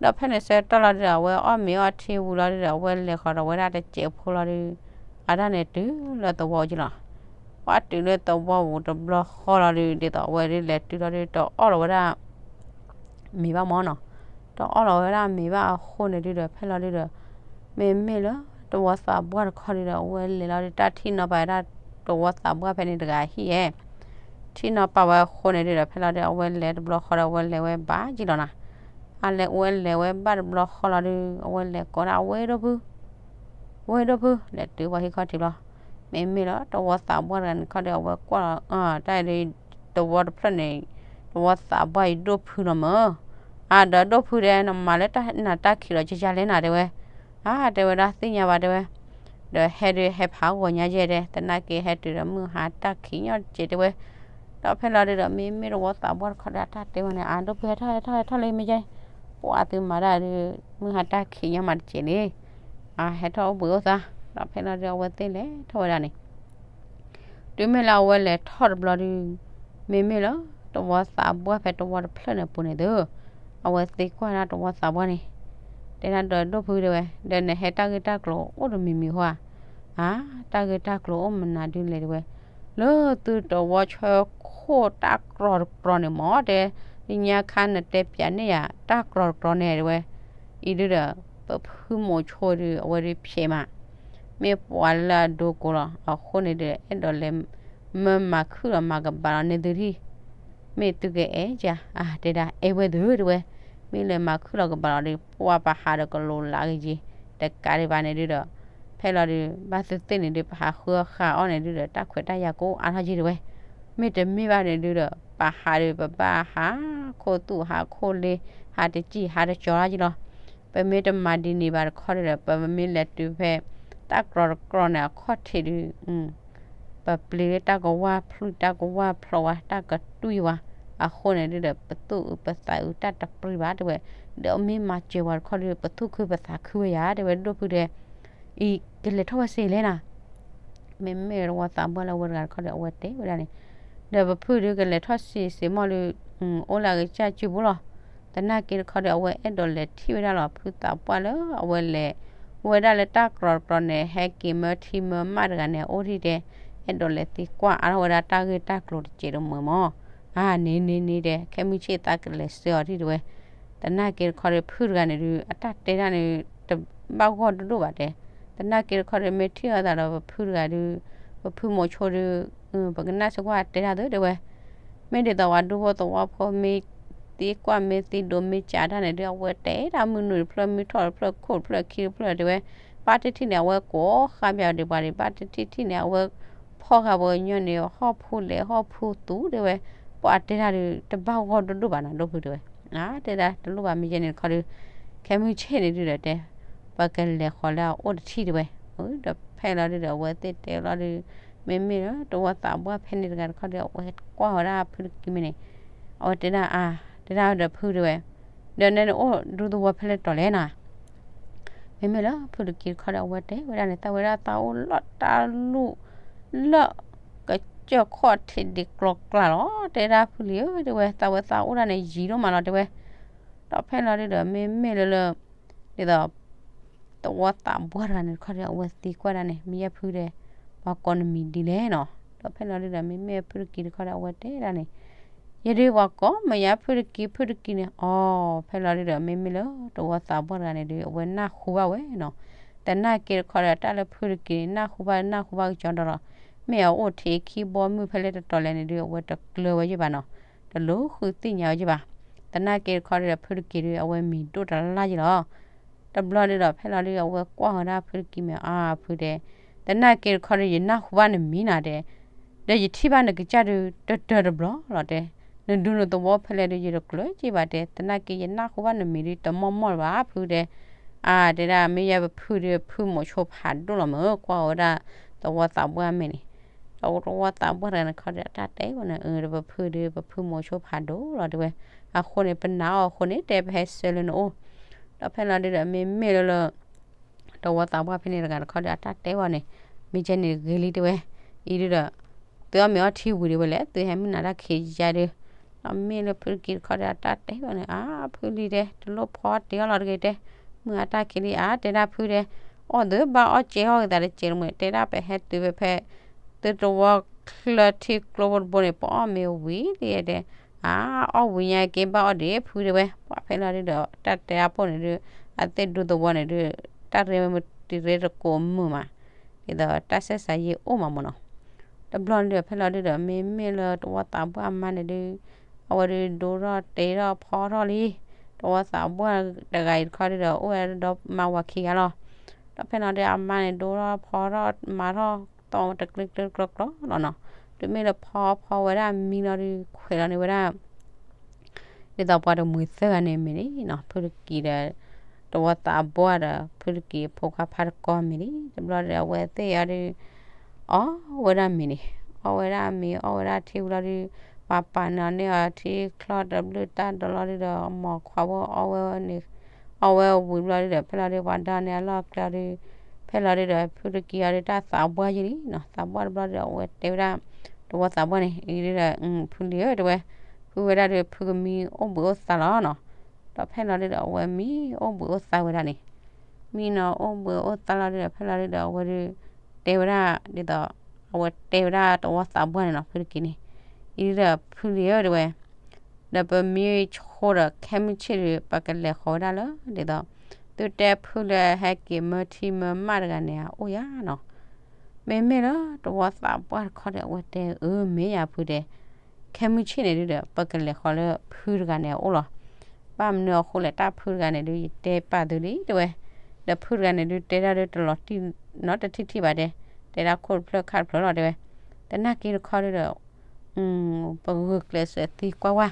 ဒီးဖဲန့ၣ်ဆၢကတီၢ်လီၤဒုးဒီး အဝဲအီၣ်မ့ၤအီထံဝံၤလီၤဒုးဒီး အဝဲလဲၤဃီၤဒီးဝဲဒၣ်တစဲးဖိလီၤဒုး, အတၢ်န့ၣ်တုၤလၢသဝီက့လီၤ, ပှၤတုၤလၢသဝီပူၤတဘျီဃီလီၤဒုး ဒ်သိးအဝဲဒုးလဲၤတုၤလီၤဒုး တအီၣ်လီၤဝဲဒၣ် မ့ၤဘၣ်မၢ်နီၤ, တအီၣ်လီၤဝဲဒၣ်မ့ၤဘၣ်အဃိန့ၣ်ဒုးဒီး ဖဲလီၤဒုးဒီး မ့မ့ၢ်လၢသဝီသးပှၢ်တခီဒုးဒီး အဝဲလဲၤလီၤဒုး တၢ်ထံၣ်နီၤပာ်ဝဲဒၣ်သဝီသးပှၢ်ဖဲန့ၣ်တဂၤဟံၣ်ဧဲ ထံၣ်နီၤပာ်ဝဲအဃိန့ၣ်ဒုးဒီး ဖဲလီၤဒုး အဝဲလဲၤတဘျီဃီဒီး အဝဲလဲၤဝဲဘၣ်က့လီၤနီၤ, အလဲၤဝဲလဲၤဝဲဘၣ်တဘျီဃီလီၤဒုး အဝဲလဲၤကိးဒၣ် ဝ့ၢ်ဒိၣ်ဖု ဝ့ၢ်ဒိၣ်ဖု လဲၤတုၤပှၤဟံၣ်ခီၣ်ထံးဘျီ, မ့မ့ၢ်လၢသဝီသးပှၢ်တဂၤန့ၣ်ခီဒီး အဝဲကွၢ်လီၤ တၢ်အံၤဒုး သဝီတဖျၢၣ်န့ၣ် သဝီသးပှၢ်အံၤဒိၣ်ဖုလီၤမၢ်, အါ ဒီးဒိၣ်ဖုတဲ နမၤလၢနတၢ်ခံးလီၤကယၢ်လဲၣ်နၤတဲဝဲ, အါ တဲဝဲဒၣ်သ့ၣ်ညါဘၣ်တဲဝဲ, ဒီးဟဲဒုးဟဲဖးဂီၤညါယဲၢ်တဲ သနာ်က့ဟဲတုၤဒီးမုၢ်ဟါတၢ်ခံးညီတစဲးတဲဝဲ, ဒီးဖဲလီၤဒုးဒီး မ့မ့ၢ်သဝီသးပှၢ်တခီဒီး အတၢ်တဲဝဲန့ၣ် အါ ဒိၣ်ဖုဟဲထီၣ်ဟဲထီၣ်ဟဲထီၣ်လၢမ့ၢ်ယဲၢ်, ပှၤသုမၤတၢ်ဒုး မုၢ်ဟါတၢ်ခံးညီမးတစဲးလံ, အါ ဟဲထီၣ်အိၣ်ဘှံးအိၣ်သါ, ဒီးဖဲလီၤဒုးအဝဲသ့ၣ်လဲၤထီၣ်ဝဲဒၣ်န့ၣ် တုၤမ့ၢ်လၢအဝဲလဲၤထီၣ်တဘျီဒုး, မ့မ့ၢ်လၢသဝီသးပှၢ်ဖဲသဝီတဖျၢၣ်န့ၣ်အပူၤန့ၣ်သု, အဝဲသ့ကွၢ်ဒၣ်သဝီသးပှၢ်န့ၣ်, တဲဒၣ်ဒီးဒိၣ်ဖုတဲဝဲ, ဒီးနဟဲတၢ်ဂ့ၢ်တၢ်ကျိၤအိၣ်တမံၤမံၤဟါ, အါ တၢ်ဂ့ၢ်တၢ်ကျိၤအိၣ်မနုၤဒုးလဲၣ်တဲဝဲ, လၢသုသဝီဆၢခိၣ်တၢ်ကြီတကြီန့ၣ်မၢ်တဲ, လၢညါခါနတဲပၠးန့ၢ်ယၤ တၢ်ကြီတကြီန့ၣ်တဲဝဲ, အံၤဒုဒီး ပဖုမိၤဆိဒု အဝဲဒုဖျဲးမး, မ့ၢ်ပှၤလၢအဒိကိးလီၤ. အဃိန့ၣ်ဒု အဲၣ်ဒိးလဲၤ မၢမၤခုၣ်လီၤမၤကဘၣ်လီၤန့ၢ်သုထံၣ်, မ့ၢ်သုကအဲၣ်ယၤ, အတဲဒၣ်အဲၣ်ဝဲသုတဲဝဲ, မ့ၢ်လဲၤမၤခုၣ်လီၤကဘၣ်လီၤဒီး ပှၤပဟးဒီးကလိၤလးကယ့ၤ, တကးဒံးဘၣ်န့ၣ်ဒုဒီး ဖဲလီၤဒု ဘၣ်သ့ၣ်သ့ၣ်န့ၣ်ဒု ပဟးဃုအီၣ်ဃုအီန့ၣ်ဒုဒီး တၢ်ခွဲးတၢ်ယာ်ကိးအါထီၣ်က့ၤတဲဝဲ, မ့တမ့ၢ်ဘၣ်န့ၣ်ဒုဒီး ပဟးဒီးပဘၣ်ဟးခိၣ်သူၣ်ဟးခိၣ်လ့ ဟးတစံၣ်ဟးတကၠီၤလီၤက့ၤလီၤ. ပမ့ၢ်တမၤဒ်န့ၣ်ဘၣ်တခီဒုဒီး ပမ့ၢ်လဲၤတုၤဖဲ တၢ်ကြီတကြီန့ၣ်အခီၣ်ထံးဒု ပပျ့ၤလၢတၢ်ကဝၢ်ဖျုၣ်တၢ်ကဝၢ်ဖျိဝါ တၢ်ကတွံၢ်ဝါ, အဃိန့ၣ်ဒုဒီး ပသူၣ်အုးပသးအုးတၢ်တပျံၤဘၣ်တဲဝဲ, ဒီးမ့ၢ်မၤစၢၤဝဲတခီဒု ပသူၣ်ခုပသးခုဝဲယၤတဲဝဲ ဒိၣ်ဖုတဲ အံၤကလဲၤထီၣ်ဝဲစ့လဲၣ်နီၤ, မ့မ့ၢ်တဝီသးပှၢ်လၢအဝဲတဂၤတခီဒီး အဝဲတဲဝဲဒၣ်န့ၣ်, ဒီးပဖုဒုကလဲၤထီၣ်စ့စ့မီၢ်ဒု အိၣ်လၢအကစၢ်စုပူၤလီၤ. သနာ်က့တခီဒီး အဝဲအဲၣ်ဒိးလဲၤထံၣ်ဝဲဒၣ်လီၤ ဖုသးပှၢ်လၢအဝဲလဲၤ ဝဲဒၣ်လၢတၢ်ကြီတကြီန့ၣ် ဟဲက့ၤမၢထံမၢမးတဂၤန့ၣ် အအိၣ်ထံၣ်တဲ, အဲၣ်ဒိးလဲၤသံကွၢ်အါထီၣ်ဝဲဒၣ်တၢ်ဂ့ၢ်တၢ်ကျိၤတစဲးတမုာ်မီၢ်, အါန့ၣ်န့ၣ်န့ၣ်တဲ ခဲမုၢ်ဆ့ၣ်သးကလဲၤဆှၢအီၤထံၣ်တဲဝဲ, သနာ်က့တခီဒီး ဖုတဂၤန့ၣ်ဒု အတၢ်တဲတၢ်န့ၣ် တဘၣ်ဂီၢ်ဒိၣ်ဒိၣ်ဘၣ်တဲ, သနာ်က့တခီဒီး မ့ၢ်ထံၣ်အသးဒီးပဖုတဂၤဒု ပဖုမိၤဆိဒု ပကနၣ်စ့ၢ်ကီးတဲတၢ်သုတဲဝဲ, မ့ၢ်ဒ်သိးပှၤဒူဖိသဝီဖိမ့ၢ်သံကွၢ်မ့ၢ်သံဒိးမ့ၢ်ကးတၢ်န့ၣ်ဒု အဝဲတဲတၢ်မုၢ်နုာ်တဖျၢၣ်မုၢ်ထီၣ်တဖျၢၣ်ခိၣ်တဖျၢၣ်ခံတဖျၢၣ်တဲဝဲ, ဘၣ်တထံၣ်န့ၣ် အဝဲကိးဃာ်ပၠးဒံးပှၤဒံး ဘၣ်တထံၣ်ထံၣ်န့ၣ် အဝဲဖီၣ်ဃာ်ပှၤကညီန့ၣ် ဟီၣ်ဖိလဲၣ်ဟီၣ်ဖိသူတဲဝဲ, ပှၤတဲတၢ်ဒု တဘၣ်ဂီၢ်ဒိၣ်ဒိၣ်ဘၣ်နီၤ ဒိၣ်ဖုတဲဝဲ, အါတဲဒၣ်တလိၣ်ဘၣ်မ့ၢ်ယဲန့ၣ်တခီဒု ခဲမုၢ်ဆ့ၣ်န့ၣ်ဒုဒီးတဲ ပကလဲၤဃီၤလၢအအိၣ်တထံၣ်တဲဝဲ, ဒီးဖဲလီၤဒုဒီး အဝဲသ့ၣ်တဲလီၤဒု မ့မ့ၢ်လၢတဝီသးပှၢ်ဖဲန့ၣ်တဂၤတခီဒီး အဝဲကွၢ်ဝဲဒၣ်ဖုတက့ၢ်မ့ၢ်န့ၣ်, အဝဲတဲဒၣ်အါ, တဲဒၣ်ဒီးဖုတဲဝဲ, ဒီးနဲန့ၣ်အိၣ်ဒူသဝီဖဲလဲၣ်တီၤလဲၣ်နီၤ မ့မ့ၢ်လၢဖုတက့ၢ်တခီဒီး အဝဲတဲဝဲဒၣ်န့ၣ် သးဝဲဒၣ်သးအိၣ်လီၢ်တၢ်လူၢ်လၢ ကစၢၢ်ခီၣ်ထံးဒံးကျီကျါလီၤ တဲဒၣ်ဖုလံဧၢ တဲဝဲ သးဝဲသးအိၣ်ဒၣ်န့ၣ်ယံာ်ဒိၣ်မးလီၤ တဲဝဲ, ဒီးဖဲလီၤဒုဒီး မ့မ့ၢ်လၢလၢ ဒ်သိး သဝီသးပှၢ်တဂၤန့ၣ်တခီဒီး အဝဲသံကွၢ်ဒၣ်န့ၣ် မ့ၢ်ယဲဖုဒီး ပှၤကိးနမံၤဒ်လဲၣ်နီၤ, ဒီးဖဲလီၤဒုဒီး မ့မ့ၢ်ဖုတက့ၢ်တခီဒီး အဝဲတဲဒၣ်န့ၣ် ယဒုးပှၤကိးမ့ၢ်ယဲဖုတက့ၢ် ဖုတက့ၢ်န့ၣ် အီၤ ဖဲလီၤဒုဒီး မ့မ့ၢ်လၢတဝီသးပှၢ်တဂၤန့ၣ်ဒုး အဝဲနၢ်ဟူဘၣ်ဝဲနီၤ, သနာ်က့တခီဒီး တၢ်လၢဖုတက့ၢ်န့ၣ် နၢ်ဟူဘၣ်နၢ်ဟူဘၣ်ကစီဒီလီၤ, မ့ၢ်အအိၣ်ထံးခံဘီမုၢ်ဖဲလဲၣ်တတီၤလဲၣ်န့ၣ်ဒုး အဝဲတကျၢၤဝဲယဘၣ်နီၤ, တလိၣ်ဃုသ့ၣ်ညါဝဲယဘၣ်, သနာ်က့တခီဒီး ဖုတက့ၢ်ဒုး အဝဲမံၤဒိၣ်တလၢ်ယလီၤ တဘျီဒုဒီး ဖဲလီၤဒုဒီး အဝဲကွၢ်ဝဲဒၣ်ဖုတက့ၢ်မ့ၢ် အါ ဖုတဲ, သနာ်က့တခီဒီး ယနၢ်ဟူဘၣ်နမံၤနၤတဲ, ဒီးယထံၣ်ဘၣ်နကစၢ်ဒုး တတၢၤတဘျီလီၤတဲ, နဒူနသဝီဖဲလဲၣ်ဒုး ယတကျၢၤက့ၤဘၣ်တဲ, သနာ်က့ယနၢ်ဟူဘၣ်နမံၤဒုး တမီၢ်မီၢ်လၢၤဘၣ် ဖုတဲ, အါ တဲဒၣ် မ့ၢ်ယဲပဖုဒုး ဖုမိၤဆိဖးဒိၣ်လီၤမ့ၢ် ကွၢ်ဝဲဒၣ်သဝီသးပှၢ်မဲာ်န့ၣ်, ဒီးသဝီသးပှၢ်တဂၤန့ၣ်ခီဒီး အတၢ်တဲဝဲန့ၣ် အၢ ဒီးပဖုဒုး ပဖုမိၤဆိဖးဒိၣ်လီၤတဲဝဲ, အဃိန့ၣ် ပနာ်အီၤအဃိန့ၣ် တဲပဟဲဆှၢလၢနအိၣ်, ဒီးဖဲလီၤဒုဒီး မ့မ့ၢ်လၢလၢ သဝီသးပှၢ်ဖဲန့ၣ်တဂၤတခီဒီး အတၢ်တဲဝဲန့ၣ်, မ့ၢ်ကဲန့ၣ်ဂ့ၤလံတဲဝဲ, အံၤဒုဒီး သုအီၣ်မ့ၤအီထံဝံၤဒုးဝဲလဲၣ် သုဟဲမုၢ်နၤတၢ်ခံးယါဒုး, ဒီးမ့ၢ်လၢဖုတက့ၢ်တခီဒီး အတၢ်တဲဝဲန့ၣ် အါ ဖုလံတဲ တလိၣ်ဖီတ့ၢ်အီၣ်လီၤတဂ့ၤတဲ, မုၢ်အတၢ်ခံးလံ အါ တဲဒၣ်ဖုတဲ, အီၣ်သုဘၣ်အီၣ်ကဲအီၣ်ဂ့ၤသးတကဲးတမုာ် တဲဒၣ်ပဟဲတုၤဖဲဖဲ သုတဝီချၢထံကျိဖိတဘိန့ၣ် ပအီၣ်မ့ၤဝံၤလံတဲ, အါ အီၣ်ဝံၤညါက့ဘၣ်အီၣ်ဒံးဖုတဲဝဲ, ပှၤဖဲလီၤဒုဒီး တၢ်တဲအဖိန့ၣ်ဒုး အသ့ၣ်ဒူသဝီန့ၣ်ဒုး တၢ်ရ့မတံၤရ့တကိးမုာ်မး, ဒ်သိးတၢ်ဆဲးစးယံာ်အိၣ်မးမ့ၢ်နီၤ, တဘျီန့ၣ်ဒီး ဖဲလီၤဒုဒီး မ့မ့ၢ်လၢတဝီသးပှၢ်အမါန့ၣ်ဒုး အဝဲဒုးဒိထီၣ်တဲထီၣ်ဖီထီၣ်လံ, တဝီသးပှၢ်တဂၤအံၤတခီဒုဒီး အိၣ်ဝဲဒီးမါဝၤခံဂၤလီၤ, ဒီးဖဲလီၤဒုးအမါန့ၣ်ဒိထီၣ်ဖီထီၣ်မၤထီၣ် သီၣ်တကျ့ကျ့ကျီကျီလီၤနီၤ, တုၤမ့ၢ်လၢဖီဖီဝဲဒၣ်မံလီၤဒုး ခွဲးလီၤန့ၢ်ဝဲဒၣ် ဒ်သိးပှၤတမှံၤသၢဂၤန့ၣ်မ့ၢ်လံနီၤ, ဖုတက့ၢ်ဒီး တဝီသးပှၢ်ဒီး ဖုတက့ၢ်ဖိခွါဖးတကီမ့ၢ်လံ, တဘျီဒီးအဝဲသ့ၣ်အီၤဒုး အီၣ်ဝဲဒၣ်မ့ၤန့ၣ်, အီၣ်ဝဲဒၣ်မ့ၤ အီၣ်ဝဲဒၣ်ထံဝံၤလီၤဒုး ပှၤပာ်န့ၢ်အီၤန့ၢ်အီၤထံချီတဘျုးတၢ်ဒီးလီၤဒုးဒီး မိၢ်ခွါဖိအီၣ်ဝဲန့ၣ်, အီၣ်ဝဲဝံၤဘျီဒုးဒီး ဖဲလီၤဒုးပှၤဒီန့ၢ်အလီၢ်ကျဲဒုး, ဖဲလီၤဒုးဒီး ဖုတက့ၢ်အီၤဒုးတၢ်သးပှၢ်ယံာ်လံနီၤ, သးပှၢ်တဘျီဒုးဒီး အဝဲတဲဝဲဒၣ် တဝီသးပှၢ်န့ၣ် အံၤဒုးဒီး ဖုလံဧၢတဲဝဲ, ဖုဝဲဒၣ်ဒုး ဖုကမံအိၣ်ဘှံးအိၣ်သါလီၤနီၤ, ဒီးဖဲလီၤဒုးဒီး အဝဲမံအိၣ်ဘှံးအိၣ်သါဝဲဒၣ်န့ၣ်, မံနီၤအိၣ်ဘှံးအိၣ်သါလီၤဒုးဒီး ဖဲလီၤဒုးဒီး အဝဲဒုး တဲဝဲဒၣ် ဒ်သိး အဝဲတဲဝဲဒၣ်တဝီသးပှၢ်န့ၣ်နီၤ ဖုတက့ၢ်န့ၣ်, အံၤဒုးဒီး ဖုလံဧၢတဲဝဲ, ဒီးပမံဆိဒီးခဲမုၢ်ဆ့ၣ်ဒုး ပကလဲၤဃီၤဝဲဒၣ်လၢ ဒ်သိး သုတဲဖုလၢဟဲက့ၤမၢထံမၢမၣ်တဂၤန့ၣ် အအိၣ်ယၤနီၤ. မ့မ့ၢ်လၢတဝီသးပှၢ်တခီဒီး အဝဲတဲအၢ မ့ၢ်ယၤဖုတဲ, ခဲမုၢ်ဆ့ၣ်န့ၣ်ဒုဒီး ပကလဲၤဃီလၢဖုတဂၤန့ၣ်အအိၣ်လီၤ. ဘၣ်မနုၤအဃိလဲၣ် တၢ်ဖုတဂၤန့ၣ်ဒု ယတဲပာ်သုလံတဲဝဲ, ဒီးဖုတဂၤန့ၣ်ဒု တဲတၢ်ဒုတလီၤတံၢ်နီတထံၣ်ထံၣ်ဘၣ်တဲ, တဲဒၣ်ခိၣ်တဖျၢၣ်ခါတဖျၢၣ်လီၤတဲဝဲ, သနာ်က့တခီဒုဒီး ပဂုာ်ကျဲးစၢးသံကွၢ်ဝဲ,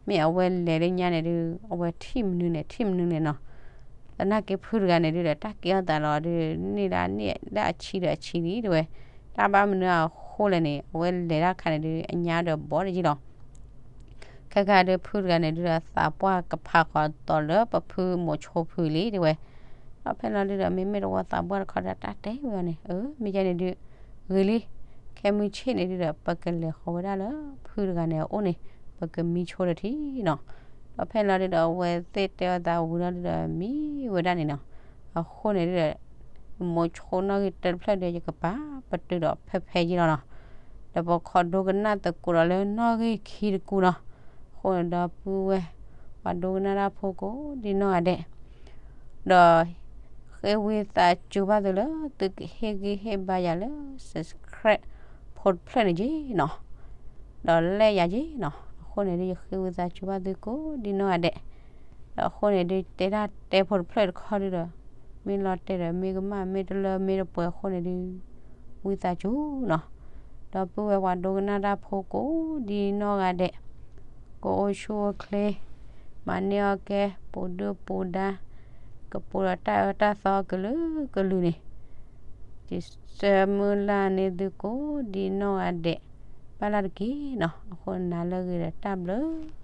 မ့ၢ်အဝဲလဲၤလၢညါန့ၣ်ဒု အဝဲထံၣ်မနုၤန့ၣ် ထံၣ်မနုၤန့ၣ်နီၤ. သနာ်က့ဖုတဂၤန့ၣ်ဒုဒီး တၢ်ကဲထီၣ်သးလီၤဒု န့ၢ်ဒၣ်န့ၢ်ဒၣ်အဆံဒီးအဆံလံတဲဝဲ, တၢ်ဘၣ်မနုၤအဃိလဲၣ်န့ၣ် အဝဲလဲၤတၢ်ခါန့ၣ်ဒု အညါဒီးဘီတယံၤလီၤ. ခဲခါဒုဖုတဂၤန့ၣ်ဒုဒီး သးပှၢ်ကဖးဃီၤသီလၢပဖုမိၤဆိဖုလံတဲဝဲ, ဒီးဖဲလီၤဒုဒီး မ့မ့ၢ်တဝီသးပှၢ်တခီဒီး တၢ်တဲဝဲအီၤန့ၣ် အၢ မ့ၢ်ယဲန့ၣ်ဒု ဂ့ၤလံ, ခဲမုၢ်ဆ့ၣ်န့ၣ်ဒုဒီး ပကလဲၤဃီၤဝဲဒၣ်လၢဖုတဂၤန့ၣ်အအိၣ်န့ၣ် ပကမံဆိတထံၣ်နီၤ. ဒီးဖဲလီၤဒုဒီး အဝဲသ့ၣ်တဲအီၤသးဝံၤလီၤဒုဒီး မံဝဲဒၣ်န့ၣ်နီၤ. အဃိန့ၣ်ဒုဒီး မိၤဆိနီၣ်ဂံၢ်တဖျၢၣ်ဒီး ယကပာ်ပတုာ်ဒီးဖဲဖဲယံၤလီၤနီၤ. ဒီးပခိးဒိကနၣ်သကိးဒီးလၢနီၣ်ဂံၢ်ခံတကူနီၤ. အဃိန့ၣ်ဒီးပုၢ်ဝဲၢ် ပှၤဒိကနၣ်တၢ်ဖိကိးဒ်နီၢ်ဂၤဒဲး ဒီး ဃ့ဝံသးစူၤဘၣ်သုလၢ သုကဟ့ၣ်ဂံၢ်ဟ့ၣ်ဘါယၤလၢ subscribe ဖိတဖျၢၣ်န့ၣ်က့နီၤ, ဒီးလဲၣ်ယၤက့နီၤ. အဃိန့ၣ်ဒု ယဃ့ဝံသးစူၤဘၣ်သုကိးဒ်နီၢ်ဂၤဒဲး, ဒီးအဃိန့ၣ်ဒု တဲတၢ်တဲဖိတဖျၢၣ်တခီဒုဒီး မ့ၢ်လီၤတဲာ်ဒီးမ့ၢ်ကမၣ် မ့ၢ်တလၢမ့ၢ်တပှဲၤအဃိန့ၣ်ဒု ဝံသးစူၤနီၤ. ဒီးပုၢ်ဝဲၢ်ပှၤဒိကနၣ်တၢ်ဖိကိးဒ်နီၢ်ဂၤဒဲး, ကအိၣ်ဆူၣ်အိၣ်ချ့, မၤန့ၢ်အီၣ်ကဲ ပူၤဒုၣ်ပူၤဒါ, ကပူၤဒီးတၢ်အၢတၢ်သီကလုာ်ကလုာ်န့ၣ်, ယဆၢမုၢ်လၢ်န့ၢ်သုကိးဒ်နီၢ်ဂၤဒဲး ဘၣ်လၢတက့ၢ်နီၤ. အဃိနၤလၢအဂ့ၤဒီးတၢ်ဘျုး